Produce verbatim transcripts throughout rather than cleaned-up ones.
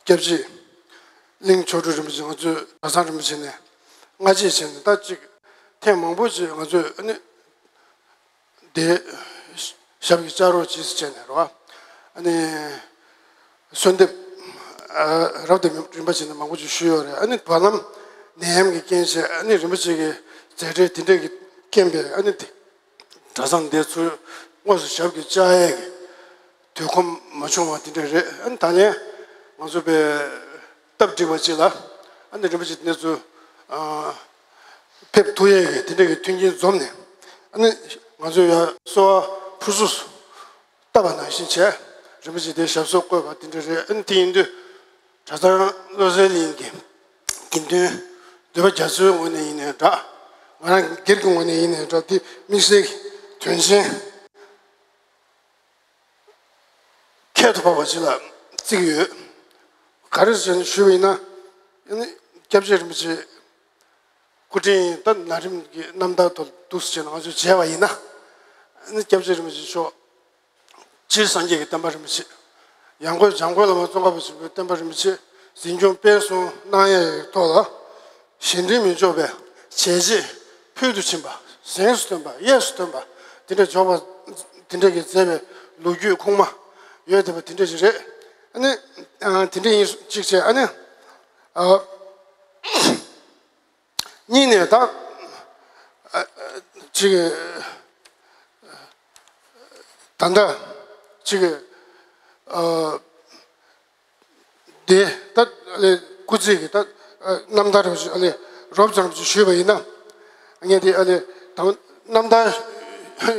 སྐྱབས་རྗེ་གླིང་མཆོག་སྤྲུལ་རིན་པོ་ཆེ། ང་ཚོས་གྲྭ་ཚང་རིན་པོ་ཆེ་ནས་སྔ་རྗེས་བྱས་ནས་ད་ཅིག་ཐེངས་མང་པོ་ཅིག་ང་ཚོས་ཨ་ནི་དེ་ཞབས་ཀྱིས་བཅགས་རོགས་གྱིས་ཟེར་བྱས་ནས་རེད་བ། ཨ་ནི་གསོལ་འདེབས་ཨ་རབ་དང་རིམ་པ་བྱས་ནས་མང་པོ་ཅིག་ཞུས་ཡོད་རེད། ཨ་ནི་བར་ལམ་ནད་ཡམས་ཀྱི་རྐྱེན་བྱས་ཨ་ནི་རིན་པོ་ཆེ་གི་མཛད་འཕྲིན་དེ་འདྲས་ཀྱི་རྐྱེན་པས་ཨ་ནི་དེ་གྲྭ་ཚང་འདི་ཚུར་དངོས་སུ་ཞབས་ཀྱིས་བཅགས་ཡས་ཀྱི་དུས་ཁོམ་མ་བྱུང་བ་དེ་འདྲ་རེད། ཨ་ནི་ད་ལན་ང་ཚོ་པའི་སྟབས་འགྲིག་པ་ཅིག་ལ་ཨ་ནི་རིན་པོ་ཆེ་གནས་ཚུལ་ཨ་ཕེབས་ཐུབ་ཡས་ཀྱི་དེ་འདྲ་གི་མཐུན་རྐྱེན་འཛོམས་ནས། ཨ་ནི་ང་ཚོས་ཡང་གསོལ་བ་ཕུར་གསུམ་བཏབ་པ་ནང་བཞིན་བྱས་རིན་པོ་ཆེ་དེ་ཞབས་སོར་བཀོད་པ་དེ་འདྲ་རེད། ཨ་ནི་དེ་ཡིན་དུས་གྲྭ་ཚང་བློ་གསལ་གླིང་གི་དགེ་འདུན་འདུས་པ་རྒྱ་མཚོའི་ངོས་ནས་ཡིན་ནའི་འདྲ། ང་རང་སྒེར་གྱི་ངོས་ནས་ཡིན་ནའི་འདྲ། དེ་དམིགས་བསལ་གྱི་དོན་ཆེན་ཁྱད་དུ་འཕགས་པ་ཅིག་ལ་བརྩི་གི་ཡོད། ག་རེ་ཟེར་ནས་ཞུས་པ་ཡིན་ན། ཨ་ནི་སྐྱབས་རྗེ་རིན་པོ་ཆེ་སྐུ་དྲིན་ད་ན་རིམ་གྱི་རྣམ་ཐར་དུ་འདུག་སེ་བྱས་ནས་ང་ཚོས་མཇལ་བ་ཡིན་ན། ཨ་ནི་སྐྱབས་རྗེ་རིན་པོ་ཆེ་མཆོག་སྤྱིར་སངས་རྒྱས་ཀྱི་བསྟན་པ་རིན་པོ་ཆེ། ཡང་སྒོས་འཇམ་མགོན་བླ་མ་ཙོང་ཁ་པ་ཆེན་པོའི་བསྟན་པ་རིན་པོ་ཆེ་འཛིན་སྐྱོང་སྤེལ་གསུམ་གནང་ཡས་ཀྱི་ཐོག་ལ། གཞན་དྲིང་མི་འཇོག་པའི་བྱས་རྗེས་ཕུལ་དུ་ཕྱིན་པ། གཟེངས་སུ་ཐོན་པ། གཡས་སུ་ཐོན་པ། དེ་འདྲ་འཇོག་པ་དེ་འདྲ་གི་མཛད་པའི་ལོ་རྒྱུས་ཁུངས་མ་ཡོད་བསྡད་པ་དེ་འདྲ་ཞིག་རེད། ཨ་ནི་ཨ་དེ་འདྲ་ཡིན་གཅིག་བྱས། ཨ་ནི་ཨ་གཉིས་ནས་ད་ཨ་ཅིག་ད་ལྟ་ཅིག་ཨ། དེ་ད་ཨ་ལེ་སྐུ་ཚེ་གི་ད་ཨ་རྣམ་ཐར་རོབ་ཅིག་ཨ་ལེ་རོབ་ཙམ་ཅིག་ཞུས་པ་ཡིན་ན། ངས་དེ་ཨ་ལེ་དང་རྣམ་ཐར་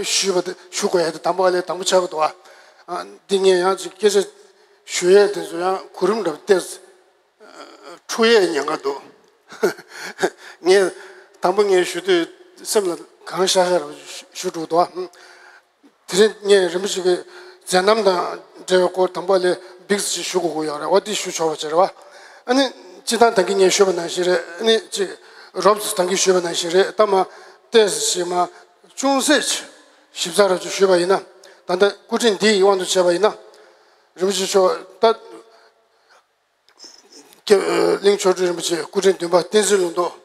ཞུས་པ་དེ་ཞུ་དགོས་ཡ་དེ་དང་པོ་ཨ་ལེ་དང་པོ་ཆགས་ཀྱི་འདུག་ཨ། ཨ་འདི་ངས་ཡང་ཅིག་སྐད་ཆ་ཞུ་ཡས་དེ་ཚོ་ཡང་གོ་རིམ་འདྲ་བོ་ཏོག་ཙམ་འཁྲུག་ཡས་ཉེན་ཁ་འདུག་ངས་དང་པོ་ངས་ཞུ་དུས་སེམས་ལ་གང་ཤར་ཤར་རོབ་ཞུ་འགྲོ་འདུག་ཨ། དེ་རིང་ངས་རིན་པོ་ཆེ་གི་མཛད་རྣམ་དང་འབྲེལ་བའི་སྐོར་དང་པོ་ལས་འབིགས་ཅིག་ཞུ་དགོས་ཀྱི་ཡོད་རེད། འོ་དེ་ཞུ་ཆོག་པ་བྱས་རེད་བ། ཨ་ནི་སྤྱིར་བཏང་ད་གིན་ངས་ཞུས་པ་ནང་བཞིན་རེད། ཨ་ནི་ཅིག་རོབ་ཙམ་ད་གིན་ཞུས་པ་ནང་བཞིན་རེད། ད་མ་ཏོག་ཙམ་ཞིག་མ་ཅུང་ཟད་ཅིག་ཞིབ་ཚགས་རོབ་ཅིག་ཞུས་པ་ཡིན་ན། ད་ལྟ་སྐུ་དྲིན་འདིའི་དབང་དུ་བྱས་པ་ཡིན་ན། རིན་པོ་ཆེ་མཆོག་ད། སྐྱབས་གླིང་མཆོག་སྤྲུལ་རིན་པོ་ཆེ་སྐུ་ཕྲེང་བདུན་པ་བསྟན་འཛིན་ལུང་རྟོགས།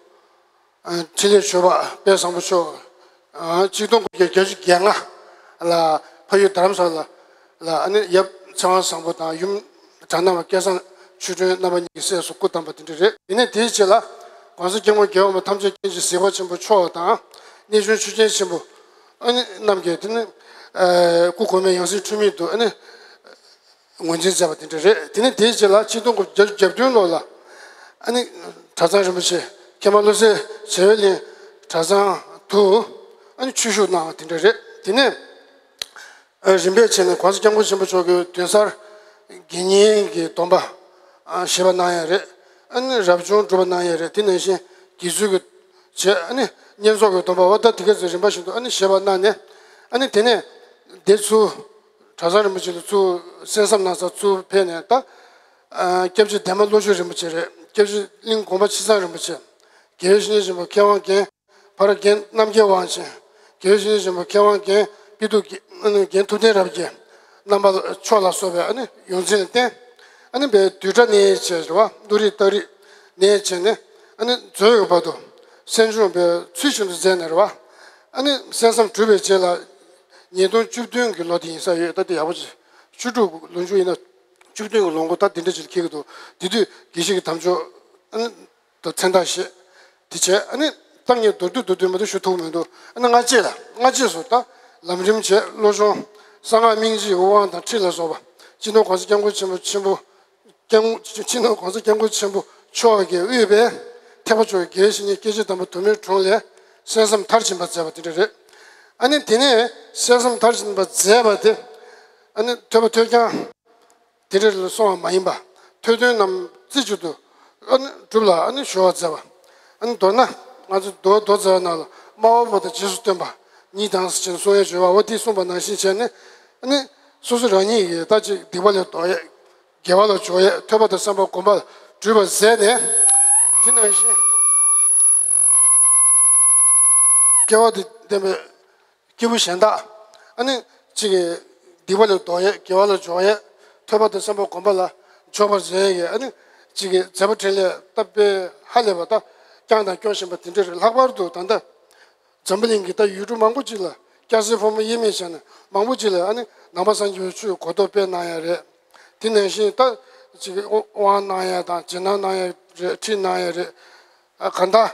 ཨ་འཕྲིན་ལས་ཆོས་འཕགས་དཔལ་བཟང་པོ་མཆོག་ཨ་གཅིག་སྟོང་དགུ་བརྒྱ་བརྒྱད་ཅུ་གྱ་ལྔ་ལ་ཕ་ཡུལ་རྡ་རམ་ས་ལ་ལ་ཨ་ནི་ཡབ་ཚེ་དབང་བཟང་པོ་དང་ཡུམ་གྲྭ་ནང་པ་སྐལ་བཟང་ཆོས་སྒྲོན་རྣམ་པ་གཉིས་ཀྱི་སྲས་སུ་སྐུ་བལྟམས་པ་དེ་འདྲ་རེད། དེ་ནས་དེའི་རྗེས་ལ་༸གོང་ས་༸སྐྱབས་མགོན་རྒྱལ་བ་མི་ཐམས་ཅད་མཁྱེན་ཅིང་གཟིགས་པ་ཆེན་པོ་མཆོག་དང་། གནས་ཆུང་ཆོས་རྒྱལ་ཆེན་པོ་ཨ་ནི་རྣམས་ཀྱིས་དེ་ནི་ཨ་སྐུ་གོང་མའི་ཡང་སྲིད་འཁྲུལ་མེད་དུ་ཨ་ནི། ངོས་འཛིན་མཛད་པ་དེ་འདྲ་རེད། དེ་ནས་དེའི་རྗེས་ལ་ཆིག་སྟོང་དགུ་བརྒྱ་བརྒྱད་ཅུ་གྱ་བདུན་ལོ་ལ་ཨ་ནི་གྲྭ་ཚང་རིན་པོ་ཆེ་མཁན་པ་བློ་གསལ་བྱེ་བའི་གླིང་གྲྭ་ཚང་དུ་ཨ་ནི་ཆོས་ཞུགས་གནང་བ་དེ་འདྲ་རེད། དེ་ནས་ཨ་རིམ་པས་བྱས་ནས་༸གོང་ས་༸སྐྱབས་མགོན་ཆེན་པོ་མཆོག་གིས་དོན་གསར་དགེ་བསྙེན་གྱི་སྡོམ་པ་ཨ་བཞེས་པ་གནང་ཡ་རེད། ཨ་ནི་རབ་བྱུང་སྒྲུབ་པ་གནང་ཡ་རེད། དེ་ནང་བཞིན་དགེ་ཚུལ་གྱི་བྱས་ཨ་ནི་བསྙེན་རྫོགས་ཀྱི་སྡོམ་པ་འོ་ད་དེ་ག་ཚོད་རིམ་པ་བཞིན་དུ་ཨ་ནི་བཞེས་པ་གནང་ནས་ཨ་ནི་དེ་ནས་འདི་ཚུར། གྲྭ་ཚང་རིན་པོ་ཆེ་ལ་ཚུར་གསན་བསམ་གནང་ས་ཚུར་ཕེབས་ནས་ད། ཨ་སྐྱབས་རྗེ་འདན་མ་བློ་ཆོས་རིན་པོ་ཆེ་རེད། སྐྱབས་རྗེ་གླིང་དགོན་པ་ཕྱི་གཙང་རིན་པོ་ཆེ། དགེ་བའི་བཤེས་གཉེན་ཆེན་པོ་མཁས་དབང་རྒན། ཕ་ར་རྒན་རྣམ་རྒྱལ་དབང་ཆེན། དགེ་བའི་བཤེས་གཉེན་ཆེན་པོ་མཁས་དབང་རྒན་དཔལ་སྟུག་རྒན་ཐུབ་བསྟན་རབ་རྒྱས་རྣམ་པ་མཆོག་ལ་སོགས་པའི་ཨ་ནི་ཡོངས་འཛིན་ལ་བརྟེན། ཨ་ནི་བའི་བསྡུས་གྲྭ་ནས་བྱས་རེད་བ། བློ་རིག་རྟགས་རིག་ནས་བྱས་ནས་ཨ་ནི་མཛོད་ཡོད་བར་དུ་གསན་སྦྱོང་བའི་ཚུལ་བཞིན་དུ་མཛད་ནས་རེད་བ། ཨ་ནི་གསན་བསམ་གྲུབ་པའི་རྗེས་ལ། ཉིས་སྟོང་བཅུ་བདུན་གྱི་ལོ་དེ་ཡིན་ས་ཡོད། ད་དེ་ཡག་པོ་ཅིག་བཅུ་དྲུག་ལོ་མཇུག་ཡིན་ན་བཅུ་བདུན་གྱི་ལོ་འགོ་ད་དེ་འདྲ་ཅིག་འཁེལ་གྱི་འདུག་དེ་དུས་དགེ་བཤེས་ཀྱི་དམ་ཆོས་ཨ་ནི་ད་མཚན་རྟགས་བཞེས། དེ་བྱས་ཨ་ནི་ད་ངས་མདོར་བསྡུས་མདོར་བསྡུས་མ་གཏོགས་ཞུ་ཐུབ་མི་འདུག་ཨ་ནི་སྔ་རྗེས་ལ་སྔ་རྗེས་སུ་ད་ལམ་རིམ་བྱས་བློ་སྦྱོང་གསང་སྔགས་སྨིན་བྱེད་ཀྱི་དབང་དང་ཁྲིད་ལ་སོགས་པ་སྤྱི་ནོར་༸གོང་ས་༸སྐྱབས་མགོན་ཆེན་པོ་ཆེན་པོ། སྐྱབས་མགོན་སྤྱི་ནོར་༸གོང་ས་༸སྐྱབས་མགོན་ཆེན་པོ་མཆོག་གིས་དབུས་པའི་ཐེག་པ་མཆོག་གི་དགེ་བའི་བཤེས་གཉེན་སྐྱེས་ཆེན་དམ་པ་དུ་མའི་དྲུང་ལས་གསན་བསམ་མཐར་ཕྱིན་པ་མཛད་པ་དེ་འདྲ་རེད། ཨ་ནི་དེ་ནས་གསན་བསམ་མཐར་ཕྱིན་པ་མཛད་པ་དེ་ཨ་ནི་ཐོས་པ་ཐོས་རྐྱང་དེ་འདྲ་ལ་སོང་བ་མ་ཡིན་པ། ཐོས་དོན་རྣམས་རྩེ་གཅིག་ཏུ་ཨ་ནི་སྒྲུབ་ལ་ཨ་ནི་གཞོལ་བར་མཛད་པ། ཨ་ནི་མདོར་ན་ང་ཚོ་མདོ་མདོ་རྩ་བའི་ནང་ལ་སྨྲ་བ་པོ་དང་རྗེས་སུ་སྟོན་པ་གཉིས་དང་ཟེར་ནས་གསུང་ཡས་བརྗོད་པ་འོ་དེ་གསུངས་པ་ནང་བཞིན་བྱས་ནས་ཨ་ནི་སོ་སོ་རང་ཉིད་ཀྱིས་ད་ཅིག་སྡིག་པ་ལས་ལྡོག་ཡས། དགེ་བ་ལ་སྦྱོར་ཡས། ཐོས་པ་དང་བསམ་པ་སྒོམ་པ་སྒྲུབ་པར་མཛད་ནས། དེ་ནང་བཞིན་སྐལ་བ་དང་ལྡན་པའི་སྐྱེས་བུ་གཞན་དག་ཨ་ནི་གཅིག་གིས་སྡིག་པ་ལས་ལྡོག་ཡས། དགེ་བ་ལ་སྦྱོར་ཡས། ཐོས་པ་དང་བསམ་པ་སྒོམ་པ་ལ་ ཆོག་པར་མཛད་ཀྱི་ཨ་ནི་ཅིག་གི་མཛད་པ་འཕྲིན་ལས་སྟབས་བདེ་ཧ་ལས་པ་ད་བསྐྱངས་དང་སྐྱོང་བཞིན་པ་དེ་འདྲ་རེད། ལྷག་པར་དུ་ད་ལྟ་འཛམ་བུ་གླིང་གི་ད་ཡུལ་གྲུ་མང་པོ་ཅིག་ལ་སྐྱ་སེར་ཕོ་མོ་དབྱེར་མེད་བྱས་ནས་མང་པོ་ཅིག་ལ་ཨ་ནི་ནང་པ་སངས་རྒྱས་པའི་ཆོས་གོ་རྟོགས་སྤེལ་གནང་ཡ་རེད། དེ་ནང་བཞིན་ད་ཅིག་གི་དབང་གནང་ཡ་དང་རྗེས་གནང་གནང་ཡ་རེད། ཁྲིད་གནང་ཡ་རེད། ཨ་གང་ལྟར་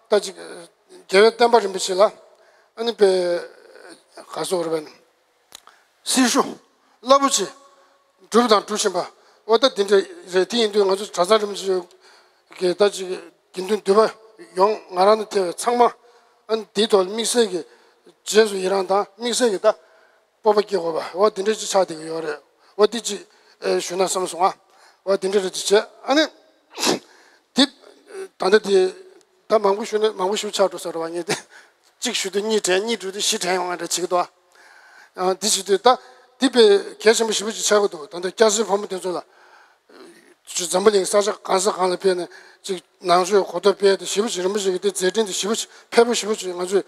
ད་ཅིག་རྒྱལ་བའི་བསྟན་པ་རིན་པོ་ཆེ་ལ་ཨ་ནི་པའི་ག་སོགས་རེད་པས་ན། སྲི་ཞུ་རླབས་པོ་ཆེ་སྒྲུབ་དང་སྒྲུབ་བཞིན་པ། འོ་ད་འདི་འདྲ་རེད། དེ་ཡིན་དུས་ང་ཚོ་གྲྭ་ཚང་རིན་པོ་ཆེ་གི་ད་ཅིག་དགེ་འདུན་འདུས་པ་ཡོངས་ང་རང་ནས་ཐེ་བའི་ཚང་མ་ཨ་ནི་འདིའི་ཐོག་ལ་དམིགས་བསལ་གྱི་རྗེས་སུ་ཡི་རང་དང་དམིགས་བསལ་གྱི་ད་སྤོབས་པ་སྐྱེ་དགོས་པ་འོ་འདི་འདྲ་ཅིག་ཆགས་བསྡད་ཀྱི་ཡོད་རེད། འོ་འདི་ཅིག་ཨེ་ཞུ་ན་བསམ་སོང་ཨ། འོ་འདི་འདྲ་རེད་ཅིག་བྱས་ཨ་ནི། དེ་ད་ལྟ་དེ་ད་མང་པོ་ཞུ་ནས་མང་པོ་ཞུ་ཆགས་འགྲོ་ས་རེད་བ། ངས་དེ་གཅིག་ཞུ་དུས་གཉིས་དྲན། གཉིས་འགྲོ་དུས་བཞི་དྲན་ཡོང་བ་འདྲ་བྱེད་ཀྱི་འདུག་ཨ། འདི་བྱེད་དུས་ད་འདི་དཔེ་གལ་ཆེན་པོ་ཞེ་པོ་ཅིག་ཆགས་ཀྱི་འདུག་ད་ལྟ་སྐྱ་སེར་ཕོ་མོ་དེ་ཚོ་ལ་འཛམ་བུ་གླིང་ས་ཆ་གང་ས་གང་ལ་ཕེབས་ནས་ཅིག་ནང་ཆོས་གོ་རྟོགས་སྤེལ་ཏེ་ཞེ་པོ་ཅིག་རིན་པོ་ཆེ་གི་དེ་མཛད་འཕྲིན་དེ་ཞེ་པོ་ཅིག་ཕལ་པོ་ཞེ་པོ་ཅིག་ང་ཚོས་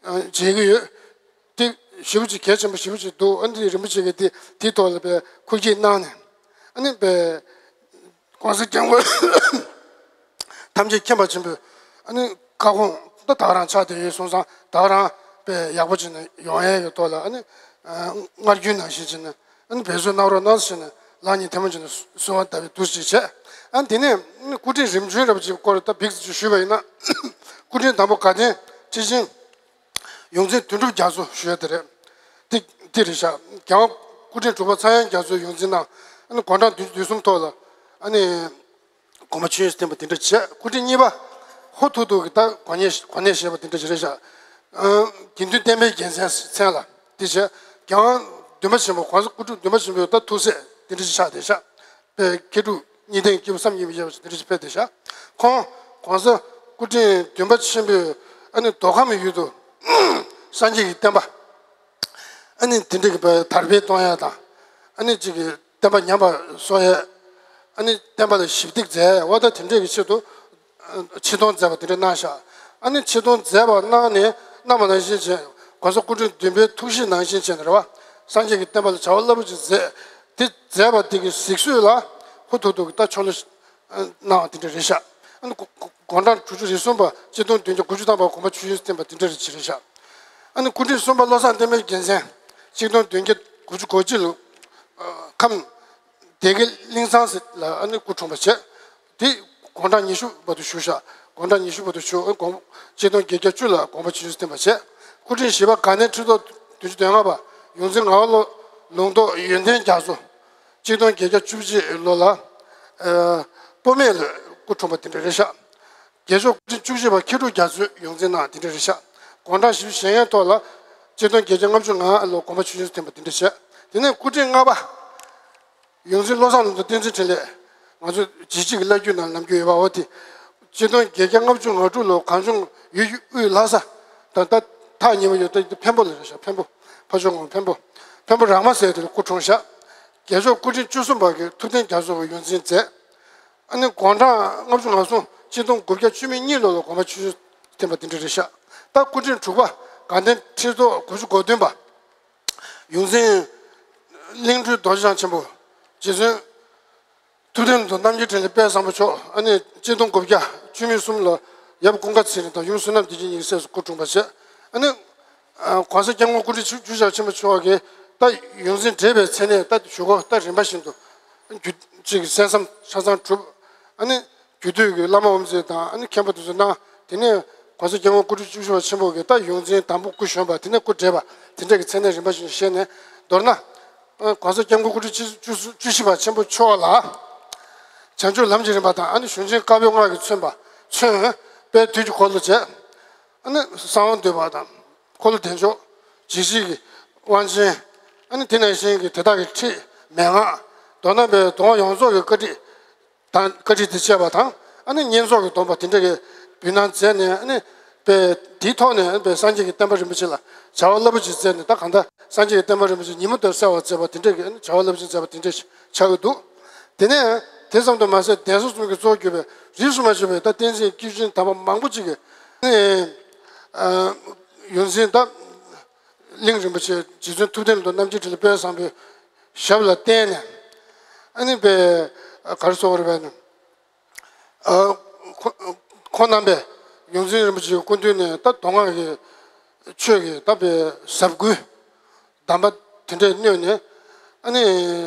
མཇལ་གྱི་ཡོད། དེ་ཞེ་པོ་ཅིག་གལ་ཆེན་པོ་ཞེ་པོ་ཅིག་འདུག་ཨ་ནི་རིན་པོ་ཆེ་གིས་དེ་དེའི་ཐོག་ལ་དཔེ་ཁུར་གྱིས་གནང་ནས་ཨ་ནི་དཔེ་༸གོང་ས་༸སྐྱབས་མགོན་ཐམས་ཅད་མཁྱེན་པ་ཆེན་པོས་ཨ་ནི་བཀའ་དགོངས་ད་ད་ག་རང་ཆགས་བསྡད་ཡོད་སོང་ཙང་ད་ག་རང་དཔེ་ཡག་པོ་བྱས་ནས་ཡོང་ཡས་ཀྱི་ཐོག་ལ་ཨ་ནི་སྔར་རྒྱུན་ནང་བཞིན་བྱས་ནས་ཨ་ནི་འབད་བརྩོན་གནང་རོགས་གནང་ཟེར་ནས་ལག་གཉིས་ཐལ་མོ་སྦྱར་ནས་གསོལ་བ་བཏབ་པའི་འདུ་ཤེས་བྱས། ཨ་ནི་དེ་ནས་སྐུ་ཕྲེང་རིམ་བྱོན་རབ་ཅིག་སྐོར་ད་བིག་ཙམ་ཞུས་པ་ཡིན་ན། སྐུ་ཕྲེང་དང་པོ་དགའ་ལྡན་ཁྲི་ཆེན་ཡོངས་འཛིན་དོན་གྲུབ་རྒྱ་མཚོ་ཞུ་ཡ་དེ་རེད། དེ་དེ་རེད་ཤག་རྒྱལ་བ་སྐུ་ཕྲེང་དྲུག་པ་ཚངས་དབྱངས་རྒྱ་མཚོའི་ཡོངས་འཛིན་གནང་། ཨ་ནི་དགུང་གྲངས་བདུན་ཅུ་དོན་གསུམ་ཐོག་ལ་ཨ་ནི་དགོངས་པ་ཆོས་དབྱིངས་སུ་བསྟན་པ་དེ་འདྲ་བྱས། སྐུ་ཕྲེང་གཉིས་པ་ཧོ་ཐུག་ཐུག་གི་ད་གོ་གནས་གོ་གནས་བཞེས་པ་དེ་འདྲ་ཞིག་རེད་ཤག་དགེ་འདུན་བསྟན་པའི་རྒྱལ་མཚན་མཚན་ལ་དེ་བྱས། རྒྱལ་དབང་བདུན་པ་ཆེན་པོ་༸གོང་ས་སྐུ་ཕྲེང་བདུན་པ་ཆེན་པོའི་ད་ཐུགས་སྲས་དེ་འདྲ་ཞིག་ཆགས་བསྡད་ཤག་པའི་མཁས་གྲུབ་གཉིས་ལྡན་སྐྱེས་བུ་བསམ་ཡས་མི་ཡས་པ་ཞིག་དེ་འདྲ་ཞིག་ཕེབས་བསྡད་ཤག་ཁོང་༸གོང་ས་སྐུ་ཕྲེང་བདུན་པ་ཆེན་པོས་ཨ་ནི་མདོ་ཁམས་ཡུལ་དུ་སངས་རྒྱས་ཀྱི་བསྟན་པ་ཨ་ནི་དེ་འདྲ་གི་དར་སྤེལ་གཏོང་ཡ་དང་ཨ་ནི་གཅིག་གི་བསྟན་པ་ཉམས་པ་གསོ་ཡས། ཨ་ནི་བསྟན་པ་ལ་ཞབས་འདེགས་མཛད་ཡས་འོ་ད་དེ་འདྲ་གི་ཆེད་དུ་ཆིག་སྟོང་མཛད་པ་དེ་འདྲ་གནང་ཤག་ཨ་ནི་ཆིག་སྟོང་མཛད་པ་གནང་ནས་གནང་བ་ནང་བཞིན་བྱས་༸གོང་ས་སྐུ་ཕྲེང་བདུན་པའི་ཐུགས་བཞེད་ནང་བཞིན་བྱས་ནས་རེད་བ། སངས་རྒྱས་ཀྱི་བསྟན་པ་ལ་བྱ་བ་རླབས་པོ་ཆེ་མཛད། དེ་མཛད་པ་དེ་གི་གཟིགས་ཚུལ་ལ་ཧུར་ཐུག་ཐུག་གི་ད་ཕྱག་ལས་གནང་བ་དེ་འདྲ་རེད་ཤག་ཨ་ནི་དགུང་གྲངས་དྲུག་ཅུ་རེ་གསུམ་པ་ཆིག་སྟོང་བདུན་བརྒྱ་དགུ་བཅུ་ཐམ་པ་དགོངས་པ་ཆོས་དབྱིངས་སུ་བསྟན་པ་དེ་འདྲ་རེད་ཅི་རེད་ཤག་ཨ་ནི་སྐུ་ཕྲེང་གསུམ་པ་བློ་བཟང་བསྟན་པའི་རྒྱལ་མཚན་ཆིག་སྟོང་བདུན་བརྒྱ་དགུ་བཅུ་གོ་གཅིག་ལོ་ཁམས་སྡེ་དགེ་གླིང་ཚང་ཟེར་ལ་ཨ་ནི་སྐུ་འཁྲུངས་པ་བྱས། དེ་དགུང་གྲངས་ཉི་ཤུ་བར་དུ་བཞུགས་ཤག་དགུང་གྲངས་ཉི་ཤུ་བར་དུ་བཞུགས། དགོངས་ཆིག་སྟོང་བརྒྱད་བརྒྱ་བཅུ་ལ་དགོངས་པ་ཆོས་དབྱིངས་སུ་བསྟན་པ་བྱས། སྐུ་ཕྲེང་བཞི་པ་དགའ་ལྡན་ཁྲི་ཐོག་བདུན་ཅུ་དོན་ལྔ་པ་ཡོངས་འཛིན་ངག་དབང་ལུང་རྟོགས་ཡོན་ཏན་རྒྱ་མཚོ། ཆིག་སྟོང་བརྒྱད་བརྒྱ་བཅུ་གཅིག་ལོ་ལ་ཨ་སྤོ་སྨད་ལ་སྐུ་འཁྲུངས་པ་དེ་འདྲ་རེད་ཤག་རྒྱལ་མཆོག་སྐུ་ཕྲེང་བཅུ་བཞི་པ་མཁས་གྲུབ་རྒྱ་མཚོས་ཡོངས་འཛིན་གནང་དེ་འདྲ་རེད་ཤག་དགུང་གྲངས་བཞི་བཅུ་ཞེ་ལྔའི་ཐོག་ལ་ཆིག་སྟོང་བརྒྱད་བརྒྱ་ལྔ་བཅུ་ང་ལོ་དགོངས་པ་ཆོས་དབྱིངས་སུ་བསྟན་པ་དེ་འདྲ་བྱས། དེ་ནས་སྐུ་ཕྲེང་ལྔ་པ་ཡོངས་འཛིན་བློ་བཟང་ལུང་རྟོགས་བསྟན་འཛིན་འཕྲིན་ལས། ང་ཚོ་ཇི་གཅིག་གི་བླ་བརྒྱུད་ནང་ནམ་རྒྱུན་ཡོད་པ་འོ་དེ། ཆིག་སྟོང་བརྒྱད་བརྒྱ་ལྔ་བཅུ་ང་དྲུག་ལོ་གངས་ལྗོངས་ཡུལ་དབུས་ལྷ་ས་དང་ད་ཐག་ཉེ་བ་ཡོད་ད་འཕན་པོ་ལ་རེད་ཤག་འཕན་པོ། ཕ་ཇོ་ངོ་འཕན་པོ། འཕན་པོ་རང་མ་ཟེར་དེ་ལ་སྐུ་འཁྲུངས་ཤག་རྒྱལ་མཆོག་སྐུ་ཕྲེང་བཅུ་གསུམ་པ་གི་ཐུབ་བསྟན་རྒྱ་མཚོ་གི་ཡོངས་འཛིན་མཛད། ཨ་ནི་དགུང་གྲངས་ལྔ་བཅུ་ང་གསུམ་ཆིག་སྟོང་དགུ་བརྒྱ་བཅུ་མེད་གཉིས་ལོ་ལ་དགོངས་པ་ཆོས་དབྱིངས་སུ་བསྟན་པ་དེ་འདྲ་རེད་ཤག་ད་སྐུ་ཕྲེང་དྲུག་པ་དགའ་ལྡན་ཁྲི་ཐོག་དགུ་བཅུ་གོ་བདུན་པ། ཡོངས་འཛིན་གླིང་སྤྲུལ་རྡོ་རྗེ་འཆང་ཆེན་པོ། རྗེ་བཙུན་ཐུབ་བསྟན་རྣམ་རྒྱལ་འཕྲིན་ལས་དཔལ་བཟང་པོ་མཆོག་ཨ་ནི་ཆིག་སྟོང་དགུ་བརྒྱ་བཅུ་མེད་གསུམ་ལོ་ཡབ་ཀུན་དགའ་ཚེ་རིང་དང་ཡུམ་བསོད་ནམས་བདེ་ཆེན་གཉིས་ཀྱི་སྲས་སུ་སྐུ་འཁྲུངས་པ་བྱས། ཨ་ནི་༸གོང་ས་༸སྐྱབས་མགོན་སྐུ་ཕྲེང་བཅུ་བཅུ་ཞེ་ཆེན་པོ་མཆོག་གིས་ད་ཡོངས་འཛིན་བགྲེས་པའི་མཚན་གནས་ད་ཞུ་སྒོ་ད་རིམ་པ་བཞིན་དུ་རྒྱུད་གཅིག་གི་གསན་བསམ་ཆ་ཚང་གྲུབ། ཨ་ནི་རྒྱུད་སྟོད་ཀྱི་བླ་མ་དབུ་མཛད་དང་ཨ་ནི་མཁན་པོ་དེ་ཚོ་གནང་། དེ་ནས་༸གོང་ས་༸སྐྱབས་མགོན་སྐུ་ཕྲེང་བཅུ་བཞི་པ་ཆེན་པོ་གིས་ད་ཡོངས་འཛིན་དང་པོ་སྐུ་གཞོན་པ་དེ་ནས་སྐུ་བགྲེས་པ་དེ་འདྲ་གི་མཚན་གནས་རིམ་པ་བཞིན་བཞེས་ནས་མདོར་ན། ༸གོང་ས་༸སྐྱབས་མགོན་སྐུ་ཕྲེང་བཅུ་བཅུ་བཅུ་བཞི་པ་ཆེན་པོ་མཆོག་ལ། བྱང་ཆུབ་ལམ་གྱི་རིམ་པ་དང་ཨ་ནི་གཞུང་ཆེན་བཀའ་པོད་ལྔ་གིས་མཚོན་པ་མཚོན་པའི་དུས་ཀྱི་འཁོར་ལོ་བཅས། ཨ་ནི་གསང་བ་འདུས་པ་དང་འཁོར་ལོ་བདེ་མཆོག་འཇིགས་བྱེད་ཀྱི་དབང་ཆེན། ཨ་ནི་དེ་ནང་བཞིན་གྱི་དེ་དག་གི་ཁྲིད་མན་ངག་མདོར་ན་པའི་སྡོམ་པ་ཡོངས་རྫོགས་ཀྱི་བཀའ་ཁྲིད་དང་བཀའ་ཁྲིད་དེ་བཅས་པ་དང་ཨ་ནི་བསྙེན་རྫོགས་ཀྱི་སྡོམ་པ་དེ་འདྲ་གི་འབུལ་གནང་མཛད་ནས་ཨ་ནི་པའི་དེའི་ཐོག་ནས་པའི་སངས་རྒྱས་ཀྱི་བསྟན་པ་རིན་པོ་ཆེ་ལ་བྱ་བ་རླབས་པོ་ཆེ་མཛད་ནས་ད་གང་ལྟར་སངས་རྒྱས་ཀྱི་བསྟན་པ་རིན་པོ་ཆེ་ཉིན་མོ་ལྟར་གསལ་བར་མཛད་པ་དེ་འདྲ་གི་ཨ་ནི་བྱ་བ་རླབས་ཆེན་མཛད་པ་དེ་འདྲ་ཆགས་ཀྱི་འདུག་དེ་ནས་དེ་ཙམ་དུ་མ་ཟད་གདན་ས་གསུམ་གྱི་གཙོ་བོར་གྱུར་པའི་རིས་སུ་མ་ཆད་པའི་ད་བསྟན་འཛིན་སྐྱེས་ཆེན་དམ་པ་མང་པོ་ཅིག་གིས་ཨ་ནི་ཡོངས་འཛིན་ད་གླིང་རིན་པོ་ཆེ་རྗེ་བཙུན་ཐུབ་བསྟན་རྣམ་རྒྱལ་འཕྲིན་ལས་དཔལ་བཟང་པོའི་ཞབས་ལ་བརྟེན་ནས་ཨ་ནི་པའི་ ག་རེ་ཟེར་དགོས་རེད་པས་ན། ཨ། ཁོ་ཁོང་རྣམ་པས་ཡོངས་འཛིན་རིན་པོ་ཆེའི་སྐུ་མདུན་ནས་ད་མདོ་སྔགས་ཀྱི་ཆོས་ཀྱི་ད་པའི་ཟབ་བསྐུལ་གདམས་པ་དེ་འདྲས་མནོས་ནས། ཨ་ནི་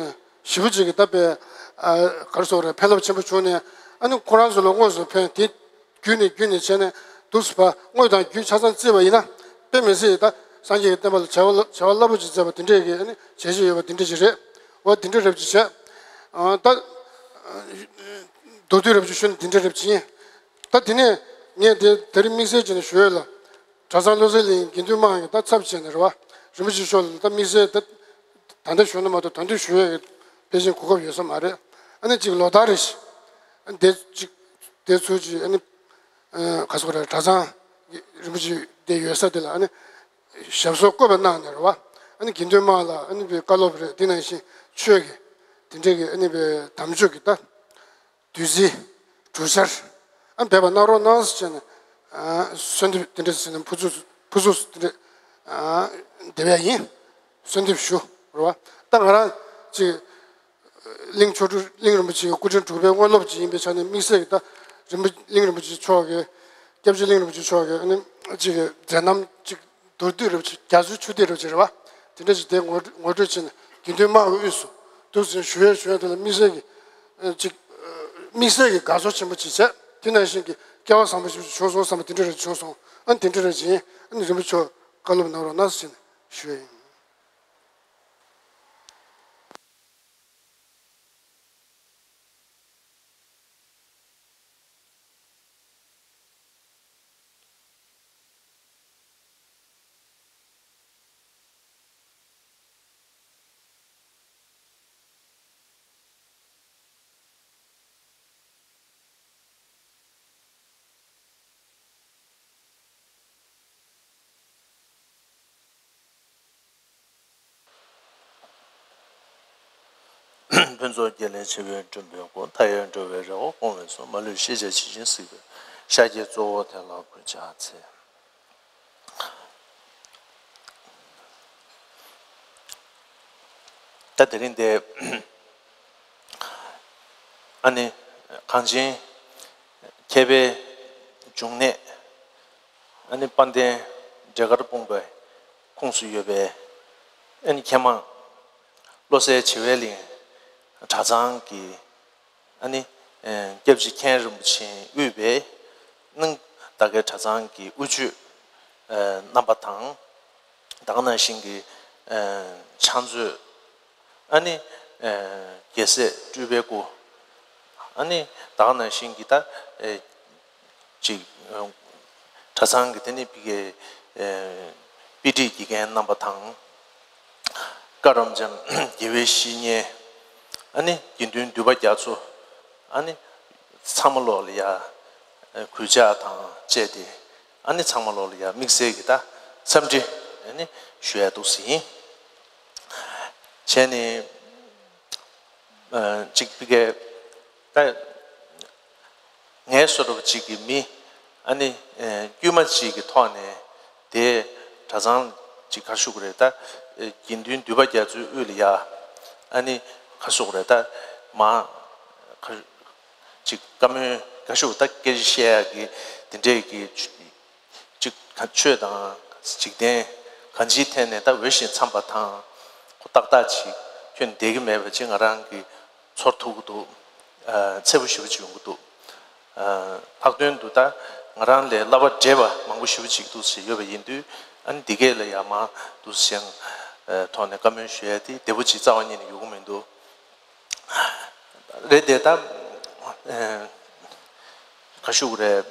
ཞེ་པོ་ཅིག་གི་ད་པའི་ཨ་ག་རེ་ཟེར་དགོས་རེད། ཕན་རླབས་ཆེན་པོ་བྱུང་ནས། ཨ་ནི་ཁོ་རང་ཚོ་ལ་དངོས་སུ་ཕན། དེ་བརྒྱུད་ནས་བརྒྱུད་ནས་བྱས་ནས་འདུག་སེ་ཕར་དངོས་དང་བརྒྱུད་ཆ་ཚང་བརྩིས་པ་ཡིན་ན། དཔེ་མི་སྲིད་ད་སངས་རྒྱས་ཀྱི་བསྟན་པ་ལ་བྱ་བ་བྱ་བ་རླབས་པོ་ཅིག་མཛད་པ་དེ་འདྲས་ཀྱི་ཨ་ནི་བྱས་རྗེས་ཡོད་པ་དེ་འདྲས་ཅིག་རེད། འོ་དེ་འདྲས་རབ་ཅིག་བྱས། ཨ་ད་མདོར་བསྡུས་རབ་ཅིག་ཞུས་ན་དེ་འདྲས་རབ་ཅིག་ཡིན། ད་དེ་ནས་ངས་དེ་དེ་རིང་དམིགས་བསལ་བྱས་ནས་ཞུ་ཡས་ལ། གྲྭ་ཚང་བློ་གསལ་གླིང་དགེ་འདུན་དམངས་ཀྱི་ད་ཚབ་བྱས་ནས་རེད་བ། རིན་པོ་ཆེ་མཆོག་ལ་ད་དམིགས་བསལ་ད་ད་ལྟ་ཞུ་ན་མ་གཏོགས་ད་དུང་ཞུ་ཡས་ཀྱི་ཕལ་ཆེར་གོ་སྐབས་ཡོད་ས་མ་རེད། ཨ་ནི་གཅིག་ལོ་ལྟར་རེ་བཞིན་དེ་གཅིག་དེ་ཚུལ་གྱིས་ཨ་ནི་ག་ཟེར་དགོས་རེད། གྲྭ་ཚང་རིན་པོ་ཆེ་དེ་ཡོད་ས་དེ་ལ་ཨ་ནི་ཞབས་སོར་བཀོད་པ་གནང་ནས་རེད་བ། ཨ་ནི་དགེ་འདུན་དམངས་ལ་ཨ་ནི་བཀའ་སློབ་རེད། དེ་ནང་བཞིན་ཆོས་ཀྱི་དེ་འདྲས་ཀྱི་ཨ་ནི་དམ་ཆོས་ཀྱི་ད། བདུད་རྩི། གྲུ་ཆར། ཨ་འབེབས་པ་གནང་རོགས་གནང་ཟེར་ནས། ཨ་གསོལ་འདེབས་དེ་འདྲ་ཟེར་ནས་ཕུར་ཚུགས་ཕུར་ཚུགས་དེ་འདྲ། ཨ་འདེབས་ཡ་ཡིན། གསོལ་འདེབས་ཞུ་རོགས། ད་ང་རང་ཅིག་གླིང་ཆོ་འཕྲུལ་གླིང་རིན་པོ་ཆེའི་སྐུ་ཕྲེང་དྲུག་པའི་དངོས་སློབ་ཅིག་ཡིན་པའི་ཆ་ནས། དམིགས་བསལ་གྱི་ད་རིན་པོ་གླིང་རིན་པོ་ཆེ་མཆོག་གི་སྐྱབས་རྗེ་གླིང་རིན་པོ་ཆེ་མཆོག་གི་ཨ་ནི་ཅིག་མཛད་རྣམ་ཅིག་མདོར་བསྡུས་རབ་ཅིག་རྒྱ་མཚོའི་ཆུ་ཐིགས་རབ་ཅིག་རེད་བ། དེ་འདྲ་ཞིག་དེ་ངོ་ངོ་སྤྲོད་བྱས་ནས་དགེ་འདུན་དམངས་ཀྱི་དབུས་སུ་འདུག་ཟེར་ཞུ་ཡས་ཞུ་ཡས་དེ་ལ་དམིགས་བསལ་གྱི་ཅིག་དམིགས་བསལ་གྱི་དགའ་ཚོར་ཆེན་པོ་ཅིག་བྱས། དེ་ནང་བཞིན་གྱི་སྐལ་བ་བཟང་པོ་ཞིག་བྱུང་སོང་བསམ་པ་དེ་འདྲ་རེ་བྱུང་སོང་། ཨ་ནི་དེ་འདྲ་རེ་ཅིག་ཡིན། ཨ་ནི་རིན་པོ་ཆེ་བཀའ་སློབ་གནང་རོགས་གནང་ཟེར་ནས་ཞུ་ཡས་ཡིན། ཕུན་ཚོགས་རྒྱལ་ལ་ཆེ་བའི་འགྲོ་དོན་ཀུན། མཐའ་ཡས་འགྲོ་བའི་རེ་བ་སྐོང་བས་བཟུང་། མ་ལུས་ཤེས་བྱ་ཇི་བཞིན་གཟིགས་པའི་ཤཱཀྱའི་གཙོ་བོ་དེ་ལ་གུས་ཕྱག་འཚལ། ད་དེ་རིང་འདི་ཨ་ནི་གངས་ཅན་མཁས་པའི་འབྱུང་གནས། ཨ་ནི་དཔལ་ལྡན་འབྲས་དཀར་སྤུངས་པའི་ཁོངས་སུ་ཡོད་པའི་ཨ་ནི་མཁས་མང་བློ་གསལ་བྱེ་བའི་གླིང་གྲྭ་ཚང་གི་ཨ་ནི་ཨེ་སྐྱབས་རྗེ་མཁན་རིན་པོ་ཆེས་དབུས་པའི་ནང་ད་གའི་གྲྭ་ཚང་གི་དབུ་ཆོས་ཨེ་རྣམ་པ་དང་། ད་ག་ནང་བཞིན་གྱི་ཨེ་ཕྱག་མཛོད། ཨ་ནི་ཨེ་རྒྱལ་སྲས་སྤྲུལ་པའི་སྐུ། ཨ་ནི་ད་ག་ནང་བཞིན་གྱི་ད་ཨེ་ཅིག་ཨེ་གྲྭ་ཚང་གི་དེ་ནི་ཕ་གིའི་ཨེ་དཔེ་ཁྲིད་དགེ་རྒན་རྣམ་པ་དང་། བཀའ་རབ་འབྱམས་དགེ་བའི་བཤེས་གཉེན། ཨ་ནི་དགེ་འདུན་འདུས་པ་རྒྱ་མཚོ། ཨ་ནི་ཚང་མ་ལོག་ལ་ཡ་ཨེ་གུས་ཕྱག་དང་བཅས་ཏེ། ཨ་ནི་ཚང་མ་ལོག་ལ་ཡ་དམིགས་བསལ་གྱི་ད་འཚམས་འདྲི་ཨ་ནི་ཞུ་ཡ་འདུག་ཟེར་ཡིན། བྱས་ནས་ཨ་ཅིག་ཕ་གིའི་ད་ངའི་བཟོ་འདྲ་པོ་ཅིག་གི་མི་ཨ་ནི་ཨ་དཀྱུས་མ་ཅིག་གི་ཐོག་ནས་དེ་གྲྭ་ཚང་ཅིག་ག་རེ་ཞུ་དགོས་རེད། ད་ཨ་དགེ་འདུན་འདུས་པ་རྒྱ་མཚོའི་དབུས་ལ་ཡ་ཨ་ནི་ག་རེ་ཞུ་དགོས་རེད། ད་མ་ག་ཅིག་བཀའ་མོལ་ག་ཞུ་ད་སྐད་ཆ་བཤད་ཡག་གི་དེ་འདྲས་ཀྱི་ཅིག་ག་ཆོས་དང་འཇིག་རྟེན་གང་ཅིའི་ཐད་ནས་ད་འོས་ཤིང་འཚམས་པ་དང་། ཁོ་ཏག་ཏག་ཅིག་ཁྱོན་བསྡད་ཀྱི་མེད་པ་ཅིག་ང་རང་གི་ཚོར་ཐུབ་ཀྱི་འདུག། ཨ་ཚ་པོ་ཞེ་པོ་ཅིག་ཡོང་གི་འདུག། ཨ་ལྷག་དོན་དུ་ད་ང་རང་ལས་བསླབ་པ་འདྲེས་པ་མང་པོ་ཞེ་པོ་ཅིག་འདུག་ཟེར་ཡོད་པ་ཡིན་དུས། ཨ་ནི་འདི་གས་ལ་ཡང་མ་འདུག་ཟེར་ཡང་ཨ་ཐོག་ནས་བཀའ་མོལ་ཞུ་ཡ་དེ་བདེ་པོ་ཅིག་རྩ་བ་ཉིད་ནས་ཡོང་གི་མི་འདུག། རེད་དེ་ད་ཨེ་ག་ཞུ་དགོས་རེད།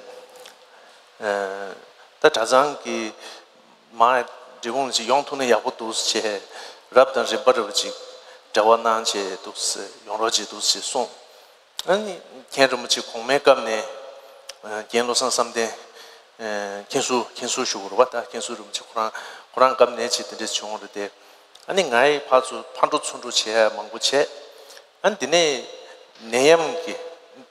ཨེ་ད་གྲྭ་ཚང་གི་མ་འབྲས་སྤུངས་ཅིག་ཡོང་ཐུབ་ན་ཡག་པོ་འདུག་ཟེར། རབ་དང་རིམ་པ་རབ་ཅིག་འབྲེལ་བ་གནང་བྱས་འདུག་ཟེར། ཡོང་རོགས་བྱེད་འདུག་ཟེར་གསུངས། ཨ་ནི་མཁན་རིན་པོ་ཆེ་གོང་མའི་སྐབས་ནས་ཨེ་རྒན་བློ་བཟང་བསམ་གཏན་ཨེ་མཁན་ཟུར་མཁན་ཟུར་ཞུ་དགོས་རེད་པ། ད་མཁན་ཟུར་རིན་པོ་ཆེ་ཁོ་རང་ཁོ་རང་སྐབས་ནས་ཅིག་དེ་འདྲ་བྱུང་རེད་དེ། ཨ་ནི་ང་ཡི་ཕར་ཚུར་ཕར་འགྲོ་ཚུར་འགྲོ་བྱེད་ཡ་མང་པོ་བྱས། ཨ་ནི་དེ་ནས་ནད་ཡམས་ཀྱི་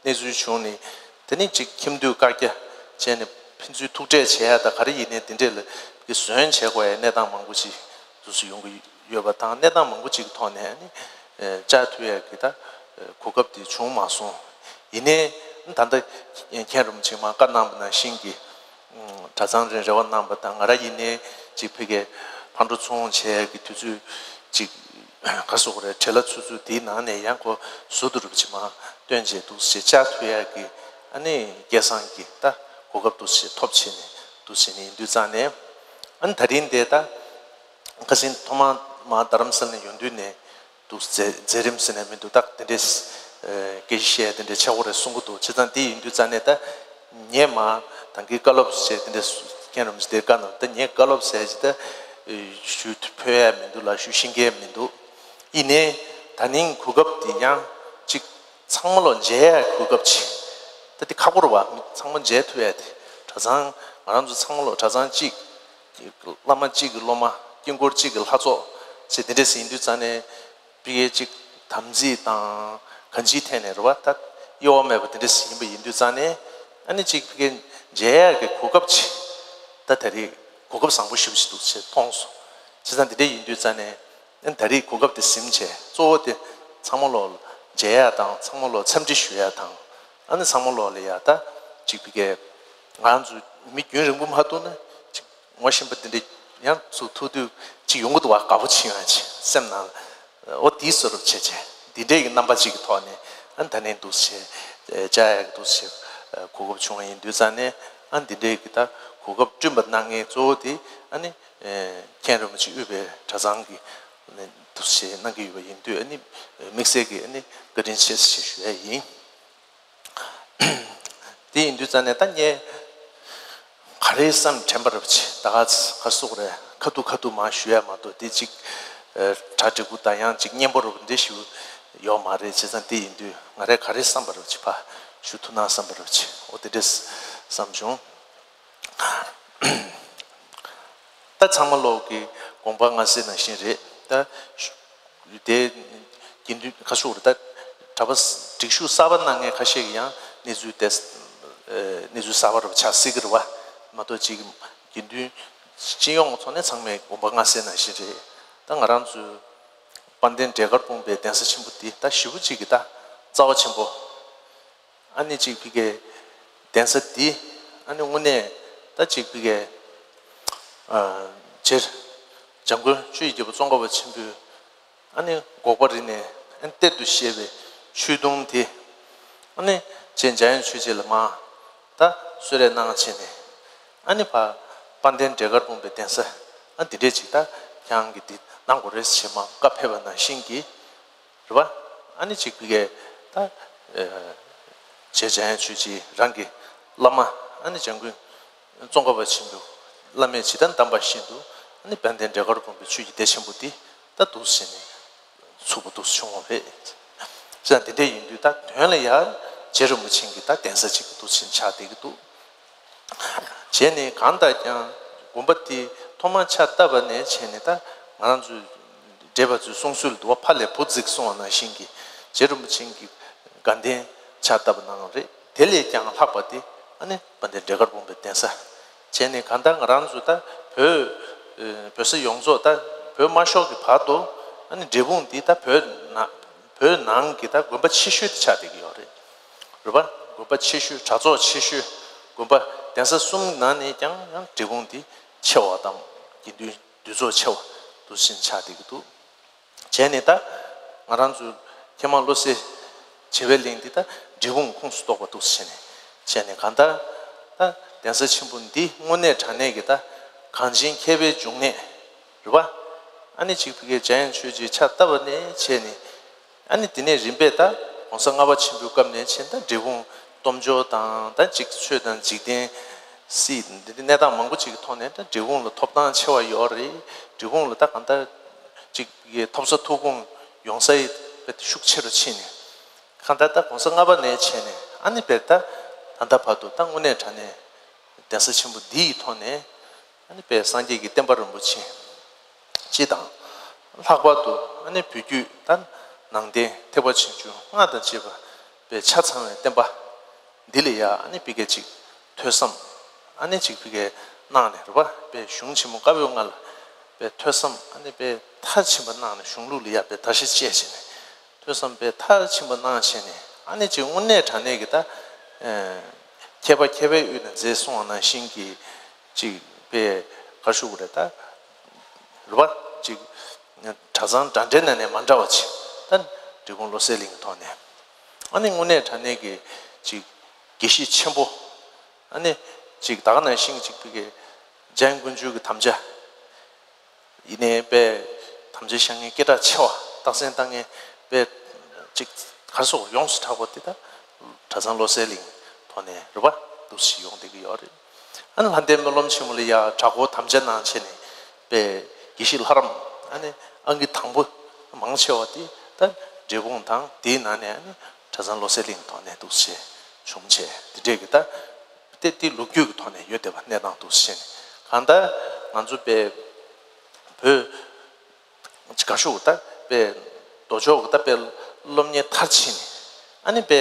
གནས་ཚུལ་བྱུང་ནས། དེ་ནས་ཅིག་ཁྱིམ་སྡོད་བཀའ་རྒྱ་བྱས་ནས་ཕན་ཚུན་ཐུག་འཕྲད་བྱེད་ཡ་ད་ག་རེ་ཡིན་ནའི་དེ་འདྲས་ལ་གི་ཟོན་བྱེད་དགོས་ཡ་གནས་སྟངས་མང་པོ་ཅིག་འདུག་སེ་ཡོང་གི་ཡོད་པ་དང་། གནས་སྟངས་མང་པོ་ཅིག་གི་ཐོག་ནས་ཨ་ནི་ཨེ་བཅའ་མཐུན་ཡ་གི་ད་ གོ་སྐབས་དེ་བྱུང་མ་སོང་། ཡིན་ནའི་ད་ལྟ་མཁན་རིན་པོ་ཆེས་མར་བཀའ་གནང་བ་ནང་བཞིན་གྱི་གྲྭ་ཚང་རེ་རེ་བ་གནང་བ་དང་། ང་རང་ཡིན་ནའི་ཅིག་ཕ་གིའི་ཕར་འགྲོ་ཚུར་འོང་བྱེད་ཡག་གི་དུས་ཚོད་ཅིག་ག་སོགས་རེད། བྲེལ་བ་ཚུད་ཚུད་དེའི་ནང་ནས་ཡང་ཁོ་ཟུར་དུ་རིན་པོ་ཆེ་མར་བཏོན་བྱས་འདུག་སེ་བཅར་ཐུབ་ཡག་གི་ཨ་ནི་སྐལ་བཟང་གི་ད་གོ་སྐབས་འདུག་སེ་ཐོབ་བྱས་ནས་འདུག་སེ་ནས་ཡིན་དུས་ཙང་ནས། ཨ་ནི་ད་རིང་དེ་ད་ཁ་སང་ཐོག་མར་མར་རྡ་རམ་ས་ལ་ནས་ཡོང་དུས་ནས། འདུག་མཛད་མཛད་རིམ་ཟེར་ནས་མི་འདུག་ད་དེ་འདྲས་སྐད་ཆ་བཤད་དེ་འདྲས་ཆགས་ཀྱི་རེད་གསུང་གི་འདུག་བྱས་ཙང་དེ་ཡིན་དུས་ཙང་ནས་ད་ངས་མར་ད་གིན་བཀའ་སློབ་ཟེར་དེ་འདྲས་མཁན་རིན་པོ་ཆེ་དེ་བཀའ་གནང་། ད་ངས་བཀའ་སློབ་ཟེར་ཅིག་ད་ཞུ་ཕོད་ཡ་མི་འདུག་ལ་ཞུ་ཤེས་ཀྱི་མི་འདུག་ཡིན་ནའི་ད་ནིང་གོ་སྐབས་དེ་ཡང་ཅིག་ཚང་མ་ལོ་མཇལ་ཡ་གོ་སྐབས་ཅིག་ད་དེ་ཁག་པོ་རེད་བ། མི་ཚང་མ་མཇལ་ཐུབ་ཡ་དེ། གྲྭ་ཚང་ང་རང་ཚོ་ཚང་མ་ལོ་གྲྭ་ཚང་གཅིག་བླ་མ་གཅིག་གི་སློབ་མ། དཀྱིལ་འཁོར་གཅིག་གི་ལྷ་ཚོགས་ཟེར་དེ་འདྲས་ཡིན་དུས་ཙང་ནས། ཕ་གིའི་ཅིག་དམ་ཚིག་དང་གང་ཅིའི་ཐད་ནས་རེད་བ། ད་གཡོ་བ་མེད་པ་དེ་འདྲ་ཞིག་ཡིན་པ་ཡིན་དུས་ཙང་ནས། ཨ་ནི་ཅིག་ཕ་གིར་མཇལ་ཡག་གི་གོ་སྐབས་ཅིག་ད་ད་རེས་གོ་སྐབས་བཟང་པོ་ཞེ་པོ་ཅིག་འདུག་ཅེས་མཐོང་སོང་། བྱས་ཙང་དེ་འདྲ་ཡིན་དུས་ཙང་ནས། ཨ་ནི་ད་རེས་གོ་སྐབས་དེ་ཟིན་བྱས་གཙོ་བོ་དེ་ཚང་མ་ལོ་མཇལ་ཡག་དང་ཚང་མ་ལོ་འཚམས་འདྲི་ཞུ་ཡག་དང་། ཨ་ནི་ཚང་མ་ལོ་ལ་ཡ་ད་ཅིག་ཕ་གིར་ང་རང་ཚོ་མི་རྒྱུན་རིང་པོ་མ་ཐུག་ན་ཅིག་ངོ་ཤེས་པ་དེ་འདྲ་ཡང་ཚུར་ཐུག་དུས་ཅིག་ཡོང་གི་འདུག་བ། དགའ་པོ་བྱེད་ཡོང་ཅིག་སེམས་ནང་ལ། འོ་དེའི་བཟོ་འདྲ་བྱས་བྱས་འདི་འདྲའི་གི་རྣམ་པ་ཅིག་གི་ཐོག་ནས། ཨ་ནི་ད་ནས་འདུག་སེ་བྱས་བཅར་ཡག་གི་འདུག་སེ་གོ་སྐབས་བྱུང་བ་ཡིན་དུས་ཙང་ནས། ཨ་ནི་འདི་འདྲའི་གི་ད་གོ་སྐབས་བསྐྲུན་པ་གནང་མཁན་གཙོ་བོ་དེ་ཨ་ནི་མཁན་རིན་པོ་ཆེ་དབུས་པའི་གྲྭ་ཚང་གི་འདུག་སེ་གནང་གི་ཡོད་པ་ཡིན་དུས། ཨ་ནི་དམིགས་བསལ་གྱི་ཨ་ནི་བཀའ་དྲིན་ཆེ་ཞེས་ཞུ་ཡ་ཡིན། དེ་ཡིན་དུས་ཙང་ནས་ད་ངས་ག་རེ་བསམ་དྲན་པ་རེད་པ་ཅིག་ད་ག་ཚོད་ག་སོགས་རེད། ཁ་ཐུག་ཁ་ཐུག་མར་ཞུ་ཡ་མ་གཏོགས། དེ་ཅིག་གྲ་འགྲིག་པོ་དང་ཡང་ཅིག་སྙན་པོ་རུ་འདི་ཞུ་ཡོད་མ་རེད། བྱས་ཙང་དེ་ཡིན་དུས་ང་རས་ག་རེ་བསམ་པ་རེད་པ་ཅིག་ཕར་ཞུ་ཐུབ་ན་བསམ་པ་རེད་པ་ཅིག་འོ་དེ་འདྲས་བསམ་བྱུང་། ད་ཚང་མ་ལོག་གི་དགོངས་པ་མངའ་གསལ་ནང་བཞིན་རེད། ད་དེ་དགེ་འདུན་ཁ་ཤོག་རེད། ད་གྲྭ་པ་སྒྲིག་ཞུགས་གསར་པ་གནང་མཁན་ཁ་ཤས་ཀྱི་ཡང་གནས་ཚུལ་དེ་གནས་ཚུལ་གསར་པ་རུ་ཆགས་སྲིད་ཀྱི་རེད་བ། མ་གཏོགས་ཅིག་དགེ་འདུན་སྤྱི་ཡོངས་ཀྱི་ཐོག་ནས་ཚང་མས་དགོངས་པ་མངའ་གསལ་ནང་བཞིན་རེད། ད་ང་རང་ཚོའི་དཔལ་ལྡན་འབྲས་དཀར་སྤུངས་པའི་གདན་ས་ཆེན་པོ་འདི་ད་ཞེ་པོ་ཅིག་གི་ད་རྩ་བ་ཆེན་པོ། ཨ་ནི་ཅིག་ཕ་གིའི་གདན་ས་འདི་ཨ་ནི་དངོས་གནས་ད་ཅིག་ཕ་གིའི་ཨ་སྤྱིར་འཇམ་མགོན་ཆོས་ཀྱི་རྒྱལ་པོ་ཙོང་ཁ་པ་ཆེན་པོས་ཨ་ནི་འགོག་པ་རིག་ནས་ཨ་ནི་གཏེར་དུ་བཞེས་པའི་ཆོས་དུང་དེ། ཨ་ནི་རྗེ་འཇམ་དབྱངས་ཆོས་རྗེ་ལ་མར་ད་གསོལ་རས་གནང་བྱས་ནས། ཨ་ནི་ཕར་དཔལ་ལྡན་འབྲས་དཀར་སྤུངས་པའི་གདན་ས་ཨ་འདི་འདྲས་ཅིག་ད་ཁྱེད་རང་གིས་འདི་གནང་དགོས་རེད་ཟེར་མར་བཀའ་ཕེབས་པ་ནང་བཞིན་གྱི། རེད་བ། ཨ་ནི་ཅིག་ཕ་གིའི་ད་ཨ་རྗེ་འཇམ་དབྱངས་ཆོས་རྗེ་རང་གི་བླ་མ། ཨ་ནི་འཇམ་མགོན་ཙོང་ཁ་པ་ཆེན་པོས་བླ་མས་ཇི་ལྟར་གདམས་པ་བཞིན་དུ། ཨ་ནི་དཔལ་ལྡན་འབྲས་དཀར་སྤུངས་པའི་ཆོས་ཀྱི་སྡེ་ཆེན་པོ་འདི་ད་འདུག་སེ་ནས་ཚུགས་པ་འདུག་སེ་བྱུང་བ་རེད། ཅེས་དེ་འདྲ་ཡིན་དུས་ད་དོན་ལ་ཡང་རྗེ་རིན་པོ་ཆེ་གི་ད་གདན་ས་ཅིག་འདུག་སེ་ཆགས་བསྡད་ཀྱི་འདུག་བྱས་ནས་གང་ལྟར་ཀྱང་དགོན་པ་དེ་ཐོག་མར་ཕྱག་བཏབ་པ་ནས་བྱས་ནས། ད་ང་རང་ཚོའི་འགྲེལ་པ་ཚོའི་གསུང་སྲོལ་འདུག་བ། ཕ་ལས་བུ་བརྩིགས་གསུང་བ་ནང་བཞིན་གྱི། རྗེ་རིན་པོ་ཆེ་གི་དགའ་ལྡན་ཕྱག་བཏབ་པ་གནང་བ་རེད། དེ་ལས་ཀྱང་ལྷག་པ་དེ་ཨ་ནི་དཔལ་ལྡན་འབྲས་དཀར་སྤུངས་པའི་གདན་ས། བྱས་ནས་གང་ལྟར་ང་རང་ཚོ་ད་བོད་ཨ་བོད་ས་ཡོངས་རྫོགས། ད་བོད་དམར་ཤོག་གི་བར་དུ་ཨ་ནི་འབྲས་སྤུངས་འདི་ད་བོད་ནང་བོད་ནང་གི་ད་དགོན་པ་ཆེ་ཤོས་དེ་ཆགས་བསྡད་ཀྱི་ཡོད་རེད། རེད་པ། དགོན་པ་ཆེ་ཤོས། གྲྭ་ཚོགས་ཆེ་ཤོས། དགོན་པ་གདན་ས་གསུམ་ནང་ནས་ཀྱང་ཡང་འབྲས་སྤུངས་འདི་ཆེ་བ་དང་། དགེ་འདུན་འདུས་ཚོགས་ཆེ་བ་འདུག་སེ་ཆགས་བསྡད་ཀྱི་འདུག་བྱས་ནས་ད་ང་རང་ཚོའི་མཁས་མང་བློ་གསལ་བྱེ་བའི་གླིང་འདི་ད་འབྲས་སྤུངས་ཁོངས་སུ་གཏོགས་པ་འདུག་སེ་བྱས་ནས། བྱས་ནས་གང་ལྟར་ད་གདན་ས་ཆེན་པོ་འདི་དངོས་གནས་དྲང་གནས་ཀྱི་ད་གངས་ཅན་མཁས་པའི་འབྱུང་གནས། རེད་པ། ཨ་ནི་ཅིག་ཕ་གིའི་འཇམ་དབྱངས་ཆོས་རྗེ་ཕྱག་བཏབ་པ་ནས་བྱས་ནས། ཨ་ནི་དེ་ནས་རིམ་པས་ད་གོང་ས་ལྔ་པ་ཆེན་པོའི་སྐབས་ནས་བྱས་ནས་ད་འབྲས་སྤུངས་སྟོབས་འབྱོར་དང་། ད་ཅིག་ཆོས་དང་འཇིག་རྟེན་སྲིད་འདི་གནས་སྟངས་མང་པོ་ཅིག་གི་ཐོག་ནས་ད་འབྲས་སྤུངས་ལ་ཐོབ་ཐང་ཆེ་བ་ཡོད་རེད། འབྲས་སྤུངས་ལ་ད་གང་ལྟར་ཅིག་ཕ་གིའི་ཐོབ་ས་ཐུགས་དགོངས་ཡོང་ས་ཡི་དཔེ་ཤུགས་ཆེ་རུ་ཕྱིན་ནས། གང་ལྟར་ད་གོང་ས་ལྔ་པ་ནས་བྱས་ནས་ཨ་ནི་དཔེ་ད་ད་ལྟ་བར་དུ་ད་དངོས་གནས་དྲང་གནས་གདན་ས་ཆེན་པོ་འདི་ཡི་ཐོག་ནས། ཨ་ནི་དཔེ་སངས་རྒྱས་ཀྱི་བསྟན་པ་རིན་པོ་ཆེ་སྤྱི་དང་། ལྷག་པར་དུ་ཨ་ནི་བོད་བརྒྱུད་ད་ནང་བསྟན་ཐེག་པ་ཆེན་པོ་ལྔ་དང་བཅས་པ་དཔེ་ཆ་ཚང་བའི་བསྟན་པ་འདི་ལ་ཡ་ཨ་ནི་ཕ་གིའི་ཅིག་ཐོས་བསམ་ཨ་ནི་ཅིག་ཕ་གིའི་གནང་ནས། རེད་པ། དཔེ་གཞུང་ཆེན་མོ་བཀའ་པོད་ལྔ་ལ་དཔེ་ཐོས་བསམ་ཨ་ནི་དཔེ་མཐར་ཕྱིན་པ་གནང་ནས། གཞུང་ལུགས་ལ་ཡ་དཔེ་དར་ཞིང་རྒྱས་བྱས་ནས། ཐོས་བསམ་པའི་མཐར་ཕྱིན་པ་གནང་བྱས་ནས། ཨ་ནི་ཅིག་དངོས་གནས་དྲང་གནས་ཀྱི་ད་ཨེ་མཁས་པ་མཁས་པའི་དབུས་ན་མཛེས་གསུངས་པ་ནང་བཞིན་གྱི་ཅིག་དཔེ་ག་ཞུ་དགོས་རེད། ད་རེད་པ། ཅིག་གྲྭ་ཚང་འདྲ་འདྲའི་ནང་ནས་མ་འདྲ་བ་ཅིག་ད་འབྲས་སྤུངས་བློ་གསལ་གླིང་གི་ཐོག་ནས། ཨ་ནི་དངོས་གནས་དྲང་གནས་ཀྱི་ཅིག་དགེ་བཤེས་ཆེན་པོ། ཨ་ནི་ཅིག་ད་ག་ནང་བཞིན་ཅིག་གི་འཇམ་དབྱངས་དཀོན་མཆོག་གི་དམ་བཅའ། ཡིན་ནའི་དཔེ་དམ་བཅའ་བཞག་མཁན་སྐད་གྲགས་ཆེ་བ། རྟགས་མཚན་བཏགས་མཁན་དཔེ་ཅིག་ག་རེ་ཟེར་དགོས། ཡོངས་སུ་གྲགས་པ་དེ་ད་གྲྭ་ཚང་བློ་གསལ་གླིང་ཐོག་ནས་རེད་པ། འདུག་སེ་ཡོང་བསྡད་ཀྱི་ཡོད་རེད། ཨ་ནི་ལྷ་ལྡན་སྨོན་ལམ་ཆེན་མོ་ལ་ཡ་གྲྭ་སྐོར་དམ་བཅའ་གནང་བྱས་ནས་དཔེ་དགེ་བཤེས་ལྷ་རམས། ཨ་ནི་ཨང་ཀི་དང་པོ་མང་ཆེ་བ་དེ་ད་འབྲས་སྤུངས་དང་དེའི་ནང་ནས། ཨ་ནི་གྲྭ་ཚང་བློ་གསལ་གླིང་ཐོག་ནས་འདུག་སེ་བྱུང་བྱས། དེ་འདྲས་ཀྱི་ད་དེ་དེ་ལོ་རྒྱུས་ཀྱི་ཐོག་ནས་ཡོད་བསྡད་པ། གནས་སྟངས་འདུག་སེ་བྱས་ནས། གང་ལྟར་ང་ཚོ་དཔེ་བོད་ག་ཞུ་ད་དཔེ་མདོ་ཕྱོགས་ཀྱི་ད་དཔེ་སློབ་གཉེར་མཐར་ཕྱིན་ནས། ཨ་ནི་དཔེ་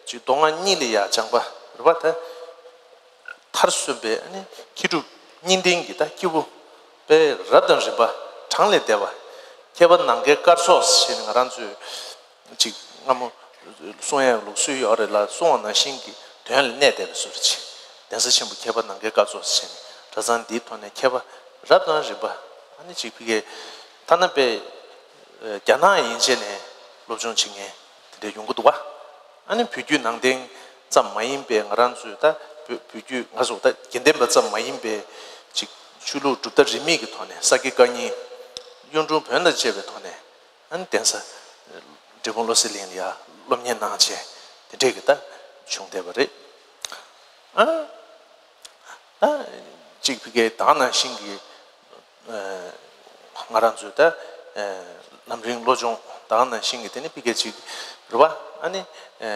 ཅིག་མདོ་སྔགས་གཉིས་ལ་ཡ་སྦྱངས་པ་རེད་པ། ད་མཐར་སོན་པའི་ཨ་ནི་མཁས་གྲུབ་གཉིས་ལྡན་གྱི་ད་སྐྱེས་བུ་དཔེ་རབ་དང་རིམ་པ་གྲངས་ལས་འདས་པ། མཁས་པ་ནམ་མཁའི་སྐར་ཚོགས་ཟེར་ནས་ང་རང་ཚོས་ཅིག་སྔ་མོ་གསུང་ཡག་ལུགས་སྲོལ་ཡོད་རེད་ལ། གསུང་བ་ནང་བཞིན་གྱི་དོན་ལ་གནས་བསྡད་པའི་བཟོ་འདྲ་ཅིག་གདན་ས་ཆེན་པོ་མཁས་པ་ནམ་མཁའི་སྐར་ཚོགས་ཟེར་ནས་གྲྭ་ཚང་འདིའི་ཐོག་ནས་མཁས་པ་རབ་དང་རིམ་པ། ཨ་ནི་ཅིག་ཕ་གིའི་ཐ་ན་དཔེ་རྒྱ་ནག་ཡན་ཆད་ནས་སློབ་སྦྱོང་བྱེད་མཁན་དེ་འདྲ་ཡོང་གི་འདུག་པ། ཨ་ནི་བོད་བརྒྱུད་ནང་བསྟན་ཙམ་མ་ཡིན་པའི། ང་རང་ཚོའི་ད་བོད་བོད་བརྒྱུད་ང་ཚོ་ད་དགེ་ལྡན་པ་ཙམ་མ་ཡིན་པའི་ཅིག་ཆོས་ལུགས་གྲུབ་མཐའ་རིས་མེད་ཀྱི་ཐོག་ནས། ས་དགེ་བཀའ་རྙིང་གཡུང་དྲུང་བོན་དང་བཅས་པའི་ཐོག་ནས། ཨ་ནི་གདན་ས་འབྲས་སྤུངས་བློ་གསལ་གླིང་ལ་ཡ་སློབ་གཉེར་གནང་བྱས། དེ་འདྲས་ཀྱི་ད་བྱུང་བསྡད་པ་རེད། ཨ་ད་ཅིག་ཕ་གིའི་ད་ག་ནང་བཞིན་གྱི་ཨ་ང་རང་ཚོའི་ད་ཨ་ལམ་རིམ་བློ་སྦྱོང་ད་ག་ནང་བཞིན་གྱི་དེ་ནི་ཕ་གིའི་ཅིག་རེད་པ། ཨ་ནི་ཨ་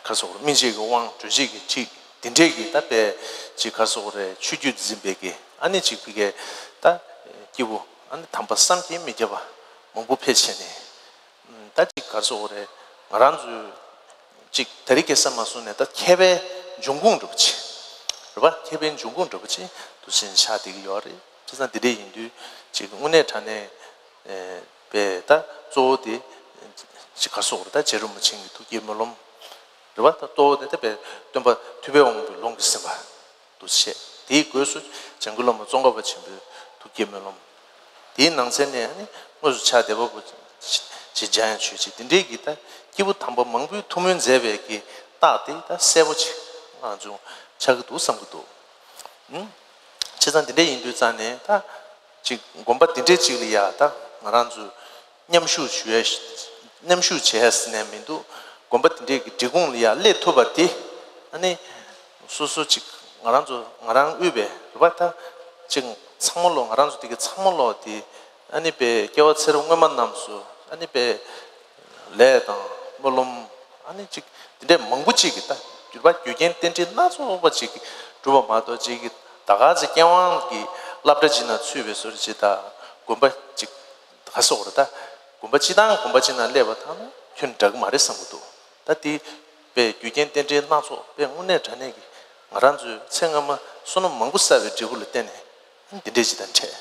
ག་རེ་ཟེར་དགོས་རེད། སྨིན་བྱེད་ཀྱི་དབང་གྲོལ་བྱེད་ཀྱི་ཁྲིད་དེ་འདྲས་ཀྱི་ད་དཔེ་ཅིག་ག་རེ་ཟེར་དགོས་རེད། ཆོས་བརྒྱུད་འཛིན་པའི་གི་ཨ་ནི་ཅིག་ཕ་གིའི་ད་སྐྱེས་བུ་ཨ་ནི་དམ་པ་བསམ་གྱིས་མི་ཁྱབ་པ་མང་པོ་ཕེབས་བྱས་ནས། ད་ཅིག་ག་རེ་ཟེར་དགོས་རེད། ང་རང་ཚོའི་ཅིག་དེ་རིང་ཁ་སང་མ་སོང་ནས་ད་མཁས་པའི་འབྱུང་ཁུངས་འདྲ་པོ་ཅིག་རེད་པ། མཁས་པའི་འབྱུང་ཁུངས་འདྲ་པོ་ཅིག་འདུག་སེ་ཆགས་བསྡད་ཀྱི་ཡོད་རེད། བྱས་ཙང་འདི་འདྲས་ཡིན་དུས་ཅིག་དངོས་གནས་དྲང་གནས་ཨེ་དཔེ་ད་གཙོ་བོ་དེ་ཅིག་ག་རེ་ཟེར་དགོས་རེད། ད་རྗེ་རིན་པོ་ཆེ་གི་ཐུགས་བསྐྱེད་སྨོན་ལམ་རེད་པ། ད་གཙོ་བོ་དེ་ད་དཔེ་སྟོན་པ་ཐུབ་པའི་དབང་པོའི་ལུང་གིས་ཟིན་པ་འདུག་བྱས། དེའི་སྒོས་སུ་འཇམ་མགོན་བླ་མ་ཙོང་ཁ་པ་ཆེན་པོའི་ཐུགས་བསྐྱེད་སྨོན་ལམ། དེའི་ནང་ཚན་ནས་ནི་དངོས་སུ་ཕྱག་བདེ་བ་པོ་ཆེ་འཇམ་དབྱངས་ཆོས་རྗེ་འདི་འདྲའི་གི་ད་སྐྱེས་བུ་དམ་པ་མང་པོའི་ཐུགས་སྨོན་མཛད་པའི་གི་རྟགས་དེ་ད་གསལ་པོ་ཅིག་ང་ཚོ་ཆགས་ཀྱི་འདུག་བསམ་གྱི་འདུག་ཨུམ། བྱས་ཙང་འདི་འདྲ་ཡིན་དུས་ཙང་ནས་ད་ཅིག་དགོན་པ་འདི་འདྲའི་ཅིག་ལ་ཡ་ད་ང་རང་ཚོ་མཉམ་ཞུགས་ཞུ་ཡ་མཉམ་ཞུགས་བྱས་ཟེར་ནས་མི་འདུག་དགོན་པ་འདི་འདྲའི་གི་སྒྲིག་ཁོངས་ལ་ཡ་སླེབས་ཐུབ་པ་དེ་ཨ་ནི་སོ་སོ་ཅིག་ང་རང་ཚོ་ང་རང་དབུས་པའི་རེད་པ། ད་ཅིག་ཚང་མ་ལོ་ང་རང་ཚོ་དེ་གི་ཚང་མ་ལོ་དེ་ཨ་ནི་དཔེ་སྐྱེ་བ་ཚེ་རབས་སྔོན་མ་རྣམས་སུ་ཨ་ནི་དཔེ་ལས་དང་སྨོན་ལམ་ཨ་ནི་ཅིག་དེ་འདྲའི་མང་པོ་ཅིག་གི་ད་འགྱུར་བ་རྒྱུ་རྐྱེན་རྟེན་འབྲེལ་སྣ་ཚོགས་པ་ཅིག་གིས་གྲུབ་པ་མ་གཏོགས། ཅིག་གི་ད་ག་ཚོད་མཁས་དབང་གི་སློབ་གྲྭ་ཅིག་ནང་ཚུད་པའི་བཟོ་འདྲ་ཅིག་ད་དགོན་པ་ཅིག་ག་རེ་ཟེར་དགོས་རེད། ད་དགོན་པ་སྤྱི་དང་དགོན་པ་སྤྱི་ནང་སླེབས་པ་དང་ན་ཁྱོན་འདྲ་གི་མ་རེད་བསམ་གྱི་འདུག་ད་དེ་དཔེ་རྒྱུ་རྐྱེན་རྟེན་འབྲེལ་སྣ་ཚོགས་དཔེ་དངོས་གནས་དྲང་གནས་ཀྱི་ང་རང་ཚོའི་ཚེ་སྔ་མ་བསོད་ནམས་མང་པོ་བསགས་པའི་འབྲས་བུ་ལ་བརྟེན་ནས་འདི་འདྲས་ཅིག་དང་འཕྲད།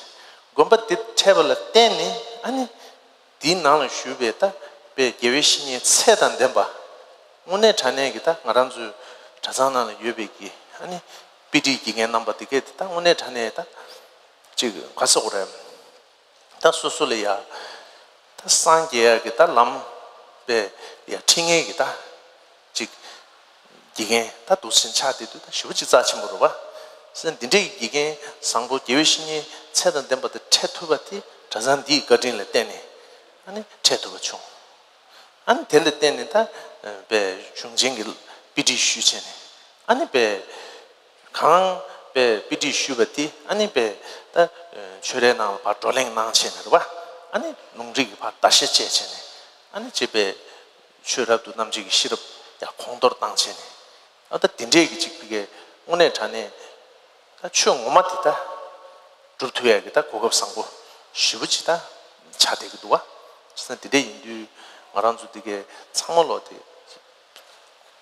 དགོན་པ་འདི་འཕྲད་པ་ལ་བརྟེན་ནས་ཨ་ནི་དེའི་ནང་ལ་བཞུགས་པའི་ད་དཔེ་དགེ་བའི་བཤེས་གཉེན་ཚད་དང་ལྡན་པ། དངོས་གནས་དྲང་གནས་ཀྱི་ད་ང་རང་ཚོའི་གྲྭ་ཚང་ནང་ལ་ཡོད་པའི་གི་ཨ་ནི་དཔེ་ཁྲིད་དགེ་རྒན་རྣམ་པ་དེ་གས་དེ་ད་དངོས་གནས་དྲང་གནས་ད་ཅིག་ག་རེ་ཟེར་དགོས་རེད། ད་སོ་སོ་ལ་ཡ་ད་སངས་རྒྱས་ཡག་གི་ད་ལམ་དཔེ་ཡ་ཁྲིད་མཁན་གྱི་ད་ཅིག་དགེ་རྒན་ད་འདུག་སེ་ཆགས་བསྡད་དུས་ད་ཞེ་པོ་ཅིག་རྩ་ཆེན་པོ་རེད་པ། སེ་འདི་འདྲའི་དགེ་རྒན་བཟང་པོ་དགེ་བའི་བཤེས་གཉེན་ཚད་དང་ལྡན་པ་དེ་འཕྲད་ཐུབ་པ་དེ་གྲྭ་ཚང་འདིའི་བཀའ་དྲིན་ལ་བརྟེན་ནས་ཨ་ནི་འཕྲད་ཐུབ་པ་བྱུང་། ཨ་ནི་དེ་ལ་བརྟེན་ནས་ད་དཔེ་གཞུང་ཆེན་གྱི་དཔེ་ཁྲིད་ཞུས་བྱས་ནས་ཨ་ནི་དཔེ་གང་དཔེ་དཔེ་ཁྲིད་ཞུས་པ་དེ་ཨ་ནི་དཔེ་ད་ཆོས་རའི་ནང་ལ་ཕར་བགྲོ་གླེང་གནང་བྱས་ནས་རེད་པ། ཨ་ནི་ལུང་རིགས་ཀྱི་ཕར་ཟླ་ཤེས་བཅས་བྱས་ནས་ཨ་ནི་ཅིག་དཔེ་ཆོས་རབ་ཏུ་རྣམ་འབྱེད་ཀྱི་ཤེས་རབ་ཡང་གོང་མཐོར་བཏང་བྱས་ནས། ཨ་ད་དེ་འདྲས་ཀྱི་ཅིག་ཕ་གིའི་དངོས་གནས་དྲང་གནས་ད་ཆོས་ངོ་མ་དེ་ད་སྒྲུབ་ཐུབ་ཡག་གི་ད་གོ་སྐབས་བཟང་པོ་ཞེ་པོ་ཅིག་ད་ཆགས་བསྡད་ཀྱི་འདུག་པ། བྱས་ཙང་དེ་འདྲས་ཡིན་དུས་ང་རང་ཚོ་འདི་གའི་ཚང་མ་ལོ་དེ་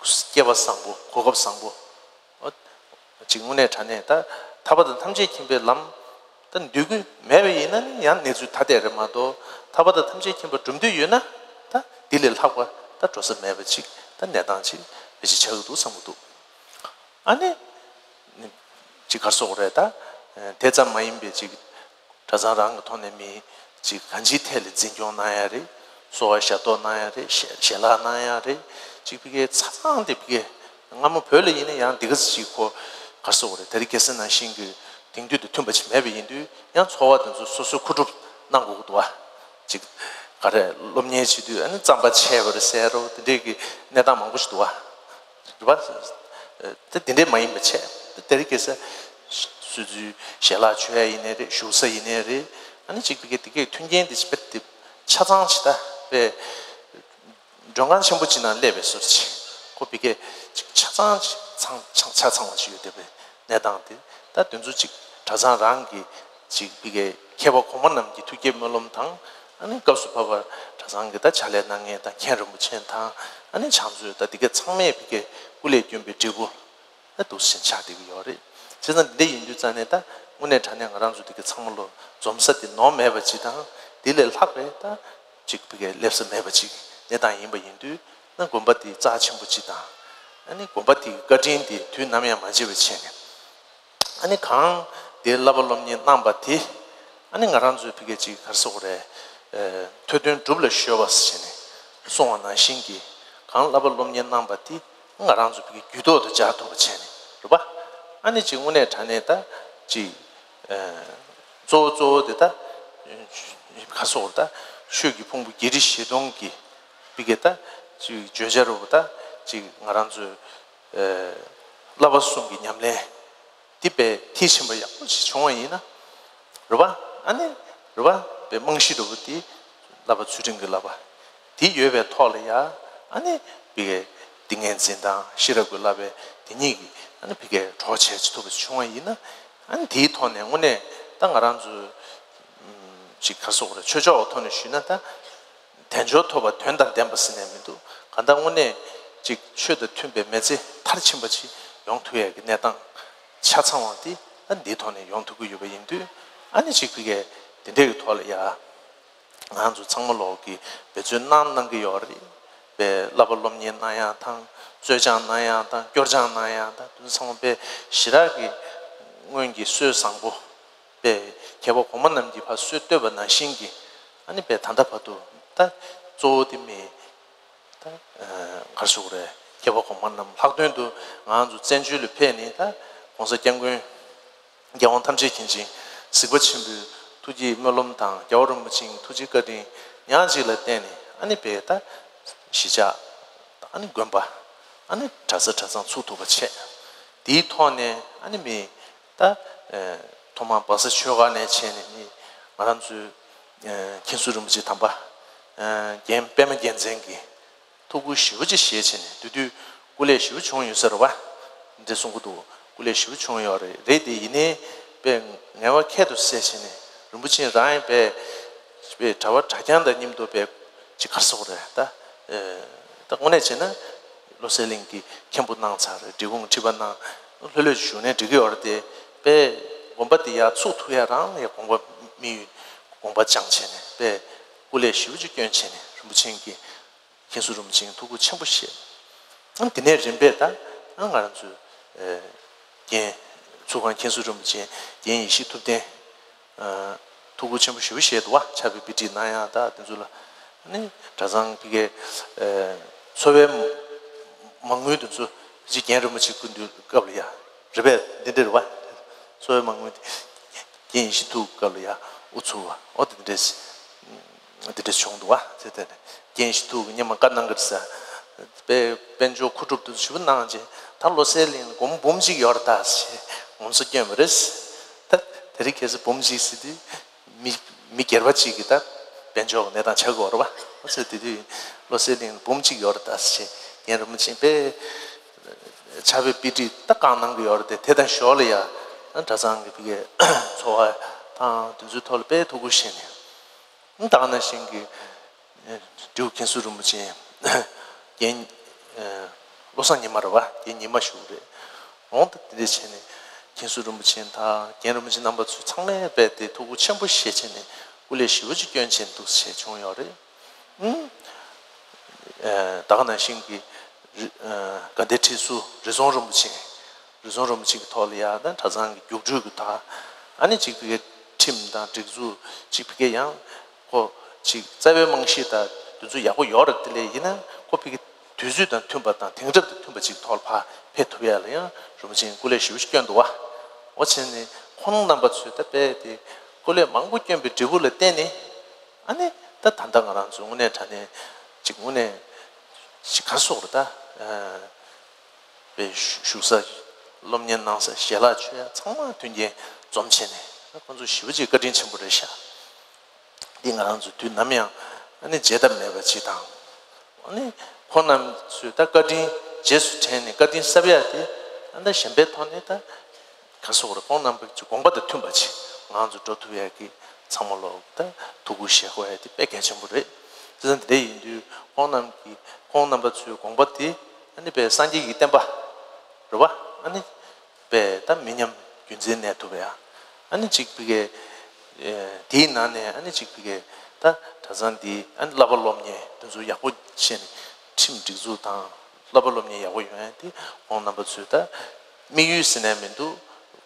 སྐལ་བ་བཟང་པོ་གོ་སྐབས་བཟང་པོ། ཨོ། ཅིག་དངོས་གནས་དྲང་གནས་ད་ཐར་པ་དང་ཐམས་ཅད་མཁྱེན་པའི་ལམ་ ད་འདོད་ཀྱི་མེད་པ་ཡིན་ན་ནི་ཡང་གནས་ཚུལ་ཐ་དད་རེད་མ་གཏོགས། ཐར་པ་དང་ཐམས་ཅད་མཁྱེན་པ་སྒྲུབ་འདོད་ཡོད་ན་ད་འདི་ལས་ལྷག་པ་ད་འགྲོ་ས་མེད་པ་ཅིག་ད་གནས་སྟངས་ཅིག་བེད་སྤྱོད་བྱ་གི་འདུག་བསམ་གི་འདུག་ཨ་ནི། ཅིག་ག་རེ་ཟེར་དགོས་རེད་ད། དེ་ཙམ་མ་ཡིན་པའི་ཅིག་གྲྭ་ཚང་རང་གི་ཐོག་ནས་མི་ཅིག་གང་ཅིའི་ཐད་ལ་འཛིན་སྐྱོང་གནང་ཡ་རེད། གསོལ་བ་ཞབས་ཏོག་གནང་ཡ་རེད། ཞལ་ཞལ་ལག་གནང་ཡ་རེད། ཅིག་ཕ་གིའི་ཆ་ཚང་དེ་ཕ་གིའི་སྔ་མོ་བོད་ལ་ཡིན་ན་ཡང་འདི་ག་ཚོད་ཅིག་ཁོ་ག་རེ་ཟེར་དགོས་རེད། དེ་རིང་ཁ་སང་ནང་བཞིན་གྱི་དེང་དུས་དང་མཐུན་པ་ཅིག་མེད་པ་ཡིན་དུས་ཡང་འཚོ་བ་དེ་ཚོ་སོ་སོའི་མཁོ་སྒྲུབ་གནང་དགོས་ཀྱི་འདུག་བ། ཅིག་ག་རེ་སློབ་གཉེར་བྱེད་དུས་ཨ་ནི་རྩམ་པ་ཆད་པ་རེད་ཟེར་རོ། དེ་འདྲའི་གི་གནས་སྟངས་མང་པོ་ཞིག་འདུག་བ། རེད་པ། དེ་དེ་འདྲས་མ་ཡིན་པ་བྱས། དེ་དེ་རིང་ཁ་སང་སོ་སོའི་ཞལ་ལག་མཆོད་ཡ་ཡིན་ནའི་རེད། བཞུགས་ས་ཡིན་ནའི་རེད། ཨ་ནི་གཅིག་ཕ་གི་དེ་གའི་མཐུན་རྐྱེན་དེ་ཅིག་དཔེ་དེ་ཆ་ཚང་ཅིག་ད་དཔེ་མགྲོན་ཁང་ཆེན་པོ་ཅིག་ནང་སླེབས་པའི་བཟོ་འདྲ་ཅིག་ཁོ་ཕ་གི་ཅིག་ཆ་ཚང་ཅིག་ཚང་ཆ་ཆ་ཚང་བ་ཅིག་ཡོད་བསྡད་པའི་གནས་སྟངས་དེ། ད་དེ་ཚོ་ཅིག་གྲྭ་ཚང་རང་གི་ཅིག་ཕ་གི་མཁས་པ་གོང་མ་རྣམས་ཀྱི་ཐུགས་བསྐྱེད་སྨོན་ལམ་དང་། ཨ་ནི་སྐབས་སུ་བབས་པ་གྲྭ་ཚང་གི་ད་ཕྱག་ལས་གནང་མཁན་དང་མཁན་རིན་པོ་ཆེ་དང་། ཨ་ནི་ཕྱག་མཛོད་ད་འདི་ག་ཚང་མས་ཕ་གི་སྐུ་ལས་བསྐྱོན་པའི་འབྲས་བུ་ད་འདུག་སེ་ཆགས་བསྡད་ཀྱི་ཡོད་རེད། བྱས་ཙང་འདི་འདྲ་ཡིན་དུས་ཙང་ནས་ད་དངོས་གནས་དྲང་གནས་ང་རང་ཚོ་འདི་ག་ཚང་མ་ལོ་འཛོམས་ས་དེ་ནོར་མེད་པ་ཅིག་དང་། འདི་ལས་ལྷག་པའི་ད་ཅིག་ཕ་གི་སླེབས་ས་མེད་པ་ཅིག་གནས་སྟངས་ཡིན་པ་ཡིན་དུས། ན་དགོན་པ་དེ་རྩ་ཆེན་པོ་ཅིག་དང་། ཨ་ནི་དགོན་པ་དེའི་བཀའ་དྲིན་དེ་དུས་ནམ་ཡང་མ་བརྗེད་པ་བྱས་ནས། ཨ་ནི་གང་དེ་བསླབ་པ་སློབ་གཉེར་གནང་པ་དེ། ཨ་ནི་ང་རང་ཚོའི་ཕ་གི་ཅིག་ག་རེ་ཟེར་དགོས་རེད། ཨ་ཐོས་དོན་སྒྲུབ་ལ་གཞོལ་བ་ཟེར་ནས་གསུངས་པ་ནང་བཞིན་གྱི། གང་བསླབ་པ་སློབ་གཉེར་གནང་པ་དེ་ང་རང་ཚོའི་ཕ་གི་རྒྱུད་ཐོག་ཏུ་འཇགས་ཐུབ་པ་བྱས་ནས་རེད་པ། ཨ་ནི་ཅིག་དངོས་གནས་དྲང་གནས་ད་ཅིག་ཨ་གཙོ་བོ་གཙོ་བོ་དེ་ད་ག་རེ་ཟེར་དགོས་རེད། ད་ཆོས་ཀྱི་ཕུང་པོ་བརྒྱད་ཁྲི་བཞི་སྟོང་གི་ཕ་གི་ད་ཅིག་བརྗོད་བྱ་རུ་ད་ཅིག་ང་རང་ཚོའི་ཨ་བསླབ་པ་གསུམ་གྱི་ཉམས་ལེན་འདི་དཔེ་མཐིལ་ཕྱིན་པ་ཡག་པོ་ཞིག་བྱུང་བ་ཡིན་ན། རེད་པ། ཨ་ནི་རེད་པ། དཔེ་རྨང་གཞི་འདྲ་པོ་དེ་བསླབ་པ་ཚུལ་ཁྲིམས་ཀྱི་བསླབ་པ་དེ་ཡོད་པའི་ཐོག་ལ་ཡ། ཨ་ནི་ཕ་གི་ཏིང་ངེ་འཛིན་དང་ཤེས་རབ་ཀྱི་བསླབ་པའི་དེ་གཉིས་ཀྱི་ཨ་ནི་ཕ་གི་གྲོགས་བྱེད་ཐུབ་པ་བྱུང་བ་ཡིན་ན། ཨ་ནི་དེའི་ཐོག་ནས་དངོས་གནས་ད་ང་རང་ཚོ་ཅིག་ག་རེ་ཟེར་དགོས་རེད། ཆོས་ཕྱོགས་ཀྱི་ཐོག་ནས་ཞུས་ན་ད། དལ་འབྱོར་ཐོབ་པ་དོན་དང་ལྡན་པ་ཟེར་ནས་མི་འདུག་གང་ལྟར་དངོས་གནས་ཅིག་ཆོས་དང་མཐུན་པའི་མི་ཚེ་མཐར་ཕྱིན་པ་ཅིག་ཡོང་ཐུབ་ཡས་ཀྱི་གནས་སྟངས་ཆ་ཚང་བ་དེ་ད་འདིའི་ཐོག་ནས་ཡོང་ཐུབ་ཀྱི་ཡོད་པ་ཡིན་དུས། ཨ་ནི་ཅིག་ཕ་གི་དེ་འདྲའི་གི་ཐོག་ལ་ཡ། ང་ཚོ་ཚང་མ་ལོག་གི་འབད་བརྩོན་གནང་གནང་གི་ཡོད་རེད། དཔེ་བསླབ་པ་སློབ་གཉེར་གནང་ཡག་དང་། རྩོལ་སྦྱོང་གནང་ཡག་དང་། སྐྱོར་སྦྱོང་གནང་ཡག་དང་། དེ་ཚོ་ཚང་མ་དཔེ་ཞེ་དྲག་གི་སྔོན་གྱི་སྲོལ་བཟང་པོ། དཔེ་མཁས་པ་གོང་མ་རྣམས་ཀྱིས་ཕར་སྲོལ་བཏོད་པ་ནང་བཞིན་གྱི། ཨ་ནི་དཔེ་ད་ལྟ་བར་དུ་ད་གཙོ་བོ་དེ་མི་ད་ག་རེ་ཟེར་དགོས་རེད། མཁས་པ་གོང་མ་རྣམས་ལྷག་དོན་དུ་ང་ཚོ་བཙན་བྱོལ་ལ་ཕེབས་ནས་ད་༸གོང་ས་༸སྐྱབས་མགོན་རྒྱལ་དབང་ཐམས་ཅད་མཁྱེན་ཅིང་གཟིགས་པ་ཆེན་པོའི་ཐུགས་བསྐྱེད་སྨོན་ལམ་དང་། རྒྱལ་བ་རིན་པོ་ཆེའི་ཐུགས་རྗེ་བཀའ་དྲིན་ཉག་གཅིག་ལ་བརྟེན་ནས། ཨ་ནི་དཔེ་ད་གཞིས་ཆགས། ཨ་ནི་དགོན་པ། ཨ་ནི་གྲྭ་ས་གྲྭ་ཚང་ཚུགས་ཐུབ་པ་བྱས། དེའི་ཐོག་ནས་ཨ་ནི་མི་ད་ཐོག་མར་སྦག་ས་ཆོས་སྒར་ནས་བྱས་ནས་མི་ང་རང་ཚོའི་མཁན་ཟུར་རིན་པོ་ཆེ་དམ་པ། རྒན་པད་མ་རྒྱལ་མཚན་གྱིས་ཐུགས་ཁུར་ཞེ་པོ་ཅིག་བཞེས་བྱས་ནས། དེ་དུས་སྐུ་ལས་ཞེ་པོ་བྱུང་ཡོད་ས་རེད་པ། འདི་གསུང་གི་འདུག་སྐུ་ལས་ཞེ་པོ་བྱུང་ཡོད་རེད། རེད་དེ་ཡིན་ནའི་དཔེ་ངལ་བ་ཁྱད་དུ་བསད་བྱས་ནས། རིན་པོ་ཆེ་རང་ཡང་དཔེ་དཔེ་གྲྭ་པ་གྲྭ་རྐྱང་དང་མཉམ་དུ་དཔེ་ཅིག་ག་རེ་ཟེར་དགོས་རེད་ད། ད་དངོས་གནས་བྱས་ན་བློ་གསལ་གླིང་གི་མཁན་པོ་གནང་ཚར་རེད། འབྲི་གུང་ཁྲི་པ་གནང་། ལྷོད་ལྷོད་བཞུགས་ནའི་འགྲིག་གི་ཡོད་རེད་དེ། དཔེ་དགོན་པ་དེ་ཡར་ཚུགས་ཐུབ་ཡ་རང་ལ་ཡ་དགོངས་པ་དམིགས་ཡུལ་དགོངས་པ་བཅངས་བྱས་ནས། དཔེ་སྐུ་ལས་ཞེ་པོ་ཅིག་བསྐྱོན་བྱས་ནས་རིན་པོ་ཆེ་གི་མཁན་ཟུར་རིན་པོ་ཆེ་ཐུགས་ཁུར་ཆེན་པོ་བཞེས། ཨ་དེ་ནས་རིམ་པས་ད་ང་རང་ཚོའི་རྒན་ཚུལ་ཁང་མཁན་ཟུར་རིན་པོ་ཆེ་རྒན་ཡེ་ཤེས་ཐུབ་བསྟན། ཐུགས་ཁུར་ཆེན་པོ་ཞེ་པོ་བཞེས་འདུག་པ། ཕྱག་དཔེ་དཔེ་ཁྲིད་གནང་ཡག་ད་དེ་ཚོ་ལ། ཨ་ནི་གྲྭ་ཚང་ཕ་གིའི་འཚོ་བའི་མ་དངུལ་དེ་ཚོ་ཅིག་རྒན་རིན་པོ་ཆེ་སྐུ་མདུན་སྐབས་ལ་ཡ། རེད་པས། འདི་འདྲ་རེད་པ། འཚོ་བའི་མ་དངུལ་དེ་རྒན་ཡེ་ཤེས་ཐུབ་སྐབས་ལ་ཡ་དབུ་ཚུགས་པ། འོ་དེ་འདྲས། དེ་འདྲ་བྱུང་འདུག་པ། དེ་དེ་ནས་རྒན་ཡེ་ཤེས་ཐུབ་ཀྱིས་སྔོན་མ་བཀའ་གནང་གི་རེད་ཟེར། དཔེ་དཔལ་འབྱོར་མཁོ་སྒྲུབ་དེ་ཚོ་ཞེ་པོ་གནང་རྗེས། ད་བློ་གསལ་གླིང་ལ་སྒོར་མོ་འབུམ་གཅིག་ཡོད་རེད་ད་ཟེར་ངོམ་སོ་བསྐྱོན་པ་རེད། ད་དེ་རིང་ཁ་སང་འབུམ་གཅིག་ཟེར་དུས་མི་མི་སྒེར་པ་གཅིག་གི་ད་དཔལ་འབྱོར་གྱི་གནས་སྟངས་ཆགས་ཀྱི་ཡོད་རེད་པ། ཨ་ཙི། དེ་དུས་བློ་གསལ་གླིང་ལ་འབུམ་གཅིག་ཡོད་རེད་ད་ཟེར། རྒན་རིན་པོ་ཆེ་དཔེ་ཕྱག་དཔེ་དཔེ་ཁྲིད་ད་བཀའ་གནང་གི་ཡོད་རེད་དེ། དེ་དང་ཞོར་ལ་ཡ་གྲྭ་ཚང་གི་ཕ་གིའི་འཚོ་བ་དང་དེ་ཚོའི་ཐོག་ལ་དཔེ་ཐུགས་ཁུར་བཞེས་ནས། ད་ག་ནང་བཞིན་གྱི་འབྲི་གུང་མཁན་ཟུར་རིན་པོ་ཆེ་རྒན་བློ་བཟང་ཉི་མ་རེད་པ། རྒན་ཉི་མ་བཞུགས་རེད། འོང་ད་དེ་འདྲས་བྱས་ནས། མཁན་ཟུར་རིན་པོ་ཆེ་དང་རྒན་རིན་པོ་ཆེ་རྣམ་པ་ཚོས་ཚང་མས་རྦད་དེ་ཐུགས་ཁུར་ཆེན་པོ་བཞེས་བྱས་ནས་སྐུ་ལས་ཞེ་པོ་ཅིག་བསྐྱོན་བྱས་འདུག་ཟེར་བྱུང་ཡོད་རེད། ཨུམ། ཨེ། ད་ག་ནང་བཞིན་གྱི་རི་ཨ་དགའ་ལྡན་ཁྲི་ཟུར་རི་རྫོང་རིན་པོ་ཆེ། རི་རྫོང་རིན་པོ་ཆེ་གི་ཐོག་ལ་ཡ་ད་གྲྭ་ཚང་གི་རྒྱུགས་སྤྲོད་ཀྱི་ད། ཨ་ནི་གཅིག་ཕ་གིའི་ཁྲིམས་དང་སྒྲིག་འཛུགས་གཅིག་ཕ་གིའི་ཡང་ཁོ་གཅིག་རྩ་བའི་རྨང་གཞི་དང་དེ་ཚོ་ཡག་པོ་ཡོད་རེད། དེ་ལས་ཡིན་ན་ཁོ་ཕ་གི་དུས་ཚོད་དང་མཐུན་པ་དང་དེང་རབས་དང་མཐུན་པ་ཅིག་ཐོག་ལ་ཕར་ཕེབས་ཐུབ་ཡ་ལ་ཡང་རིན་པོ་ཆེ་སྐུ་ལས་ཞེ་པོ་ཅིག་བསྐྱོན་འདུག་བ། འོ་བྱས་ནས་ཁོང་རྣམ་པ་ཚོས་ད་རྦད་དེ་སྐུ་ལས་མང་པོ་བསྐྱོན་པའི་འབྲས་བུ་ལ་བརྟེན་ནས། ཨ་ནི་ད་ད་ལྟ་ང་རང་ཚོ་དངོས་གནས་དྲང་གནས་ཅིག་དངོས་གནས་ཅིག་ག་རེ་ཟེར་དགོས་རེད་ད། ཨ་པའི་བཞུགས་ས། སློབ་གཉེར་གནང་ས། ཞལ་ལག་མཆོད་ཡ་ཚང་མ་མཐུན་རྐྱེན་འཛོམས་བྱས་ནས་ཁོང་ཚོ་ཞེ་པོ་ཅིག་བཀའ་དྲིན་ཆེན་པོ་རེད་ཤག། འདི་ང་རང་ཚོ་དུས་ནམ་ཡང་ཨ་ནི་བརྗེད་ཐབས་མེད་པ་ཅིག་དང་། ཨ་ནི་ཁོང་རྣམ་ཚོས་ད་བཀའ་དྲིན་རྗེས་སུ་དྲན་ནས་བཀའ་དྲིན་གསབ་ཡ་དེ་ཨ་ད་གཞན་པའི་ཐོག་ནས་ད་ག་རེ་ཟེར་དགོས་རེད། ཁོང་རྣམ་པ་ཚོའི་དགོངས་པ་དང་མཐུན་པ་ཅིག་ང་རང་ཚོ་འགྲོ་ཐུབ་ཡ་གི་ཚང་མ་ལོག་ད་ཐུགས་ཁུར་བཞེས་དགོས་ཡ་དེ་དཔེ་གལ་ཆེན་པོ་རེད། བྱས་ཙང་དེ་འདྲ་ཡིན་དུས་ཁོང་རྣམ་གྱི་ཁོང་རྣམ་པ་ཚོའི་དགོངས་པ་དེ་ཨ་ནི་དཔེ་སངས་རྒྱས་ཀྱི་བསྟན་པ་རེད་བ། ཨ་ནི་པས་ད་མི་ཉམས་རྒྱུན་འཛིན་གནས་ཐུབ་ཡ། ཨ་ནི་གཅིག་ཕ་གིའི་ཨེ་དེའི་ནང་ནས་ཨ་ནི་གཅིག་ཕ་གིའི་ད་གྲྭ་ཚང་འདི་ཨ་ནི་བསླབ་པ་སློབ་གཉེར་དེ་ཚོ་ཡག་པོ་བྱས་ནས་ཁྲིམས་སྒྲིག་འཛུགས་དང་བསླབ་པ་སློབ་གཉེར་ཡག་པོ་ཡོང་ཡ་དེ་ཁོང་རྣམ་པ་ཚོས་ད་དམིགས་ཡུལ་ཟེར་ནས་མི་འདུག།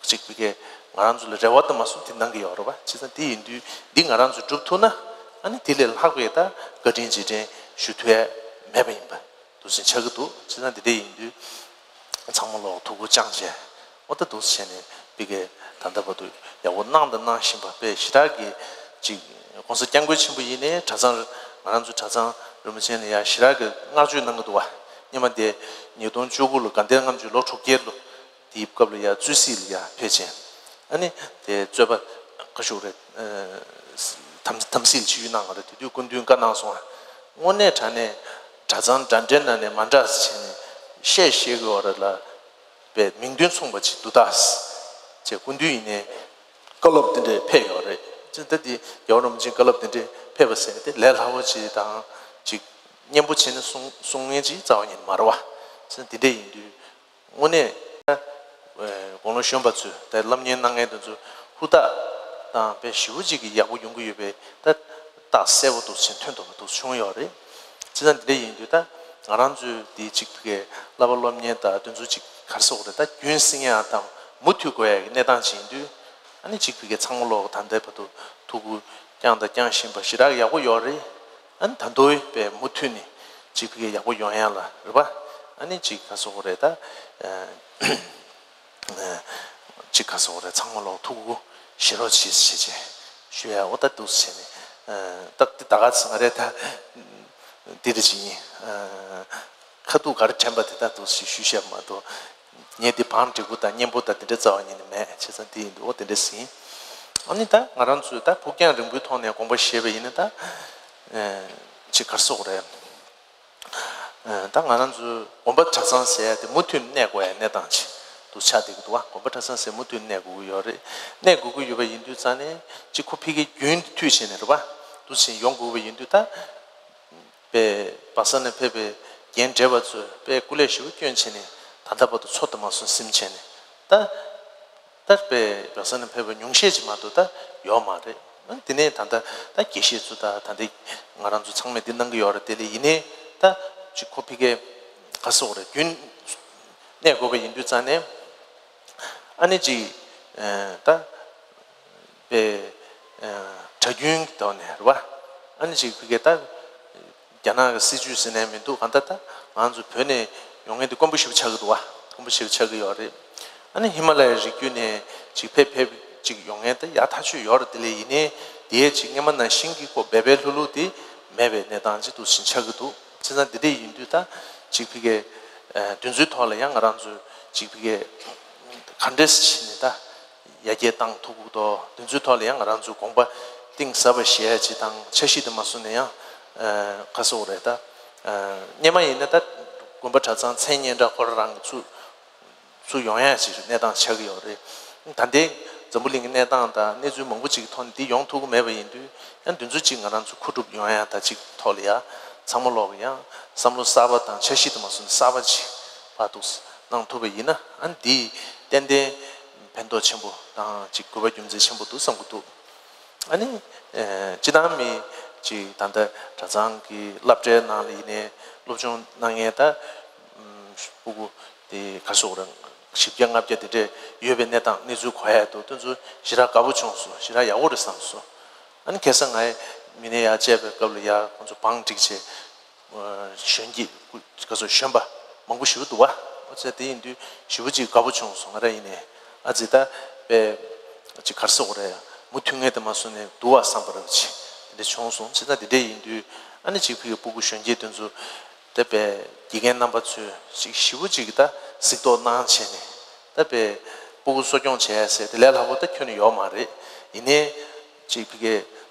གཅིག་ཕ་གིའི་ང་རང་ཚོ་ལ་རེ་བ་དང་མ་སུ་དེ་གནང་གི་ཡོད་རེད་བ། བྱས་ཙང་དེ་ཡིན་དུས་འདི་ང་རང་ཚོས་སྒྲུབ་ཐུབ་ན་ཨ་ནི་དེ་ལས་ལྷག་པའི་ད་བཀའ་དྲིན་རྗེས་དྲན་ཞུ་ཐུབ་ཡ་མེད་པ་ཡིན་པ། འདུག་སེ་ཆགས་ཀྱི་འདུག། བྱས་ཙང་འདི་འདྲ་ཡིན་དུས་ཚང་མ་ལོག་ཐུགས་ཁུར་བཅངས་བྱས་འོ་ད་འདུག་སེ་བྱས་ནས་ཕ་གིའི་ད་ལྟ་བར་དུ་ཡག་པོ་གནང་དང་གནང་བཞིན་པ་དཔེ་ཞེ་དྲག་གི་ཅིག་༸གོང་ས་༸སྐྱབས་མགོན་ཆེན་པོ་ཡིན་ནའི་གྲྭ་ཚང་ང་རང་ཚོའི་གྲྭ་ཚང་རིན་པོ་ཆེ་ལ་ཡ་ཞེ་དྲག་གི་བསྔགས་བརྗོད་གནང་གི་འདུག་བ། སྔོན་མ་དེ་ཉིས་སྟོང་བཅུ་དགུ་ལོ་དགའ་ལྡན་ལྔ་བཅུ་ལོ་དྲུག་བརྒྱད་ལོ། དེའི་སྐབས་ལ་ཡ་བཙུན་སྲིད་ལ་ཡ་ཕེབས་ཆེན། ཨ་ནི་དེ་གཙོས་པ་ཁ་ཤུགས་རེད། དམ་དམ་སྲིད་ལ་ཆིབས་བསྒྱུར་གནང་བ་རེད། དེ་དུས་སྐུ་མདུན་བཀའ་གནང་སོང་ང་། དངོས་གནས་དྲང་གནས་གྲྭ་ཚང་འདྲ་འདྲའི་ནང་ནས་མ་འདྲ་ཟེར་བྱས་ནས་བཤད་ཤེས་དགོས་བ་རེད་ལ། པའི་མིང་དོན་མཚུངས་པ་ཅིག་འདུག་ད་ཟེར་སྐུ་མདུན་ཡིན་ནའི་བཀའ་སློབ་དེ་འདྲས་ཕེབས་ཡོད་རེད། ཅེས་ད་དེ་རྒྱལ་བ་རིན་པོ་ཆེའི་བཀའ་སློབ་དེ་འདྲས་ཕེབས་པ་ཟེར་དེ་ལས་སླ་བོ་ཅིག་དང་ཅིག་སྙན་པོ་བྱས་ནས་གསུང་གསུང་མཁན་ཅིག་རྩ་བ་ཉིད་ནས་མ་རེད་བ། ཅེས་དེ་འདྲས་ཡིན་དུས། དངོས་གནས་ད་དགུང་ལོ་གཞོན་པ་ཚོས་ད་སློབ་གཉེར་གནང་མཁན་དེ་ཚོ་ཧུར་ཐག་དང་དཔེ་ཞེ་པོ་ཅིག་གི་ཡག་པོ་ཡོང་གི་ཡོད་པའི་ད་རྟགས་གསལ་པོ་འདུག་ཅིག་ཐོན་ཐུབ་པ་འདུག་བྱུང་ཡོད་རེད། བྱས་ཙང་འདི་འདྲ་ཡིན་དུས་ད་ང་རང་ཚོའི་འདི་གཅིག་ཕ་གིའི་བསླབ་པ་སློབ་གཉེར་དང་དེ་ཚོ་གཅིག་ག་རེ་ཟེར་དགོས་རེད། ད་རྒྱུན་བསྲིང་ཡག་དང་མུ་མཐུད་དགོས་ཡག་གི་གནས་སྟངས་ཅིག་ཡིན་དུས། ཨ་ནི་གཅིག་ཕ་གིའི་ཚང་མ་ལོག་ད་ལྟའི་བར་དུ་ཐུགས་ཁུར་བསྐྱངས་དང་བསྐྱང་བཞིན་པ་ཞེ་དྲག་ཡག་པོ་ཡོད་རེད། ཨ་ནི་ད་དུང་དཔེ་མུ་མཐུད་ནས་གཅིག་ཕ་གིའི་ཡག་པོ་ཡོང་ཡག་ལ་རེད་པ། ཨ་ནི་གཅིག་ག་རེ་ཟེར་དགོས་རེད་ད། ཨ་གཅིག་ག་རེ་ཟེར་དགོས་རེད། ཚང་མ་ལོག་ཐུགས་ཁུར་བཞེས་རོགས་བྱེད་ཟེར་བྱས་ཞུ་ཡག་འོ་ད་འདུག་སེ་བྱས་ནས། ཨ་ད་འདི་ད་ག་ཚོད་ང་རེད་ད། འདི་འདྲ་ཅིག་ཡིན། ཨ་ཁ་ཐུག་ག་རེ་དྲན་པ་དེ་ད་འདུག་སེ་ཞུ་བཤད་མ་གཏོགས། ངས་འདི་བང་འགྲིག་པོ་དང་སྙན་པོ་དང་དེ་འདྲ་རྩ་བ་ཉིད་ནས་མེད། བྱས་ཙང་དེ་ཡིན་དུས་འོ་དེ་འདྲ་ཟིན། ཨ་ནི་ད་ང་རང་ཚོས་ད་ཕུགས་རྒྱང་རིང་པོའི་ཐོག་ནས་དགོངས་པ་བཞེས་པ་ཡིན་ན་ད། ཨེ་ཅིག་ག་རེ་ཟེར་དགོས་རེད། ཨེ་ད་ང་རང་ཚོའི་དགོན་པ་གྲྭ་ཚང་ཟེར་ཡ་དེ་མུ་མཐུད་གནས་དགོས་ཡ་གནས་སྟངས་ཅིག་ཏུ་ཆགས་བསྡད་ཀྱི་འདུག་བ། དགོན་པ་གྲྭ་ཚང་ཟེར་མུ་མཐུད་གནས་དགོས་ཀྱི་ཡོད་རེད། གནས་དགོས་ཀྱི་ཡོད་པ་ཡིན་དུས་ཙང་ནས་ཅིག་ཁོ་ཕ་གིའི་རྒྱུན་མཐུད་བྱས་ནས་རེད་བ། འདུག་སེ་ཡོང་དགོས་པ་ཡིན་དུས་ད། པའི་བག་ས་ནས་ཕེབས་པའི་རྒན་བགྲེས་པ་ཚོས་པའི་སྐུ་ལས་ཞེ་པོ་བསྐྱོན་བྱས་ནས་ད་ལྟ་བར་དུ་འཚོ་དང་མ་སོང་ཟིན་བྱས་ནས་ད། ད་པའི་བག་ས་ནས་ཕེབས་པའི་ཉུང་ཤས་ཅིག་མ་གཏོགས་ད་ཡོད་མ་རེད། དེ་ནས་ད་ལྟ་ད་དགེ་བཤེས་ཚོ་ད་ད་ལྟ་ང་རང་ཚོ་ཚང་མས་འདི་གནང་གི་ཡོད་རེད། དེ་ལས་ཡིན་ནའི་ད་ཅིག་ཁོ་ཕ་གིའི་ག་རེ་ཟེར་དགོས་རེད། རྒྱུན་གནས་དགོས་པ་ཡིན་དུས་ཙང་ནས་ཨ་ནི་ཅིག་ད། པའི་ཨ་གྲྭ་རྒྱུན་གྱི་ཐོག་ནས་རེད་བ། ཨ་ནི་ཅིག་ཕ་གིའི་ད་རྒྱ་ནག་གི་སྲིད་ཇུས་ཟེར་ནས་མི་འདུག་ག་ད་ད་ང་ཚོ་བོད་ནས་ཡོང་མཁན་དེ་དཀོན་པོ་ཞེ་པོ་ཆགས་ཀྱི་འདུག་བ། དཀོན་པོ་ཞེ་པོ་ཆགས་ཀྱི་ཡོད་རེད། ཨ་ནི་ཧི་མ་ལ་ཡའི་རི་རྒྱུད་ནས་ཅིག་ཕེབས་ཕེབས་ཅིག་ཡོང་མཁན་དེ་ཡག་ཐག་ཆོད་ཡོད་རེད། དེ་ལས་ཡིན་ནའི་དེའི་ཅིག་སྔོན་མ་ནང་བཞིན་གྱི་ཁོ་སྦས་པའི་ལྷུག་ལྷུག་དེ་མེད་པའི་གནས་སྟངས་ཅིག་འདུག་སེ་ཆགས་ཀྱི་འདུག། བྱས་ཙང་འདི་འདྲ་ཡིན་དུས་ད་ཅིག་ཕ་གིའི་ཨ་དེ་ཚོའི་ཐོག་ལ་ཡང་ང་རང་ཚོས་ཅིག་ཕ་གིའི་ག་འདྲས་བྱས་ནས་ད། ཡར་རྒྱས་བཏང་ཐུབ་ཀྱི་འདུག། དེ་ཚོའི་ཐོག་ལ་ཡང་ང་རང་ཚོས་དགོངས་པ་གཏིང་ཟབ་པ་བཞེས་ཡ་ཅིག་དང་། འཆར་གཞི་དེ་མ་བཟོ་ནས་ཡང་ཨ་ག་རེ་ཟེར་དགོས་རེད་ད། ཨ་སྔོན་མ་ཡིན་ན་ད་དགོན་པ་གྲྭ་ཚང་མཚན་སྙན་གྲགས་ཁོ་རང་རང་གིས་ཚུར་ཚུར་ཡོང་ཡ་ཅིག་གནས་སྟངས་ཆགས་ཀྱི་ཡོད་རེད། ད་ལྟའི་འཛམ་བུ་གླིང་གི་གནས་སྟངས་དང་གནས་ཚུལ་མང་པོ་ཅིག་གི་ཐོག་ནས་འདི་ཡོང་ཐུབ་ཀྱི་མེད་པ་ཡིན་དུས་ཡང་དེ་ཚོ་ཅིག་ང་རང་ཚོ་མཁོ་སྒྲུབ་ཡོང་ཡ་ད་ཅིག་ཐོག་ལ་ཡ་ཚང་མ་ལོག་གི་ཡང་བསམ་བློ་གསར་པ་དང་འཆར་གཞི་དེ་མ་བཟོ་ནས་གསར་པ་ཅིག་ཕར་འདུག་གནང་ཐུབ་པ་ཡིན་ན་ཨ་ནི་འདི་ཏན་ཏན། ཕན་ཐོགས་ཆེན་པོ་དང་ཅིག་དགོས་པ་རྒྱུ་མཚན་ཆེན་པོ་འདུག་བསམ་གྱི་འདུག་ཨ་ནི་སྤྱི་བཏང་མི་ཅིག་ད་ལྟ་གྲྭ་ཚང་གི་སློབ་གྲྭའི་ནང་ལ་ཡིན་ནའི་སློབ་སྦྱོང་གནང་མཁན་ད་སྤུ་གུ་དེ་ག་སོག་རང་བཞི་བརྒྱ་ལྔ་བརྒྱ་དེ་འདྲས་ཡོད་པའི་གནས་སྟངས་གནས་ཚུལ་གོ་ཡ་འདུག་དེ་ཚོ་ཞེ་དྲག་དགའ་པོ་བྱུང་སོང་། ཞེ་དྲག་ཡག་པོ་རེད་བསམ་སོང་། ཨ་ནི་ཁ་སང་ང་མི་སྣ་ཡར་བཅར་བའི་སྐབས་ལ་ཡ་ཁོང་ཚོ་བང་བསྒྲིགས་བྱས། གཞོན་སྐྱེས་ག་ཚོད་གཞོན་པ་མང་པོ་ཞེ་པོ་འདུག་བ། ཨོ་ཙི་དེ་ཡིན་དུས་ཞེ་པོ་ཅིག་དགའ་པོ་བྱུང་སོང་། ང་རང་ཡིན་ནའི་ཨ་ཙི་ད་པས་ཅིག་གར་སོག་རེད། མུ་མཐུད་ངེས་དེ་མ་སོང་ནས་འདུག་བ་བསམ་པ་རེད་ཅིག་དེ་འདྲ་བྱུང་སོང་། ཅི་ད་དེ་འདྲ་ཡིན་དུས་ཨ་ནི་ཅིག་ཕི་གི་སྤུ་གུ་གཞོན་སྐྱེས་དེ་ཚོ་དེ་པས་དགེ་རྒན་རྣམ་པ་ཚོས་ཅིག་ཞེ་པོ་ཅིག་ད་གཟིགས་རྟོག་གནང་བྱས་ནས་ད་པས་སྤུ་གུ་གསོ་སྐྱོང་བྱས་ཟེར་དེ་ལས་སླ་པོ་ད་ཁྱོན་ནས་ཡོད་མ་རེད། ཡིན་ནའི། ཅིག་ཕི་གའི་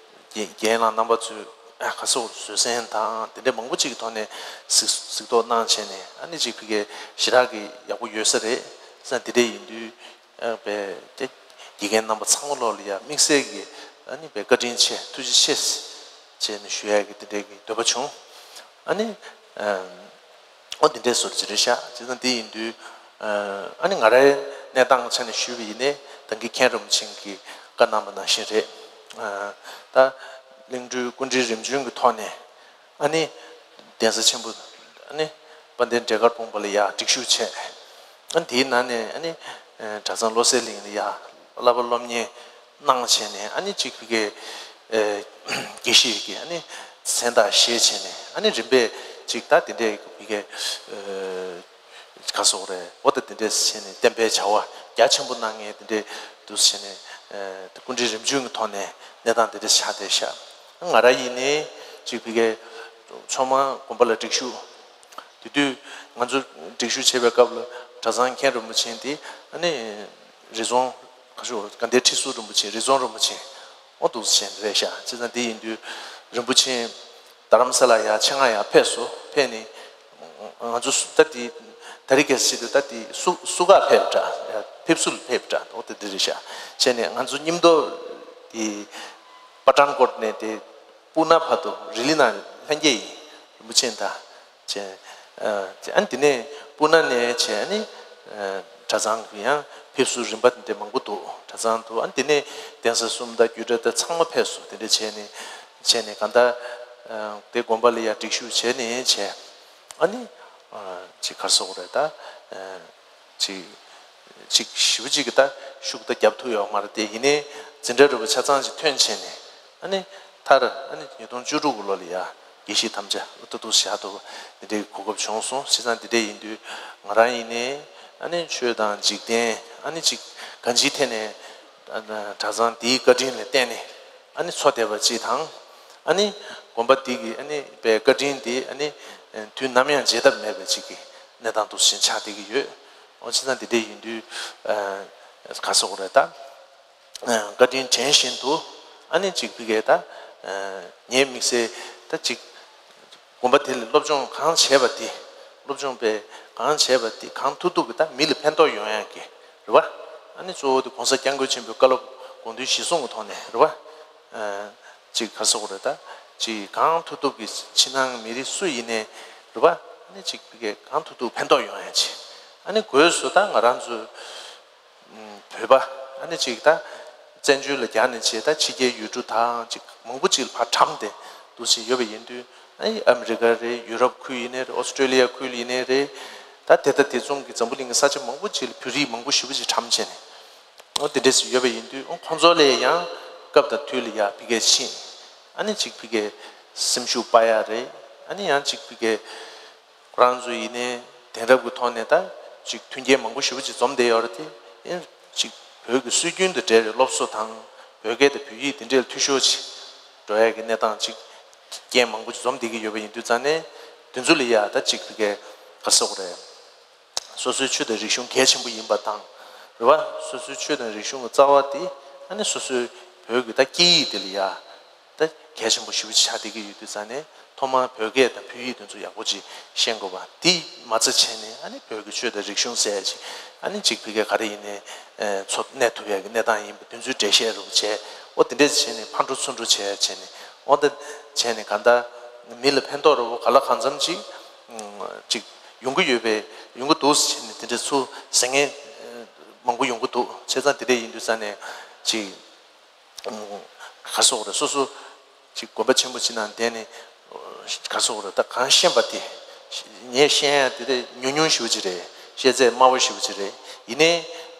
རྒན་རྒན་ལགས་རྣམ་པ་ཚོས་ཁ་སོག་བཟོད་བསྲན་དང་དེ་འདྲ་མང་པོ་ཅིག་གི་ཐོག་ནས་གཟིགས་གཟིགས་རྟོག་གནང་བྱས་ནས་ཨ་ནི་ཅིག་ཕི་གའི་ཞེ་དྲག་གི་ཡག་པོ་ཡོད་ས་རེད་ཟེར། དེ་འདྲ་ཡིན་དུས་ཨ་པའི་དེ་དགེ་རྒན་རྣམ་པ་ཚང་མ་ལོག་ལ་ཡ་དམིགས་བསལ་གྱི་ཨ་ནི་པའི་བཀའ་དྲིན་ཆེ་ཐུགས་རྗེ་ཆེ་ཟེར་བྱས་ནས་ཞུ་ཡག་གི་དེ་འདྲ་གི་འདོད་པ་བྱུང་། ཨ་ནི། ཨོ་འདི་འདྲའི་བཟོ་ཅི་རེད་ཤག་བྱས་ཙང་འདི་ཡིན་དུས། ཨ་ནི་ང་རའི་གནས་སྟངས་ཆ་ནས་ཞུས་པ་ཡིན་ནའི་ད་གིན་མཁན་རིན་པོ་ཆེ་གིས་བཀའ་གནང་བ་ནང་བཞིན་རེད། ད་གླིང་སྤྲུལ་སྐུ་ཕྲེང་རིམ་བྱོན་གྱི་ཐོག་ནས་ཨ་ནི་གདན་ས་ཆེན་པོ་ཨ་ནི་དཔལ་ལྡན་འབྲས་དཀར་སྤུངས་པ་ལ་ཡར་སྒྲིག་ཞུགས་བྱས། ཨ་ནི་དེའི་ནང་ནས་ཨ་ནི་གྲྭ་ཚང་བློ་གསལ་གླིང་ལ་ཡར་བསླབ་པ་སློབ་གཉེར། གནང་བྱས་ནས་ཨ་ནི་གཅིག་ཕི་གའི་དགེ་བཤེས་ཀྱི་ཨ་ནི་མཚན་རྟགས་བཞེས་བྱས་ནས་ཨ་ནི་རིམ་པས་གཅིག་ད་དེ་འདྲའི་ཕི་གའི་ག་སོག་རེད། འོ་ད་དེ་འདྲས་བྱས་ནས་བསྟན་པའི་བྱ་བ་རྒྱ་ཆེན་པོ་གནང་མཁན་དེ་འདྲས་འདུག་བྱས་ནས་སྐུ་ཕྲེང་རིམ་བྱོན་གྱི་ཐོག་ནས་གནས་སྟངས་དེ་འདྲས་ཆགས་བསྡད་ཤག་ང་རང་ཡིན་ནའི་གཅིག་ཕི་གའི་མཚོ་མང་དགོན་པ་ལ་སྒྲིག་ཞུགས། དེ་དུས་ང་ཚོ་སྒྲིག་ཞུགས་བྱེད་པའི་སྐབས་ལ་གྲྭ་ཚང་མཁན་རིན་པོ་ཆེ་དེ་ཨ་ནི་རི་རྫོང་ཁ་ཤོ་དགའ་ལྡན་ཁྲི་ཟུར་རིན་པོ་ཆེ་རི་རྫོང་རིན་པོ་ཆེ་ཨོ་འདུག་སེ་བྱས་ནས་རེད་ཤག་བྱས་ཙང་དེ་ཡིན་དུས་རིན་པོ་ཆེ་རྡ་རམ་ས་ལ་ཡར་ཆེད་མངགས་ཡར་ཕེབས་སོང་། ཕེབས་ནས་ང་ཚོ་སུ་ད་དེ་ད་རེས་ཀྱི་ཆེད་དུ་ད་དེ་སུ་སུ་ག་ཕེབས་འདྲ་ཕེབས་བསུ་ལ་ཕེབས་འདྲ་ཨོ་དེ་འདི་རེད་ཤག་བྱས་ནས་ང་ཚོ་མཉམ་དུ་དེ་པ་ཏན་ཀོཊ་ནས་དེ་སྤུ་ན་བར་དུ་རི་ལི་ན་ལྷན་རྒྱས་ཡིན། རིན་པོ་ཆེ་དང་། བྱས། ཨ་ནི་དེ་ནས་སྤུ་ན་ནས་བྱས་ནི། གྲྭ་ཚང་གི་ཡང་ཕེབས་བསུ་རིམ་པ་དེ་འདྲ་མང་པོ་འདུག་གྲྭ་ཚང་དུ་ཨ་ནི་དེ་ནས་གདན་ས་གསུམ་དང་རྒྱུད་གྲྭ་དང་ཚང་མ་ཕེབས་བསུ་དེ་འདྲ་བྱས་ནས་བྱས་ནས་གང་ལྟར། དེ་དགོན་པ་ལ་ཡང་སྒྲིག་ཞུགས་བྱས་ནས་བྱས། ཨ་ནི། ཅིག་གར་སོག་རེད་ད། ཅིག་ཅིག་ཞེ་པོ་ཅིག་གི་ད་ཤུགས་ད་རྒྱབ་ཐུབ་ཡོད་མ་རེད་དེ་ཡིན་ནའི་འཛིན་གྲྭ་རུ་བ་ཆ་ཚང་ཅིག་ཐོན་བྱས་ནས་ཨ་ནི་མཐར་ཨ་ནི་ཉིས་སྟོང་བཅུ་དྲུག་གི་ལོ་ལ་ཡ་དགེ་བཤེས་ཐམས་ཅད་ཨུ་ཏུ་ཏུ་བཞག་ཐུབ་འདི་འདྲའི་གོ་སྐབས་བྱུང་སོང་། བྱས་ཙང་འདི་འདྲ་ཡིན་དུས་ང་རང་ཡིན་ནའི་ཨ་ནི་ཆོས་དང་འཇིག་རྟེན་ཨ་ནི་ཅིག་གང་ཅིའི་ཐད་ནས་གྲྭ་ཚང་འདིའི་བཀའ་དྲིན་ལ་བརྟེན་ནས་ཨ་ནི་འཚོ་བསྡད་པ་ཅིག་དང་ཨ་ནི་དགོན་པ་འདི་གི་ཨ་ནི་པའི་བཀའ་དྲིན་འདི་ཨ་ནི་དུས་ནམ་ཡང་བརྗེད་ཐབས་མེད་པ་ཅིག་གི་གནས་སྟངས་འདུག་སེ་ཆགས་བསྡད་ཀྱི་ཡོད། འོ་བྱས་ཙང་འདི་འདྲ་ཡིན་དུས་ག་སོག་རེད་ད། བཀའ་དྲིན་དྲན་བཞིན་དུ་ཨ་ནི་གཅིག་ཕི་གའི་ད་ངའི་དམིགས་བསལ་ད་གཅིག་དགོན་པ་དེ་ལ་སློབ་སྦྱོང་གང་བྱས་པ་དེ་སློབ་སྦྱོང་པས་གང་བྱས་པ་དེ་གང་ཐུབ་ཐུབ་ཀྱི་ད་མི་ལ་ཕན་ཐོགས་ཡོང་ཡག་གི་རེད་བ། ཨ་ནི་གཙོ་བོ་དེ་༸གོང་ས་༸སྐྱབས་མགོན་ཆེན་པོའི་བཀའ་སློབ་དགོངས་དོན་གཞིར་བཟུང་གི་ཐོག་ནས་རེད་བ། ཅིག་ག་སོག་རེད་ད། ཅིག་གང་ཐུབ་ཐུབ་ཀྱི་ཕྱི་ནང་མི་རིགས་སུ་ཡིན་ནའི་རེད་བ། ཨ་ནི་ཅིག་ཕི་གའི་གང་ཐུབ་ཐུབ་ཕན་ཐོགས་ཡོང་ཡག་ཅིག་ཨ་ནི་སྒོས་སུ་ད་ང་རང་ཚོ་བོད་པ་ཨ་ནི་ཅིག་ད་བཙན་བྱོལ་ལ་རྒྱག་ནས་བྱས་ད་ཕྱི་རྒྱལ་ཡུལ་གྲུ་དང་ཅིག་མང་པོ་ཅིག་ལ་ཕར་གྲམ་སྟེ་འདུག་སེ་ཡོད་པ་ཡིན་དུས་ཨ་ནི་ཨ་མི་རི་ཀ་རེད། ཡུ་རོབ་ཁུལ་ཡིན་ནའི་རེད། ཨོ་སི་ཀྲོ་ལི་ཡ་ཁུལ་ཡིན་ནའི་རེད། ད་དེ་ད་དེ་མཚུངས་ཀྱི་འཛམ་བུ་གླིང་གི་ས་ཆ་མང་པོ་ཅིག་ལ་བོད་རིགས་མང་པོ་ཞེ་པོ་ཅིག་གྲམ་བྱས་ནས་ཨོ་དེ་འདྲས་སུ་ཡོད་པ་ཡིན་དུས་ཨོ་ཁོང་ཚོ་ལས་ཡང་སྐབས་དང་དུས་ལ་ཡ་ཕི་གའི་ཕྱིན་ཨ་ནི་ཅིག་ཕི་གའི་སེམས་ཤུགས་སྤར་ཡག་རེད། ཨ་ནི་ཡང་ཅིག་ཕི་གའི་ཁོ་རང་ཚོ་ཡིན་ནའི་དེང་རབས་ཀྱི་ཐོག་ནས་ད་ཅིག་མཐུན་རྐྱེན་མང་པོ་ཞེ་པོ་ཅིག་འཛོམས་བསྡད་ཡོད་རེད་དེ། ཡང་ཅིག་བོད་ཀྱི་སྲོལ་རྒྱུན་དང་འབྲེལ་བའི་སློབ་གསོ་དང་བོད་སྐད་དང་བོད་ཡིག་དེ་འདྲའི་འཐུས་ཤོར་ཅིག་འགྲོ་ཡག་གི་གནས་སྟངས་ཅིག་རྐྱེན་མང་པོ་ཅིག་འཛོམས་བསྡད་ཀྱི་ཡོད་པ་ཡིན་དུས་ཙང་ནས་དེ་ཚོ་ལ་ཡ་ད་ཅིག་ཕི་གའི་ག་ཟེར་དགོས་རེད། སོ་སོའི་ཆོས་དང་རིག་གཞུང་གལ་ཆེན་པོ་ཡིན་པ་དང་། རེད་བ། སོ་སོའི་ཆོས་དང་རིག་གཞུང་གི་རྩ་བ་དེ་ཨ་ནི་སོ་སོའི་བོད་ཀྱི་ད་སྐད་ཡིག་དེ་ལ་ཡ། ད་གལ་ཆེན་པོ་ཞེ་པོ་ཅིག་ཆགས་བསྡད་ཀྱི་ཡོད་དུས་ཙང་ནས་ཐོག་མར་བོད་སྐད་དང་བོད་ཡིག་དེ་ཚོ་ཡག་པོ་ཅིག་ཤེས་དགོས་པ་དེ་མ་ཚད་བྱས་ནས་ཨ་ནི་བོད་ཀྱི་ཆོས་དང་རིག་གཞུང་ཟེར་ཡ་ཅིག་ཨ་ནི་ཅིག་ཕི་གའི་ག་རེ་ཡིན་ནའི་འཚོ་གནས་ཐུབ་ཡག་གི་གནས་སྟངས་ཡིན་པ་དེ་ཚོའི་འགྲེལ་བཤད་རུ་བྱས། འོ་དེ་འདྲས་བྱས་ནས་ཕར་འགྲོ་ཚུར་འགྲོ་བྱས་བྱས་ནས་འོ་དེ་བྱས་ནས་གང་ལྟར་མི་ལ་ཕན་ཐོགས་རུ་ག་ལ་གང་འཚམ་ཅིག་ཅིག་ཡོང་གི་ཡོད་པའི་ཡོང་གི་འདུག་ཟེར་ནས་དེ་འདྲ་ཚུར་ཟེར་མཁན་ མང་པོ་ཡོང་གི་འདུག་བྱས་ཙང་དེ་འདྲ་ཡིན་དུས་ཙང་ནས་ཅིག་ག་རེ་ཟེར་དགོས་རེད། སོ་སོ་ཅིག་དགོན་པ་ཆེན་པོ་ཅིག་ནང་བསྡད་ནས་ག་རེ་ཟེར་དགོས་རེད། ད་གང་ཤེས་པ་དེ་ངས་ཤེས་ཡ་དེ་དེ་ཉུང་ཉུང་ཞེ་པོ་ཅིག་རེད། ཤེས་ཚད་དམའ་བོ་ཞེ་པོ་ཅིག་རེད། ཡིན་ནའི་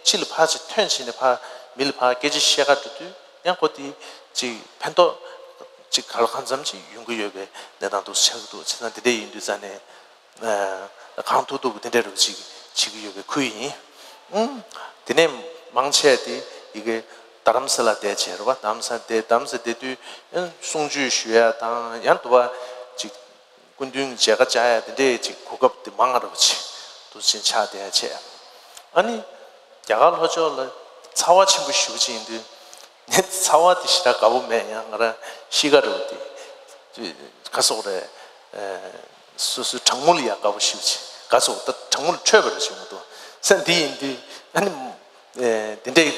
ཕྱི་ལ་ཕར་ཅིག་ཐོན་བྱས་ནས་ཕར་མི་ལ་ཕར་སྐད་ཆ་བཤད་ག་འགྲོ་དུས་ཡང་ཁོ་དེ་ཅིག་ཕན་ཐོགས་ཅིག་ག་ལ་གང་འཚམ་ཅིག་ཡོང་གི་ཡོད་པའི་གནས་སྟངས་འདུག་ཆགས་ཀྱི་འདུག་བྱས་ཙང་དེ་འདྲ་ཡིན་དུས་ཙང་ནས། གང་ཐུབ་ཐུབ་དེ་འདྲའི་རུ་ཅིག་བྱེད་ཀྱི་ཡོད་པའི་ཁུལ་ཡིན། ཨང་། དེ་ནས་མང་ཆེ་དེ་ཡི་གེ་རྡ་རམ་ས་ལ་བསྡད་བྱས་རེད་བ། རྡ་རམ་ས་བསྡད། རྡ་རམ་ས་བསྡད་དུས་ཨང་གསུང་ཆོས་ཞུ་ཡ་དང་ཡང་དུ་བ་ཅིག་སྐུ་མདུན་མཇལ་ཁ་བཅར་ཡ་དེ་འདྲའི་ཅིག་གོ་སྐབས་དེ་མང་ང་རུ་ཅིག་དུ་ཕྱིན་ཆགས་བསྡད་ཡ་བྱས། ཨ་ནི་རྒྱ་གར་ལྷོ་ཕྱོགས་ལ་ཚ་བ་ཆེན་པོ་ཞེ་པོ་ཅིག་ཡིན་དུས། ངས་ཚ་བ་དེ་ཞེ་དྲག་དགའ་པོ་མེད། ཡང་ང་རང་གཤིས་ཀ་རུ་དེ་ག་རེ་ཟེར་དགོས་རེད། སོ་སོའི་གྲང་མོ་ལ་ཡང་དགའ་པོ་ཞེ་པོ་ཅིག་ག་རེ་ཟེར་དགོས། ད་གྲང་མོ་ལ་འཕྲོད་པ་རུ་ཞིག་མི་འདུག་ས་འདི་ཡིན་དུས་ཨ་ནི་དེ་འདྲའི་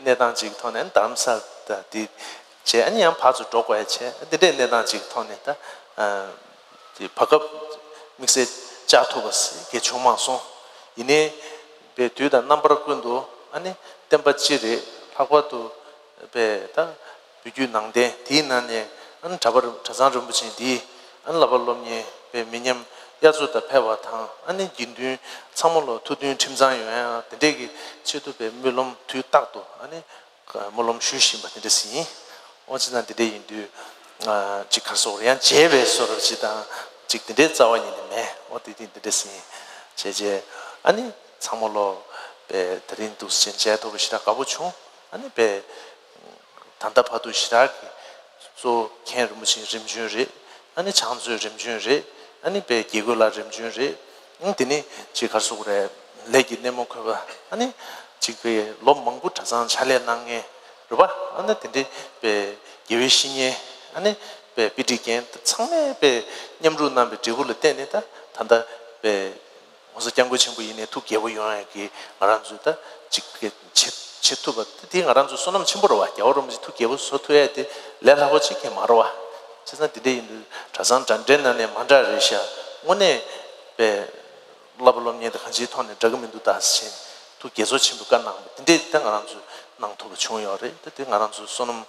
གནས་སྟངས་ཅིག་ཐོག་ནས་རྡ་རམ་ས་ལ་དེ་བྱས། ཨ་ནི་ཡང་ཕར་ཚུར་འགྲོ་དགོས་ཡ་བྱས། དེ་འདྲའི་གནས་སྟངས་ཅིག་ཐོག་ནས་ད་དེ་བར་སྐབས་དམིགས་བསལ་བཅར་ཐུབ་པ་ཞིག་གི་བྱུང་མ་སོང་། ཡིན་ནའི། པའི་དུས་དང་རྣམ་པར་ཀུན་ཏུ་ཨ་ནི་བསྟན་པ་སྤྱི་རེད། ལྷག་པར་དུ་པའི་ད་བོད་བརྒྱུད་ནང་བསྟན་དེའི་ནང་ནས་ཨ་ནི་གྲྭ་པ་རིན་གྲྭ་ཚང་རིན་པོ་ཆེ་འདིས་ཨ་ནི་བསླབ་པ་སློབ་གཉེར་པའི་མི་ཉམས་དབྱར་མཚོ་དང་ཕལ་པ་དང་། ཨ་ནི་དགེ་འདུན་ཚང་མ་ལ་ཐུགས་མཐུན་ཁྲིམས་གཙང་ཡོང་ཡ་དེ་འདྲས་ཀྱི་ཆེད་དུ་པའི་སྨོན་ལམ་དུས་རྟག་ཏུ་ཨ་ནི་སྨོན་ལམ་ཞུ་བཞིན་པ་དེ་འདྲ་ཞིག་ཡིན། འོ་ཅི་ན་དེ་འདྲ་ཡིན་དུས་ཅིག་ག་རེ་ཟེར་དགོས་རེད། ཡང་བརྗེད་པའི་བཟོ་འདྲ་ཅིག་དང་ཅིག་དེ་འདྲའི་རྩ་བ་ཉིད་ནས་མེད། འོ་དེ་དེ་འདི་འདྲ་ཞིག་ཡིན། བྱས་རྗེས་ཨ་ནི་ཚང་མ་ལོ་པའི་དེ་རིང་འདུག་སེ་མཇལ་ཐུབ་པ་ཞེ་དྲག་དགའ་པོ་བྱུང་། ཨ་ནི་པའི་ད་ལྟ་བར་དུ་ཞེ་དྲག་གི་གཙོ་བོ་མཁན་རིན་པོ་ཆེ་རིམ་བྱོན་རེད། ཨ་ནི་ཕྱག་མཛོད་རིམ་བྱོན་རེད། ཨ་ནི་པའི་དགེ་བསྐོས་ལགས་རིམ་བྱོན་རེད། ཨང་། དེ་ནི་ཅིག་ག་རེ་ཟེར་དགོས་རེད། ལས་ཀྱི་སྣེ་མོ་འཁོད་པ། ཨ་ནི་ཅིག་པའི་ལོ་མང་པོ་གྲྭ་ཚང་ཕྱག་ལས་གནང་མཁན་རེད་པ། ཨ་ནི་དེ་འདྲའི་པའི་དགེ་བའི་བཤེས་གཉེན། ཨ་ནི་པའི་དཔེ་ཁྲིད་མཁན་ཚང་མས་པའི་མཉམ་རུབ་གནང་བའི་འབྲས་བུ་ལ་བརྟེན་ནས་ད་ད་ལྟ་པའི་༸གོང་ས་༸སྐྱབས་མགོན་ཆེན་པོ་ཡིན་ནའི་ཐུགས་དགྱེས་པོ་ཡོང་ཡ་གི་ང་རང་ཚོས་ད་ཅིག་གི་བྱེད་བྱེད་ཐུབ་པ་དེ་ང་རང་ཚོའི་བསོད་ནམས་ཆེན་པོ་རེད་པ། རྒྱལ་བ་རིན་པོ་ཆེ་ཐུགས་དགྱེས་པོ་བཟོ་ཐུབ་ཡ་དེ་ལས་སླ་པོ་ཅིག་གི་མ་རེད་པ། བྱས་ཙང་དེ་འདྲ་ཡིན་དུས་གྲྭ་ཚང་འདྲ་འདྲའི་ནང་ནས་མ་འདྲ་རེད་ཤག་དངོས་གནས་པའི་བསླབ་པ་སློབ་གཉེར་དེ་གང་ཅིའི་ཐོག་ནས་འདྲ་གི་མི་འདུག་ད་ཟེར་ཐུགས་དགྱེས་ཚོར་ཆེན་པོ་བཀའ་གནང་བ་དེ་འདྲས་ད་ང་རང་ཚོས་གནང་ཐུབ་པ་བྱུང་ཡོད་རེད། ད་དེ་ང་རང་ཚོའི་བསོད་ནམས་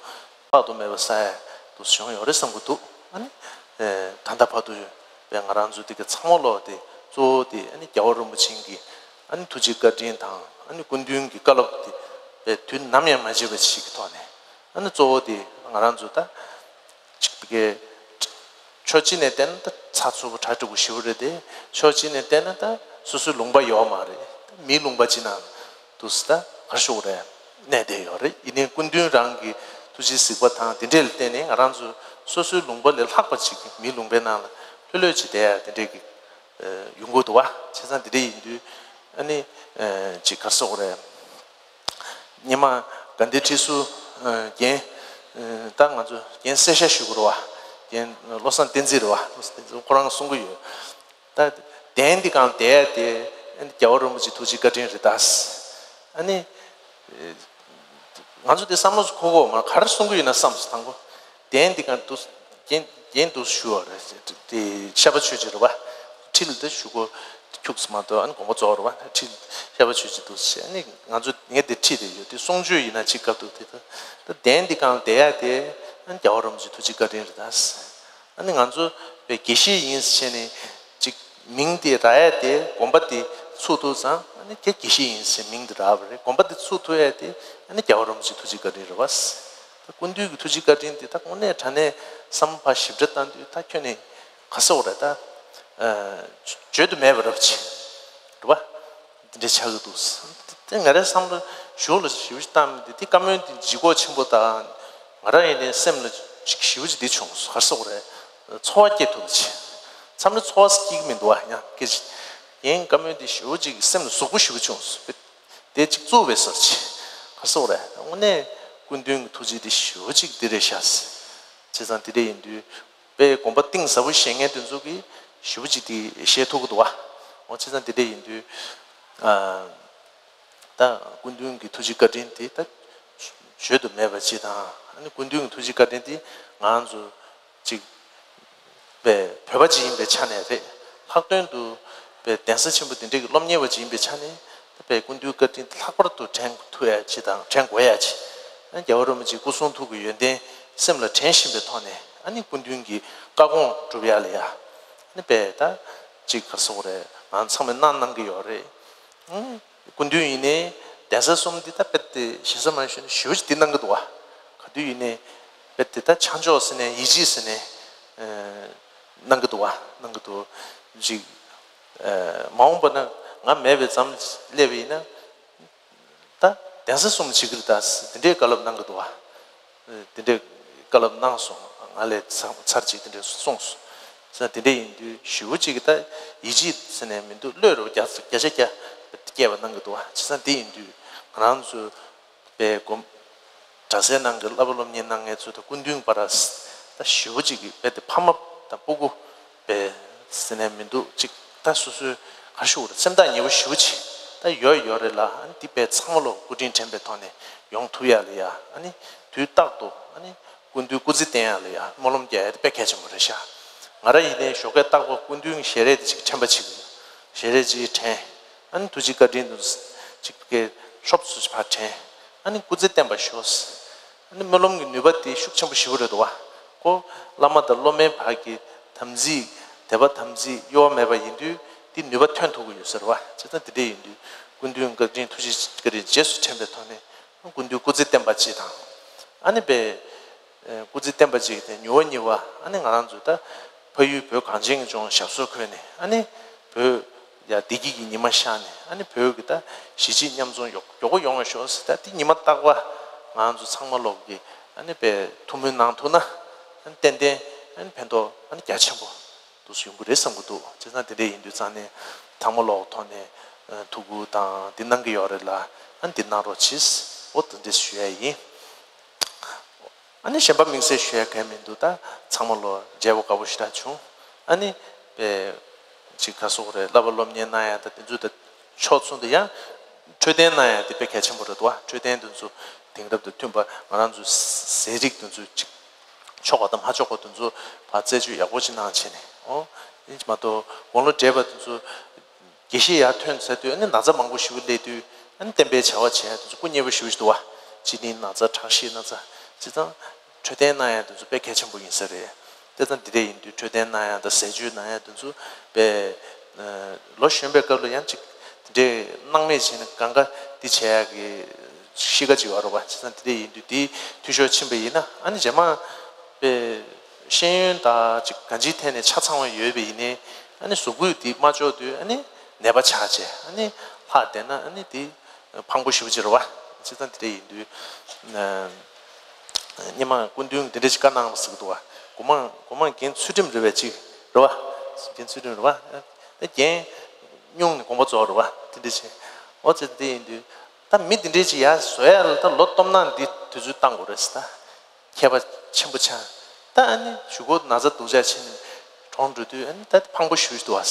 དཔག་ཏུ་མེད་པ་བསགས་ཡ་དུ་བྱུང་ཡོད་རེད་བསམ་གྱི་འདུག་ཨ་ནི་ད་ལྟ་བར་དུ་ཡོད་པའི་ང་རང་ཚོ་དེ་ག་ཚང་མ་ལོག་དེ་གཙོ་བོ་དེ་ཨ་ནི་རྒྱལ་བ་རིན་པོ་ཆེ་གི་ཨ་ནི་ཐུགས་རྗེ་བཀའ་དྲིན་དང་ཨ་ནི་སྐུ་མདུན་གྱི་བཀའ་སློབ་དེ་པའི་དུས་ནམ་ཡང་མ་བརྗེད་པ་ཞིག་གི་ཐོག་ནས་ཨ་ནི་གཙོ་བོ་དེ་ང་རང་ཚོ་ད། གཅིག་པའི་ཕྱོགས་གཅིག་ནས་བལྟས་ན་ད་ཚགས་ཚུད་པོ་གྲ་སྒྲིག་པོ་ཞེ་པོ་རེད་དེ། ཕྱོགས་གཅིག་ནས་བལྟས་ན་ད་སོ་སོའི་ལུང་པ་ཡོད་མ་རེད། མིའི་ལུང་པ་ཅིག་ནང་དུ་ད་ག་རེ་ཞུ་དགོས་རེད། གནས་བསྡད་ཡོད་རེད། ཡིན་ནའི་སྐུ་མདུན་རང་གི་ཐུགས་རྗེའི་གཟིགས་པ་དང་དེ་འདྲས་ལ་བརྟེན་ནས་ང་རང་ཚོ་སོ་སོའི་ལུང་པ་ལས་ལྷག་པ་ཅིག་མིའི་ལུང་པའི་ནང་ལ་ལྷོད་ལྷོད་ཅིག་བསྡད་ཡ་དེ་འདྲས་ཀྱི་ཡོང་གི་འདུག་བ། བྱས་ཙང་དེ་འདྲས་ཡིན་དུས་ཨ་ནི་ཅིག་ག་རེ་ཟེར་དགོས་རེད། སྔོན་མ་དགའ་ལྡན་ཁྲི་ཟུར་རྒན་ད་ང་ཚོ་རྒན་གསལ་ཤ་ཞུ་དགོས་རེད་བ། རྒན་བློ་བཟང་བསྟན་འཛིན་རེད་བ། བློ་བཟང་བསྟན་འཛིན་ཁོ་རང་གསུང་གི་ཡོད། ད་གདན་འདི་སྒང་བསྡད་ཡ་དེ་རྒྱལ་བ་རིན་པོ་ཆེ་ཐུགས་རྗེ་བཀའ་དྲིན་རེད་ད། ཨ་ནི་ང་ཚོ་དེ་བསམ་བློ་འཁོར་གོ་མ་ག་རེ་གསུང་གི་ཡོད་ན་བསམ་སོང་དང་པོ། གདན་འདི་སྒང་དུ་རྒན་རྒན་དུ་ཞུ་བ་རེད། དེ་ཤ་པ་ཆོས་ཀྱི་རེད་བ། ཁྲི་ལ་དེ་ཞུ་གོ་ཁྱུགས་སུ་མ་གཏོགས་ཨ་ནི་དགོངས་པ་རྫོགས་རེད་བ། ཁྲི་ཤ་པ་ཆོས་ཀྱི་འདུག་ཟེར། ཨ་ནི་ང་ཚོ་ངས་དེ་ཁྲིད་དེ་ཡོད་དེ་གསུང་ཆོས་ཡིན་ན་ཅིག་སྐབས་དུ་དེ་ད་གདན་འདི་སྒང་བསྡད་ཡ་དེ་ཨ་ནི་རྒྱལ་བ་རིན་པོ་ཆེ་ཐུགས་རྗེ་བཀའ་དྲིན་རེད་ད། ཨ་ནི་ང་ཚོ་བའི་དགེ་བཤེས་ཡིན་ཟེར་ནས་ཅིག་མིང་དེ་རག་ཡ་དེ་དགོན་པ་དེ་ཚུགས་ཐུབ་ཙང་ཨ་ནི་ཁྱེད་དགེ་བཤེས་ཡིན་ཟེར་མིང་དེ་རག་པ་རེད། དགོན་པ་དེ་ཚུགས་ཐུབ་ཡ་དེ་ཨ་ནི་རྒྱལ་བ་རིན་པོ་ཆེ་ཐུགས་རྗེ་བཀའ་དྲིན་རེད་བ། ད་སྐུ་མདུན་གྱི་ཐུགས་རྗེ་བཀའ་དྲིན་དེ་ད་དངོས་གནས་དྲང་གནས་བསམ་བློ་ཞིབ་ཕྲ་བཏང་དུས་ད་ཁྱོན་ནས་ག་རེ་ཟེར་དགོས་རེད། ད་བརྗོད་དུ་མེད་པ་རབ་ཆེ་རེད་བ། འདི་འདྲ་ཆགས་ཀྱི་འདུག་དེ་ང་རའི་བསམ་བློ་ཞོར་ལ་ཞིབ་ཞིབ་བཏང་མི་འདི་དེ་བཀའ་མོལ་འདི་ལྗིད་ཁོག་ཆེན་པོ་དང་ང་རང་ཡིན་ནའི་སེམས་ལ་ཅིག་ཞེ་པོ་ཅིག་འདི་བྱུང་སོང་། ག་རེ་ཟེར་དགོས་རེད། ཚོར་བ་སྐྱེ་ཐུབ་པ་ཅིག་མཚམས་རེ་ཚོར་བ་སྐྱེ་གི་མི་འདུག་བ། ཡང་སྐད་ཅིག་ཡིན་བཀའ་མོལ་འདི་ཞེ་པོ་ཅིག་སེམས་ལ་ཟུག་པོ་ཞེ་པོ་བྱུང་སོང་། དེ་ཅིག་གཙུག་པའི་ཟུར་ཅིག་ག་རེ་ཟེར་དགོས་རེད། དངོས་གནས་སྐུ་མདུན་གྱི་ཐུགས་རྗེ་འདི་ཞེ་པོ་ཅིག་འདི་རེད་ཤག་བྱས་ཙང་འདི་འདྲ་ཡིན་དུས། པའི་དགོན་པ་གཏིང་ཟབ་པོ་བཞེངས་མཁན་དེ་ཚོ་གིས་ཞེ་པོ་ཅིག་དེ་ཤེས་ཐུབ་ཀྱི་འདུག་བ། འོ་བྱས་ཙང་དེ་འདྲ་ཡིན་དུས། ཨ། ད་སྐུ་མདུན་གྱི་ཐུགས་རྗེ་བཀའ་དྲིན་དེ་ད་བརྗོད་དུ་མེད་པ་ཅིག་དང་། ཨ་ནི་སྐུ་མདུན་གྱི་ཐུགས་རྗེ་བཀའ་དྲིན་དེ་ང་ཚོ་ཅིག་པའི་བོད་པ་ཅིག་ཡིན་པའི་ཆ་ནས་རེད། ལྷག་དོན་དུ་པའི་གདན་ས་ཆེན་པོ་དེ་འདྲའི་གི་སློབ་གཉེར་བ་ཅིག་ཡིན་པའི་ཆ་ནས་ དཔེ་སྐུ་མདུན་བཀའ་དྲིན་ལྷག་པར་དུ་དྲན་ཐུབ་ཡ་ཅིག་དང་དྲན་དགོས་ཡ་ཅིག་ཨ་ནི་རྒྱལ་བ་རིན་པོ་ཆེའི་སྐུ་གསུང་ཐུགས་ཀྱི་ཡོན་ཏན་སེམས་ལ་དྲན་བཞིན་པའི་ཐོག་ནས། ཨ་ནི་སྐུ་མདུན་གྱི་བཀའ་དགོངས་སྒྲུབ་ཡ་ལ་ཡ། ཨ་ནི་དཔེ་ད་ཅིག་ག་རེ་ཟེར་དགོས་རེད། ང་ཚང་མས་གནང་གནང་གི་ཡོད་རེད། ཨང་། སྐུ་མདུན་ཡིན་ནའི་གདན་ས་གསུམ་འདི་ད་དཔེ་དེ་ཞེ་ས་མ་ཞུས་ན་ཞེ་པོ་ཅིག་འདི་གནང་གི་འདུག་བ། ག་དུས་ཡིན་ནའི་དཔེ་དེ་ད་ཆ་འཇོག་ཟེར་ནས་ཡིད་ཆེས་ཟེར་ནས་ཨ་གནང་གི་འདུག་བ། གནང་གི་འདུག་ཅིག་ཨ་མ་འོངས་པ་ན་ང་མེད་པའི་མཚམས་སླེབས་པ་ཡིན་ན། ད་གདན་ས་གསུམ་བྱེད་ཀྱི་རེད་ད། དེ་འདྲའི་བཀའ་སློབ་གནང་གི་འདུག་བ། དེ་འདྲའི་བཀའ་སློབ་གནང་སོང་། ང་ལ་ཚར་ཚར་གཅིག་དེ་འདྲ་གསུངས་སོང་། བྱས་ཙང་དེ་འདྲ་ཡིན་དུས་ཞེ་པོ་ཅིག་གི་ད་ཡིད་ཆེས་ཟེར་ནས་མི་འདུག་བློས་རོགས་བརྒྱ་བརྒྱ་ཆ་བརྒྱ་སྐྱེས་པ་གནང་གི་འདུག་བ། བྱས་ཙང་དེ་ཡིན་དུས་ང་རང་ཚོ་པའི་སྒོམ་གྲྭ་སའི་ནང་གི་བསླབ་པ་སློབ་གཉེར་གནང་མཁན་ཚོ་དང་སྐུ་མདུན་བར་ད་ཞེ་པོ་ཅིག་གི་དཔེ་དེ་ཕ་མ་དང་སྤུ་གུ་པའི་ཟེར་ནས་མི་འདུག་ཅིག་ད་སོ་སོའི་ག་ཞུ་རེད། སེམས་ཐག་ཉེ་པོ་ཞེ་པོ་ཅིག་ད་ཡོད་ཡོད་རེད་ལ། ཨ་ནི་འདི་དཔེ་ཚང་མ་ལོ་སྐུ་དྲིན་དྲན་པའི་ཐོག་ནས་ཡོང་ཐུབ་ཡ་ལ་ཡ། ཨ་ནི་དུས་རྟག་ཏུ་ཨ་ནི་སྐུ་མདུན་སྐུ་ཚེ་བརྟན་ཡ་ལ་ཡ་སྨོན་ལམ་རྒྱག་ཡ་དེ་དཔེ་གལ་ཆེན་པོ་རེད་ཤག་ང་རང་ཡིན་ནའི་ཞོགས་ཀས་རྟག་པར་སྐུ་མདུན་གྱི་ཞལ་རས་དེ་ཅིག་དྲན་པ་ཅིག་ཞལ་རས་ཅིག་དྲན། ཨ་ནི་ཐུགས་རྗེ་བཀའ་དྲིན་དུ་ཅིག་གི་ཤོབ་སུ་ཕར་དྲན། ཨ་ནི་སྐུ་ཚེ་བརྟན་པར་ཤོག་ཨ་ནི་སྨོན་ལམ་གྱི་ནུས་པ་དེ་ཤུགས་ཆེན་པོ་ཞེ་པོ་རེད་འདུག་བ། ཁོ་བླ་མ་དང་སློབ་མའི་བར་གྱི་དམ་ཚིག་དད་པ་དམ་ཚིག་གཡོ་བ་མེད་པ་ཡིན་དུས་དེ་ནུས་པ་ཐོན་ཐུབ་ཀྱི་ཡོད་ཟེར་བ། བྱས་ཙང་དེ་འདྲ་ཡིན་དུས་སྐུ་མདུན་བཀའ་དྲིན་ཐུགས་རྗེ་བཀའ་དྲིན་རྗེས་སུ་དྲན་པའི་ཐོག་ནས་སྐུ་མདུན་སྐུ་ཚེ་བརྟན་པ་ཅིག་དང་། ཨ་ནི་པའི་སྐུ་ཚེ་བརྟན་པ་ཅིག་དེ་མྱུར་བ་མྱུར་བ། ཨ་ནི་ང་རང་ཚོ་ད་ཕ་ཡུལ་བོད་གངས་ཅན་གྱི་ལྗོངས་ཞབས་སོར་འཁོད་ནས། ཨ་ནི་བོད་ཡ་བདེ་སྐྱིད་ཀྱི་ཉི་མ་ཤར་ནས། ཨ་ནི་བོད་ཀྱི་ད་གཞིས་བྱེས་མཉམ་འཛོམས་མགྱོགས་པོ་ཡོང་བ་ཤོག་ཟེར། ད་དེ་ཉི་མ་རྟག་པར་ང་ཚོ་ཚང་མ་ལོག་གི་ཨ་ནི་པའི་ཐུགས་སྨོན་གནང་ཐུབ་ན། ཨ་ནི་ཏན་ཏན་ཨ་ནི་ཕན་ཐོགས་ཨ་ནི་རྒྱ་ཆེན་པོ་འདུག་སེ་ཡོང་གི་རེད་བསམ་གྱི་འདུག་བྱས་ཙང་དེ་འདྲ་ཡིན་དུས་ཙང་ནས་ཚང་མ་ལོག་ཐོག་ནས་ཐུགས་ཁུར་དང་འདི་གནང་གི་ཡོད་རེད་ལ། ཨ་ནི་འདི་གནང་རོགས་གྱིས། འོ་དེ་འདྲ་ཞུ་ཡ་ཡིན། ཨ་ནི་གཞན་པ་དམིགས་བསལ་ཞུ་ཡ་གང་མི་འདུག་ད་ཚང་མ་ལོ་མཇལ་བ་དགའ་པོ་ཞེ་དྲག་བྱུང་། ཨ་ནི་པའི་ཅིག་ག་རེ་ཟེར་དགོས་རེད། བསླབ་པ་སློབ་གཉེར་གནང་ཡ་དང་དེ་ཚོ་དང་ཕྱོགས་མཚུངས་དུ་ཡང་འཕྲོད་བསྟེན་གནང་ཡ་དེ་དཔེ་གལ་ཆེན་པོ་རེད་འདུག་བ། འཕྲོད་བསྟེན་དེ་ཚོ་དེང་རབས་དང་མཐུན་པ། ང་རང་ཚོ་ཟས་རིགས་དེ་ཚོ་ཅིག་ཆོག་པ་དང་མ་ཆོག་པ་དེ་ཚོ་ཕར་རྩད་གཅོད་ཡག་པོ་ཅིག་གནང་བྱས་ནས། ཨོ། ཡིན་གཅིག་མ་གཏོགས་དགུང་ལོ་བགྲེས་པ་དེ་ཚོ་དགེ་བཤེས་ཡར་ཐོན་ཚར་དུས་ཨ་ནི་ན་ཚ་མང་པོ་ཞེ་པོ་སླེབས་དུས་ཨ་ནི་བསྟེན་པའི་བྱ་བ་བྱེད་ཡ་དེ་ཚོ་སྐུ་མཉེལ་པོ་ཞེ་པོ་ཞིག་འདུག་བ། གཅིན་སྙི་ན་ཚ། ཁྲག་ཤེད་ན་ཚ། བྱས་ཙང་འཕྲོད་བསྟེན་གནང་ཡ་དེ་ཚོ་དཔེ་གལ་ཆེན་པོ་ཡིན་ས་རེད། དེ་ཙང་འདི་འདྲ་ཡིན་དུས་འཕྲོད་བསྟེན་གནང་ཡ་དང་ཟས་སྤྱོད་གནང་ཡ་དེ་ཚོ་དཔེ། ཨ། ལོ་གཞོན་པའི་སྐབས་ལ་ཡང་ཅིག་དེ་འདྲའི་སྣང་མེད་བྱས་ནས་གང་ག་འདི་བྱེད་ཡ་གི་གཤིས་ཀ་ཅིག་ཡོད་རེད་བ། བྱས་ཙང་དེ་འདྲ་ཡིན་དུས་དེའི་འཐུས་ཤོར་ཕྱིན་པ་ཡིན་ན། ཨ་ནི་རྗེས་མ་དཔེ་ཤེས་ཡོན་དང་ཅིག་གང་ཅིའི་ཐད་ནས་ཆ་ཚང་བ་ཡོད་པ་ཡིན་ནའི། ཨ་ནི་གཟུགས་པོས་དེ་མ་ལྕོགས་དུས་ཨ་ནི་ནད་པ་ཆགས་བྱས། ཨ་ནི་ལྷག་བསྡད་ན་ཨ་ནི་དེ་ཕངས་པོ་ཞེ་པོ་ཅིག་རེད་བ། བྱས་ཙང་དེ་འདྲ་ཡིན་དུས། ཨ། སྔོན་མ་སྐུ་མདུན་འདི་འདྲ་ཞིག་བཀའ་གནང་ཟེར་གི་འདུག་བ། སྒོ་མང་སྒོ་མང་རྒན་ཚུལ་ཁྲིམས་རེད་པས་ཅིག་རེད་བ། རྒན་ཚུལ་ཁྲིམས་རེད་བ། ད་རྒན་སྨྱུང་ནས་དགོངས་པ་རྫོགས་རེད་བ། དེ་འདྲ་ཞིག་འོ་ཙི་དེ་ཡིན་དུས་ད་མི་འདི་འདྲ་ཞིག་ཡར་བཟོ་ཡ་ལ་ད་ལོ་སྟོང་ནང་འདི་དུས་ཚོད་བཏང་དགོས་རེད་ཟེར། ད་མཁས་པ་ཆེན་པོ་ཆགས། ད་ཨ་ནི་གཞུག་གུ་ན་ཚ་སྡུག་ཅག་ཕྱིན་ནས་གྲོངས་འགྲོ་དུས་ཨ་ནི་ད་ཕངས་པོ་ཞེ་པོ་ཞིག་འདུག་བ།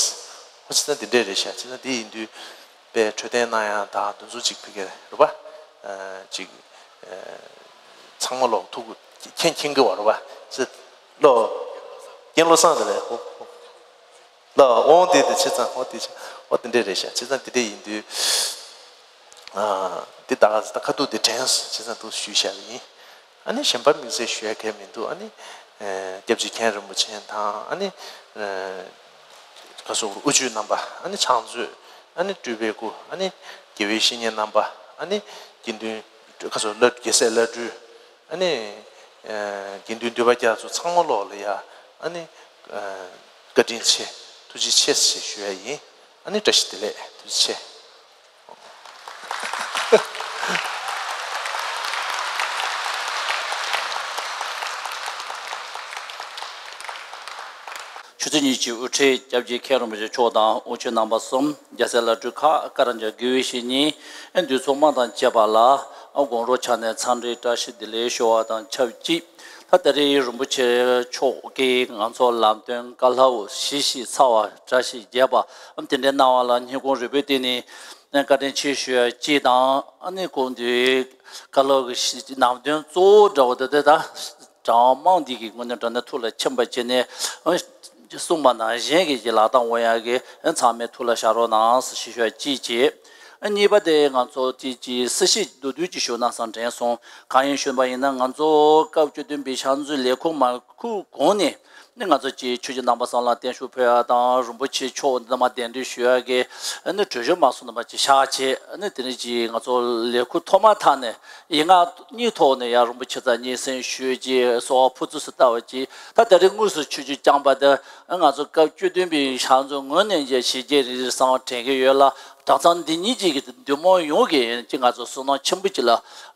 འོ་ཙི་ད་འདི་འདྲ་རེད་ཤག་བྱས་ཙང་དེ་ཡིན་དུས། པའི་འཕྲོད་བསྟེན་གནང་ཡ་དང་དེ་ཚོ་ཅིག་ཕ་གིར་རེད་པ། ཨ། ཅིག་ཨ། ཚང་མ་ལོག་ཐུགས་མཁྱེན་མཁྱེན་གྱི་བ་རེད་པ། ཅི་ལོ། རྒན་བློ་བཟང་དེ་རེད། ཧོ་ཧོ། ལོ་འོང་དེ་དེ་བྱས་ཙང་། ཧོ་དེ་བྱས། ཨོ་དེ་འདྲས་རེད་ཤག་བྱས་ཙང་དེ་འདྲས་ཡིན་དུས། ཨ། འདི་ད་ག་ད་ཁ་ཐུག་དེ་དྲན་སོང་། བྱས་ཙང་ཐུགས་ཞུས་བཞག་པ་ཡིན། ཨ་ནི་གཞན་པ་དམིགས་བསལ་ཞུ་ཡ་གང་མི་འདུག་ཨ་ནི། ཨ། སྐྱབས་རྗེ་མཁན་རིན་པོ་ཆེ་དང་། ཨ་ནི། ཨ། ཁ་སོག་དབུ་ཁྲིད་རྣམ་པ། ཨ་ནི་ཕྱག་མཛོད། ཨ་ནི་སྤྲུལ་པའི་སྐུ། ཨ་ནི་དགེ་བའི་བཤེས་གཉེན་རྣམ་པ། ཨ་ནི་དགེ་འདུན། ཁ་སོག་བླ། རྒྱལ་སྲས་བླ་སྤྲུལ། ཨ་ནི། ཨ། དགེ་འདུན་འདུས་པ་རྒྱ་མཚོ་ཚང་མ་ལོག་ལ་ཡ། ཨ་ནི། ཨ། བཀའ་དྲིན་ཆེ། ཐུགས་རྗེ་ཆེ་ཞེས་ཞུ་ཡ་ཡིན། ཨ་ནི་བཀྲ་ཤིས་བདེ་ལེགས། ཐུགས་རྗེ་ཆེ། ཆུ་ཚོད་གཉིས་ཀྱི་དབུ་ཁྲིད་སྐྱབས་རྗེ་མཁན་རིན་པོ་ཆེ་མཆོག་དང་དབུ་ཁྲིད་རྣམ་པ་གསུམ། རྒྱལ་སྲས་བླ་སྤྲུལ་ཁག་བཀའ་རབ་འབྱམས་དགེ་བའི་བཤེས་གཉེན་འདུས་ཚོགས་དམངས་དང་བཅས་པ་ལ་དགོང་རོགས་ཆ་ནས་འཚམས་འདྲིའི་བཀྲ་ཤིས་བདེ་ལེགས་ཞུ་བ་དང་ཆབས་ཅིག་ད་ད་རེས་རིན་པོ་ཆེ་མཆོག་གིས་ང་ཚོ་ལམ་སྟོན་བཀའ་སློབ་བཞི་བཞི་ཚར་བ་བཀྲ་ཤིས་བརྒྱད་པ་དེ་འདྲ་གནང་བ་ལ་སྙིང་ཁོང་རུས་པའི་གཏིང་ནས་བཀའ་དྲིན་ཆེ་ཞུ་ཡ་གཅིག་དང་། ཨ་ནི་ཁོང་དུས་བཀའ་སློབ་ཀྱི་ནང་དོན་གཙོ་བོ་འདྲ་བོ་དེ་དེ་ད་གྲྭ་པ་དམངས་འདི་གི་དངོས་གནས་དྲང་གནས་ཐུགས་ལ་ཁྱབ་པ་བྱས་ནས་གསུངས་པ་ནང་བཞིན་གྱི་ལག་བསྟར་འོང་ཡ་གི་ཚང་མས་ཐུགས་ལ་བཞག་རོགས་གནང་ཞེས་ཞུ་ཡ་གཅིག་བྱས། གཉིས་པ་དེ་ང་ཚོ་དེ་ཅིག་སྲི་ཞུ་མདོར་བསྡུས་ཅིག་ཞུ་ན་བསམ་དྲན་སོང་། གང་ཡིན་ཞུས་པ་ཡིན་ན། ང་ཚོ་སྐབས་བཅུ་བདུན་པའི་ཕྱག་མཛོད་ལས་ཁུངས་མ་འཁུར་གོང་ནས་ནི་ང་ཚོ་ཅིག་ཆོས་ཀྱི་རྣམ་པ་སངས་ལ་བརྟན་བཞུགས་ཕུལ་ཡ་དང་། རིན་པོ་ཆེ་མཆོག་འདི་མ་གདན་འདྲེན་ཞུ་ཡ་གི་ནི་གྲོས་གཞི་མ་སོང་ནི་མ་ཅིག་བཞག་བྱས། ནི་དེ་ནས་ཅིག་ང་ཚོ་ལས་ཁུངས་ཐོག་མ་ཐག་ནས་ཡིག་ངག་གཉིས་ཐོག་ནས་ཡ་རིན་པོ་ཆེ་རྩ་སྙན་སེང་ཞུས་ཀྱི་གསོལ་བ་ཕུར་ཚུགས་སུ་བཏབ་པ་ཅིག་ད་ད་རེས་དངོས་སུ་ཆོས་ཀྱི་བསྐྱངས་པ་དེ་ང་ཚོ་སྐབས་བཅུ་བདུན་པའི་ཕྱག་མཛོད་ངོས་ནས་ཀྱི་བྱས་རྗེས་རིང་རིང་བསམ་དྲན་གྱི་ཡོད་ལ། གྲྭ་ཚང་འདི་ཉིད་ཀྱི་འདུས་མང་ཡོངས་ཀྱིས་ཀྱི་ང་ཚོ་བསོད་ནམས་ཆེན་པོ་ཅིག་ལ་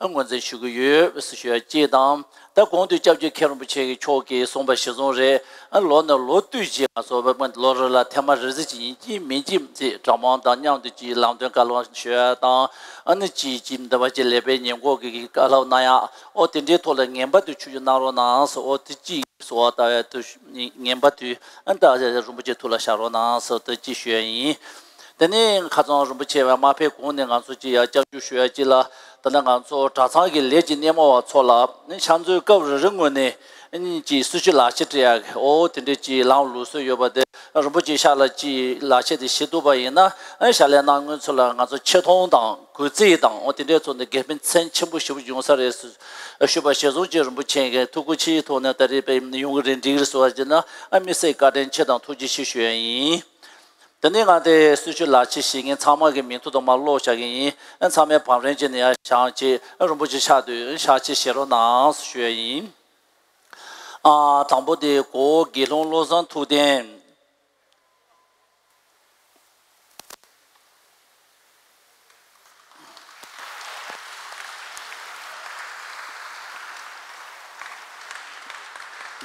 ངོས་འཛིན་ཞུ་གི་ཡོད་ཟེར་ཞུ་ཡ་གཅིག་དང་། ད་གོང་དུ་སྐྱབས་རྗེ་མཁན་རིན་པོ་ཆེ་གི་མཆོག་གིས་གསུངས་པ་གཞིར་བཟུང་རེད། ལོ་ནས་ལོ་བསྟུད་ཅིག་ང་ཚོ་བོད་པ་ལོ་རེ་ལ་ཐེངས་མ་རེ་ཟིག་ཅིག་ཡིན་གཅིག་མིན་གཅིག་ཅིག་གྲྭ་མང་དང་མཉམ་དུ་ཅིག་ལམ་སྟོན་བཀའ་སློབ་ཞུ་ཡ་དང་། ཨ་ནི་ཅིག་ཅིག་འདི་བ་ཅིག་ལེགས་པའི་ཉེས་འགོག་གི་བཀའ་སློབ་གནང་ཡ། ཨོ་དེ་འདྲའི་ཐོག་ལ་ངེས་པར་དུ་ཆོས་ཞུ་གནང་རོགས་གནང་ཟེར། ཨོ་དེ་གཅིག་གསོལ་བ་བཏབ་ཡ་དུ་ངེས་པར་དུ་ཨ་ད་རིན་པོ་ཆེ་ཐུགས་ལ་བཞག་རོགས་གནང་ཟེར་དུ་ཅིག་ཞུ་ཡ་ཡིན། དེ་ནས་ཁ་རྩང་རིན་པོ་ཆེ་བས་མ་ཕེབས་གོང་ནས་ང་ཚོ་ཅིག་ཡ་སྐྱབས་འཇུག་ཞུ་ཡ་ཅིག་ལ། ད་ལྟ་ང་ཚོ་གྲྭ་ཚང་གི་ལས་ཀྱི་སྣེ་མོ་བ་ཚོ་ལ་ནི་ཕྱག་མཛོད་སྐབས་རེ་རེ་ངོས་ནས་ནི་ཅིག་སྲི་ཞུ་ལག་ཁྱེར་སྤྲད་ཡ་གི་ཨོ་དེ་འདྲའི་ཅིག་ལམ་ལུགས་སྲོལ་ཡོད་པ་དེ། རིན་པོ་ཆེ་ཤག་ལ་ཅིག་ལག་ཁྱེར་དེ་བཞེས་ཐུབ་པ་ཡིན་ན། ཨ་ཕྱག་ལས་གནང་མཁན་ཚོ་ལ་ང་ཚོ་ཆེ་མཐོང་དང་གུས་བརྩི་དང་། ཨོ་དེ་འདྲའི་ཚོ་ནི་དགེ་ཕན་ཚད་ཆེན་པོ་ཞེ་པོ་ཡོང་ས་རེད་ཟེར་ཞུས་པ་གཞིར་བཟུང་བྱས། རིན་པོ་ཆེ་གི་ཐུགས་ཁུར་ཆེའི་ཐོག་ནས་ད་རེས་པའི་ཡོང་གི་རེད། འགྲིག་གི་རེད་ཟེར་བ་བྱས་ན། ཨ་དམིགས་བསལ་བཀའ་དྲིན་ཆེ་དང་ཐུགས་རྗེ་ཆེ་ཞུ་ཡ་ཡིན། དེ་ནས་ང་དེ་སྲི་ཞུ་ལག་ཁྱེར་བཞེས་མཁན་ཚང་མ་གི་མིང་ཐོ་དང་མ་ཀློག་བཞག་གི་ཡིན། ཨ་ཚང་མས་བང་རིམ་བྱས་ནས་ཡར་བཞེངས་བྱས། ཨ་རིན་པོ་ཆེ་ཕྱག་དུས་ཕྱག་ཕྱི་བཞེས་རོགས་གནང་ཞུ་ཡ་ཡིན། ཨ་དང་པོ་དེ་གོ་དགེ་སློང་བློ་བཟང་ཐུབ་བསྟན།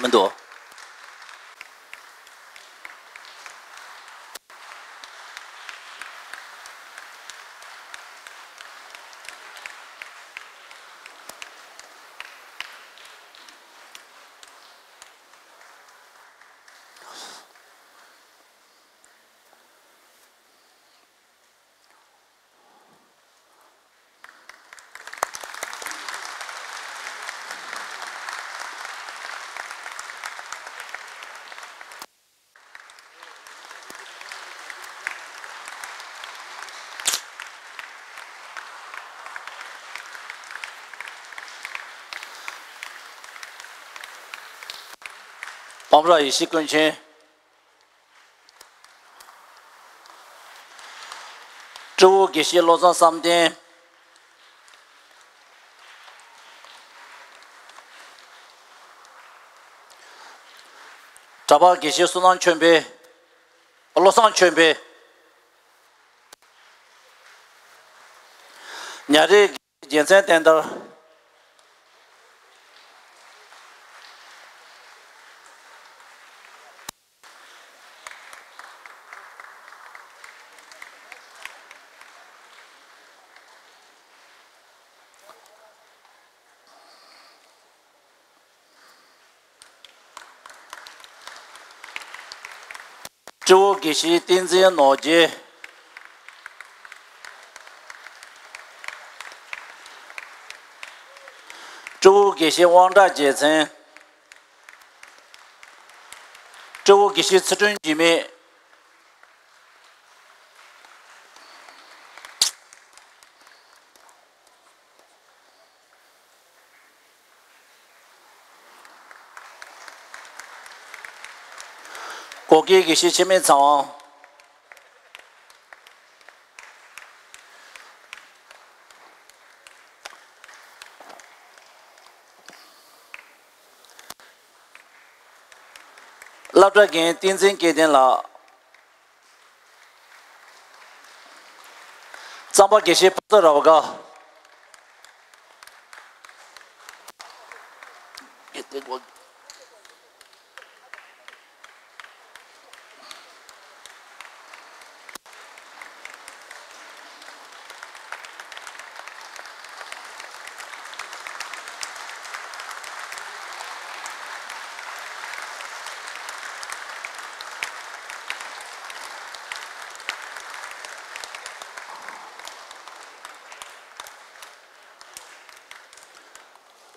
མི་འདུག་སྤང་བྲག་ཡེ་ཤེས་ཀུན་མཁྱེན། སྤྲེའུ་དགེ་བཤེས་བློ་བཟང་བསམ་གཏན། གྲྭ་པ་དགེ་བཤེས་བསོད་ནམས་ཆོས་འཕེལ། བློ་བཟང་ཆོས་འཕེལ། ཉ་རིགས་རྒྱལ་མཚན་བསྟན་དར། སྤྲེའུ་དགེ་བཤེས་བསྟན་འཛིན་ནོར་རྒྱས། སྤྲེའུ་དགེ་བཤེས་དབང་གྲགས་རྒྱལ་མཚན། སྤྲེའུ་དགེ་བཤེས་ཚུལ་ཁྲིམས་འཇིགས་མེད། གོ་ཀའི་དགེ་བཤེས་འཆི་མེད་ཚེ་དབང་། སློབ་གྲྭ་རྒན་བསྟན་འཛིན་སྐལ་ལྡན་ལགས། གཙང་པ་དགེ་བཤེས་ཕུན་ཚོགས་རབ་དགའ།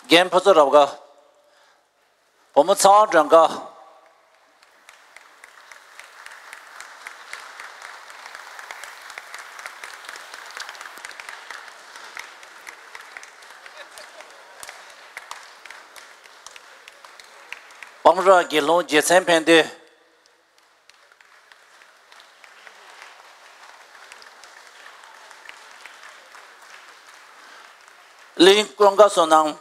རྒན་ཕུན་ཚོགས་རབ་དགའ། བུ་མོ་ཚེ་དབང་སྒྲོལ་དཀར། སྤང་ར་དགེ་སློང་རྗེ་བཙུན་ཕན་བདེ། གླིང་ཀུན་དགའ་བསོད་ནམས།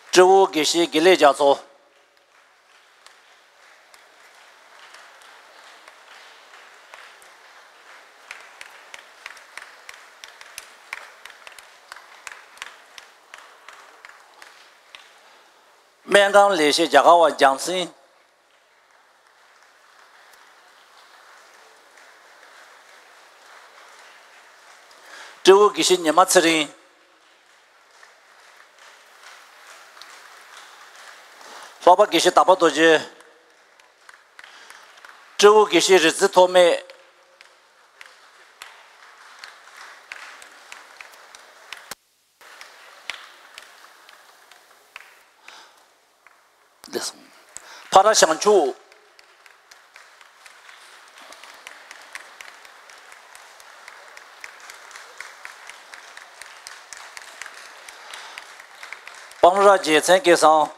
སྤྲེའུ་དགེ་བཤེས་དགེ་ལེགས་རྒྱ་མཚོ། སྨན་ཁང་ལས་བྱེད་རྒྱ་གར་བ་འཇམ་སྲིང་། སྤྲེའུ་དགེ་བཤེས་ཉི་མ་ཚེ་རིང་། ལྷོ་པ་དགེ་བཤེས་དག་པ་རྡོ་རྗེ། སྤྲེའུ་དགེ་བཤེས་རིག་འཛིན་ཐོགས་མེད། འདི་སོང་། ཕ་ར་བྱང་ཆུབ། སྤང་ར་རྗེ་བཙུན་སྐལ་བཟང་།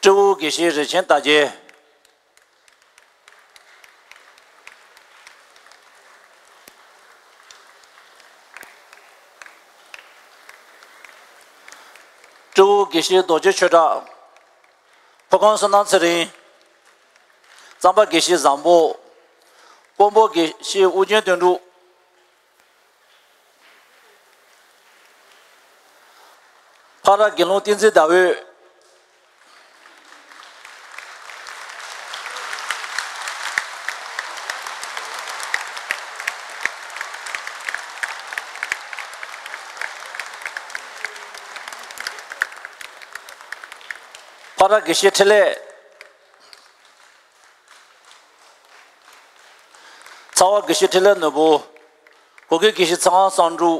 སྤྲེའུ་དགེ་བཤེས་རིན་ཆེན་དར་རྒྱས། སྤྲེའུ་དགེ་བཤེས་རྡོ་རྗེ་ཆོས་གྲགས། ཕོ་བྲང་བསོད་ནམས་ཚེ་རིང་། གཙང་པ་དགེ་བཤེས་བཟང་པོ། དཔོན་པོ་དགེ་བཤེས་ཨུ་རྒྱན་དོན་གྲུབ། ཕ་ར་དགེ་སློང་བསྟན་འཛིན་ཟླ་འོད། ཕ་ར་དགེ་བཤེས་འཕྲིན་ལས། ཚ་བ་དགེ་བཤེས་འཕྲིན་ལས་ནོར་བུ། གོ་གི་དགེ་བཤེས་ཚེ་དབང་བསམ་འགྲུབ།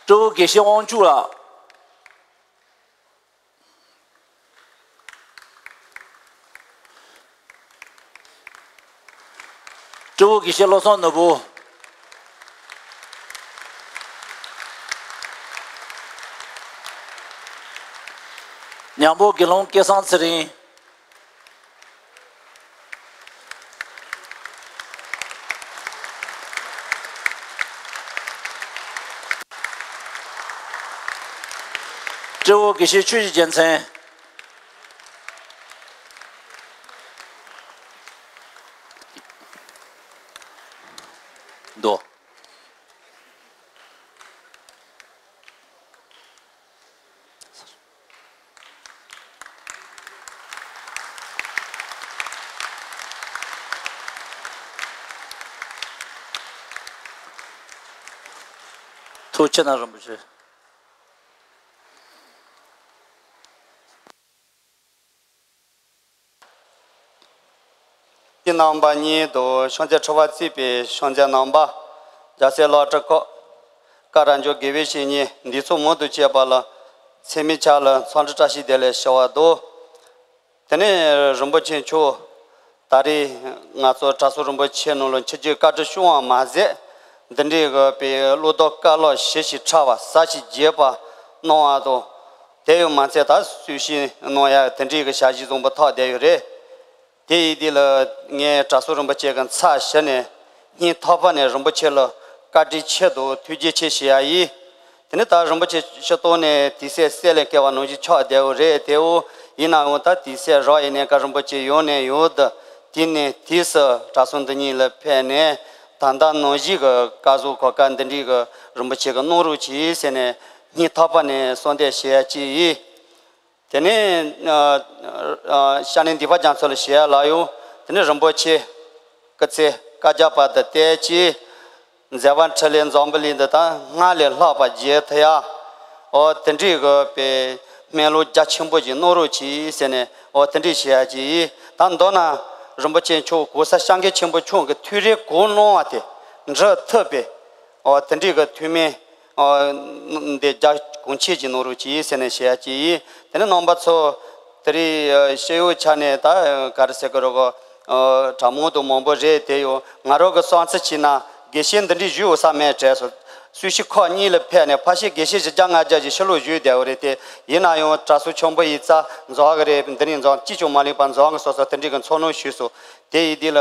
སྤྲེའུ་དགེ་བཤེས་དབང་ཕྱུག་ལགས། སྤྲེའུ་དགེ་བཤེས་བློ་བཟང་ནོར་བུ། ཉང་པོ་དགེ་སློང་སྐལ་བཟང་ཚེ་རིང་། སྤྲེའུ་དགེ་བཤེས་ཆོས་ཀྱི་རྒྱལ་མཚན། མདོ། ཐུགས་ཆེ་གནང་རིན་པོ་ཆེ། ཁྱེད་རྣམ་པ་ཉིད་དུ་ཤོང་ཚད་འཁྲི་བ་བརྩིས་པའི་ཤོང་ཚད་རྣམ་པ། རྒྱལ་སྲས་བླ་སྤྲུལ་སྐུ། བཀའ་རབ་འབྱོར་དགེ་བའི་བཤེས་གཉེན་འདི་ཚོ་མང་དུ་བྱས་པ་ལ། ཚད་མའི་ཆ་ལ་འཚམས་འདྲི་བཀྲ་ཤིས་བདེ་ལེགས་ཞུ་བ་འདུག་དེ་ནས་རིན་པོ་ཆེ་མཆོག་ད་རེས་ང་ཚོ་གྲྭ་ཚང་རིན་པོ་ཆེ་ནང་ལ་ཆིབས་བསྒྱུར་བཀའ་དྲིན་སྐྱོང་བ་མ་ཟད། འདི་འདྲའི་གི་པའི་བློ་ལྡོག་བཀའ་སློབ་ཞེ་ཞིག་ཕྲ་བ་ཟབ་ཞིག་རྒྱས་པ་གནང་བ་དང་། དེ་ཡང་མ་ཚད་ད་གསོལ་ཞིང་གནང་ཡ་དེ་འདྲའི་གི་ཞལ་བཞེས་བཟང་པོ་ཐོབ་བསྡད་ཡོད་རེད། དེ་ཡིན་དུས་ལ་ངས་གྲྭ་ཚང་རིན་པོ་ཆེ་གི་ཚབ་ཞུས་ནས་སྙིང་ཐག་པ་ནས་རིན་པོ་ཆེ་ལ་བཀའ་དྲིན་ཆེ་དང་ཐུགས་རྗེ་ཆེ་ཞུ་ཡ་ཡིན། དེ་ནས་ད་རིན་པོ་ཆེ་ཕྱི་ལོགས་ནས་དུས་ཚོད་གསལ་ལེ་བསྐལ་བ་ནང་བཞིན་ཆགས་བསྡད་ཡོད་རེད། དེ་འོ་ཡིན་ན་ཡང་ད་དུས་ཚོད་རག་ཡིན་ནས་ཀ་རིན་པོ་ཆེ་ཡོང་ནས་ཡོད་དུ། དེ་ནས་དུས་སུ་གྲྭ་ཚང་འདི་ཉིད་ལ་ཕེབས་ནས་ད་ལྟ་ནང་བཞིན་གི་བཀའ་ཟུར་གོ་སྐབས་འདི་འདྲའི་གི་རིན་པོ་ཆེ་གི་གནང་རོགས་གྱིས་ཟེར་ནས་སྙིང་ཐག་པ་ནས་གསོལ་འདེབས་ཞུ་ཡ་གཅིག་ཡིན། དེ་ནས་ཨ་ཨ་ཤ་ནས་འདི་པ་རྒྱ་མཚོ་ལ་ཞུ་ཡ་ལ་ཡོད། དེ་ནས་རིན་པོ་ཆེ་སྐུ་ཚེ་བསྐལ་བརྒྱར་བར་དུ་བརྟན་ཅིང་། མཛད་པ་འཕྲིན་ལས་འཛམ་བུ་གླིང་འདི་དག་སྔར་ལས་ལྷག་པ་རྒྱས་ཐུབ་ཡ། འོ་དེ་འདྲའི་གི་པའི་སྨོན་ལམ་རྒྱ་ཆེན་པོ་ཞིག་གནང་རོགས་གྱིས་ཟེར་ནས་འོ་དེ་འདྲའི་ཞུ་ཡ་ཅིག་ཡིན། ད་མདོར་ན་རིན་པོ་ཆེ་མཆོག་གོང་ས་སྐྱབས་མགོན་ཆེན་པོ་མཆོག་གི་ཐུགས་རེ་གང་གནང་བ་དེ་འགྲུབ་ཐུབ་པའི་ ཨོ་དེ་འདྲའི་གི་མཐུ་མེ་ཨོ་འདི་རྒྱ་གོང་ཆེ་ཅིག་གནང་རོགས་གྱིས་ཟེར་ནས་བཤད་ཀྱི་ཡིན། དེ་ནས་རྣམ་པ་ཚོ་དེ་རིང་ཨ་ཤེས་ཡོན་ཆ་ནས་ད་ག་རེ་ཟེར་གི་རོ་གོ། ཨ་གྲྭ་མང་དུ་མང་པོ་རེད། དེ་ཡོད་ང་རང་གི་བསམ་ཚུལ་བྱས་ན་དགེ་བཤེས་འདི་འདྲའི་ཞུ་འོ་ས་མེད་དྲན་སོང་། སུ་ཞིག་ཁག་གཉིས་ལ་ཕེབས་ནས་ཕལ་ཆེར་དགེ་བཤེས་བཞི་བརྒྱ་ལྔ་བརྒྱ་ཞིག་ཕྱི་ལོགས་བཞུགས་བསྡད་ཡོད་རེད་དེ། ཡིན་ན་ཡང་གྲྭ་ཚང་ཆེན་པོ་ཡིན་ཙང་འཛོམས་གི་རེད། འདི་ནས་འཛོམས་གཅིག་ཀྱང་མ་ལུས་པར་འཛོམས་གི་སོ་སོ་དེ་འདྲའི་གི་འཚོ་སྣང་ཞུས་སོང་། དེ་ཡིན་དུས་ལ་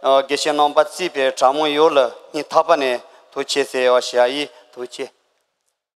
ཨ་དགེ་བཤེས་རྣམ་པ་རྩིས་པའི་གྲྭ་མང་ཡོངས་ལ་སྙིང་ཐག་པ་ནས་ཐུགས་རྗེ་ཆེ་ཟེར་ཡོད་ཞུ་ཡ་ཡིན། ཐུགས་རྗེ་ཆེ།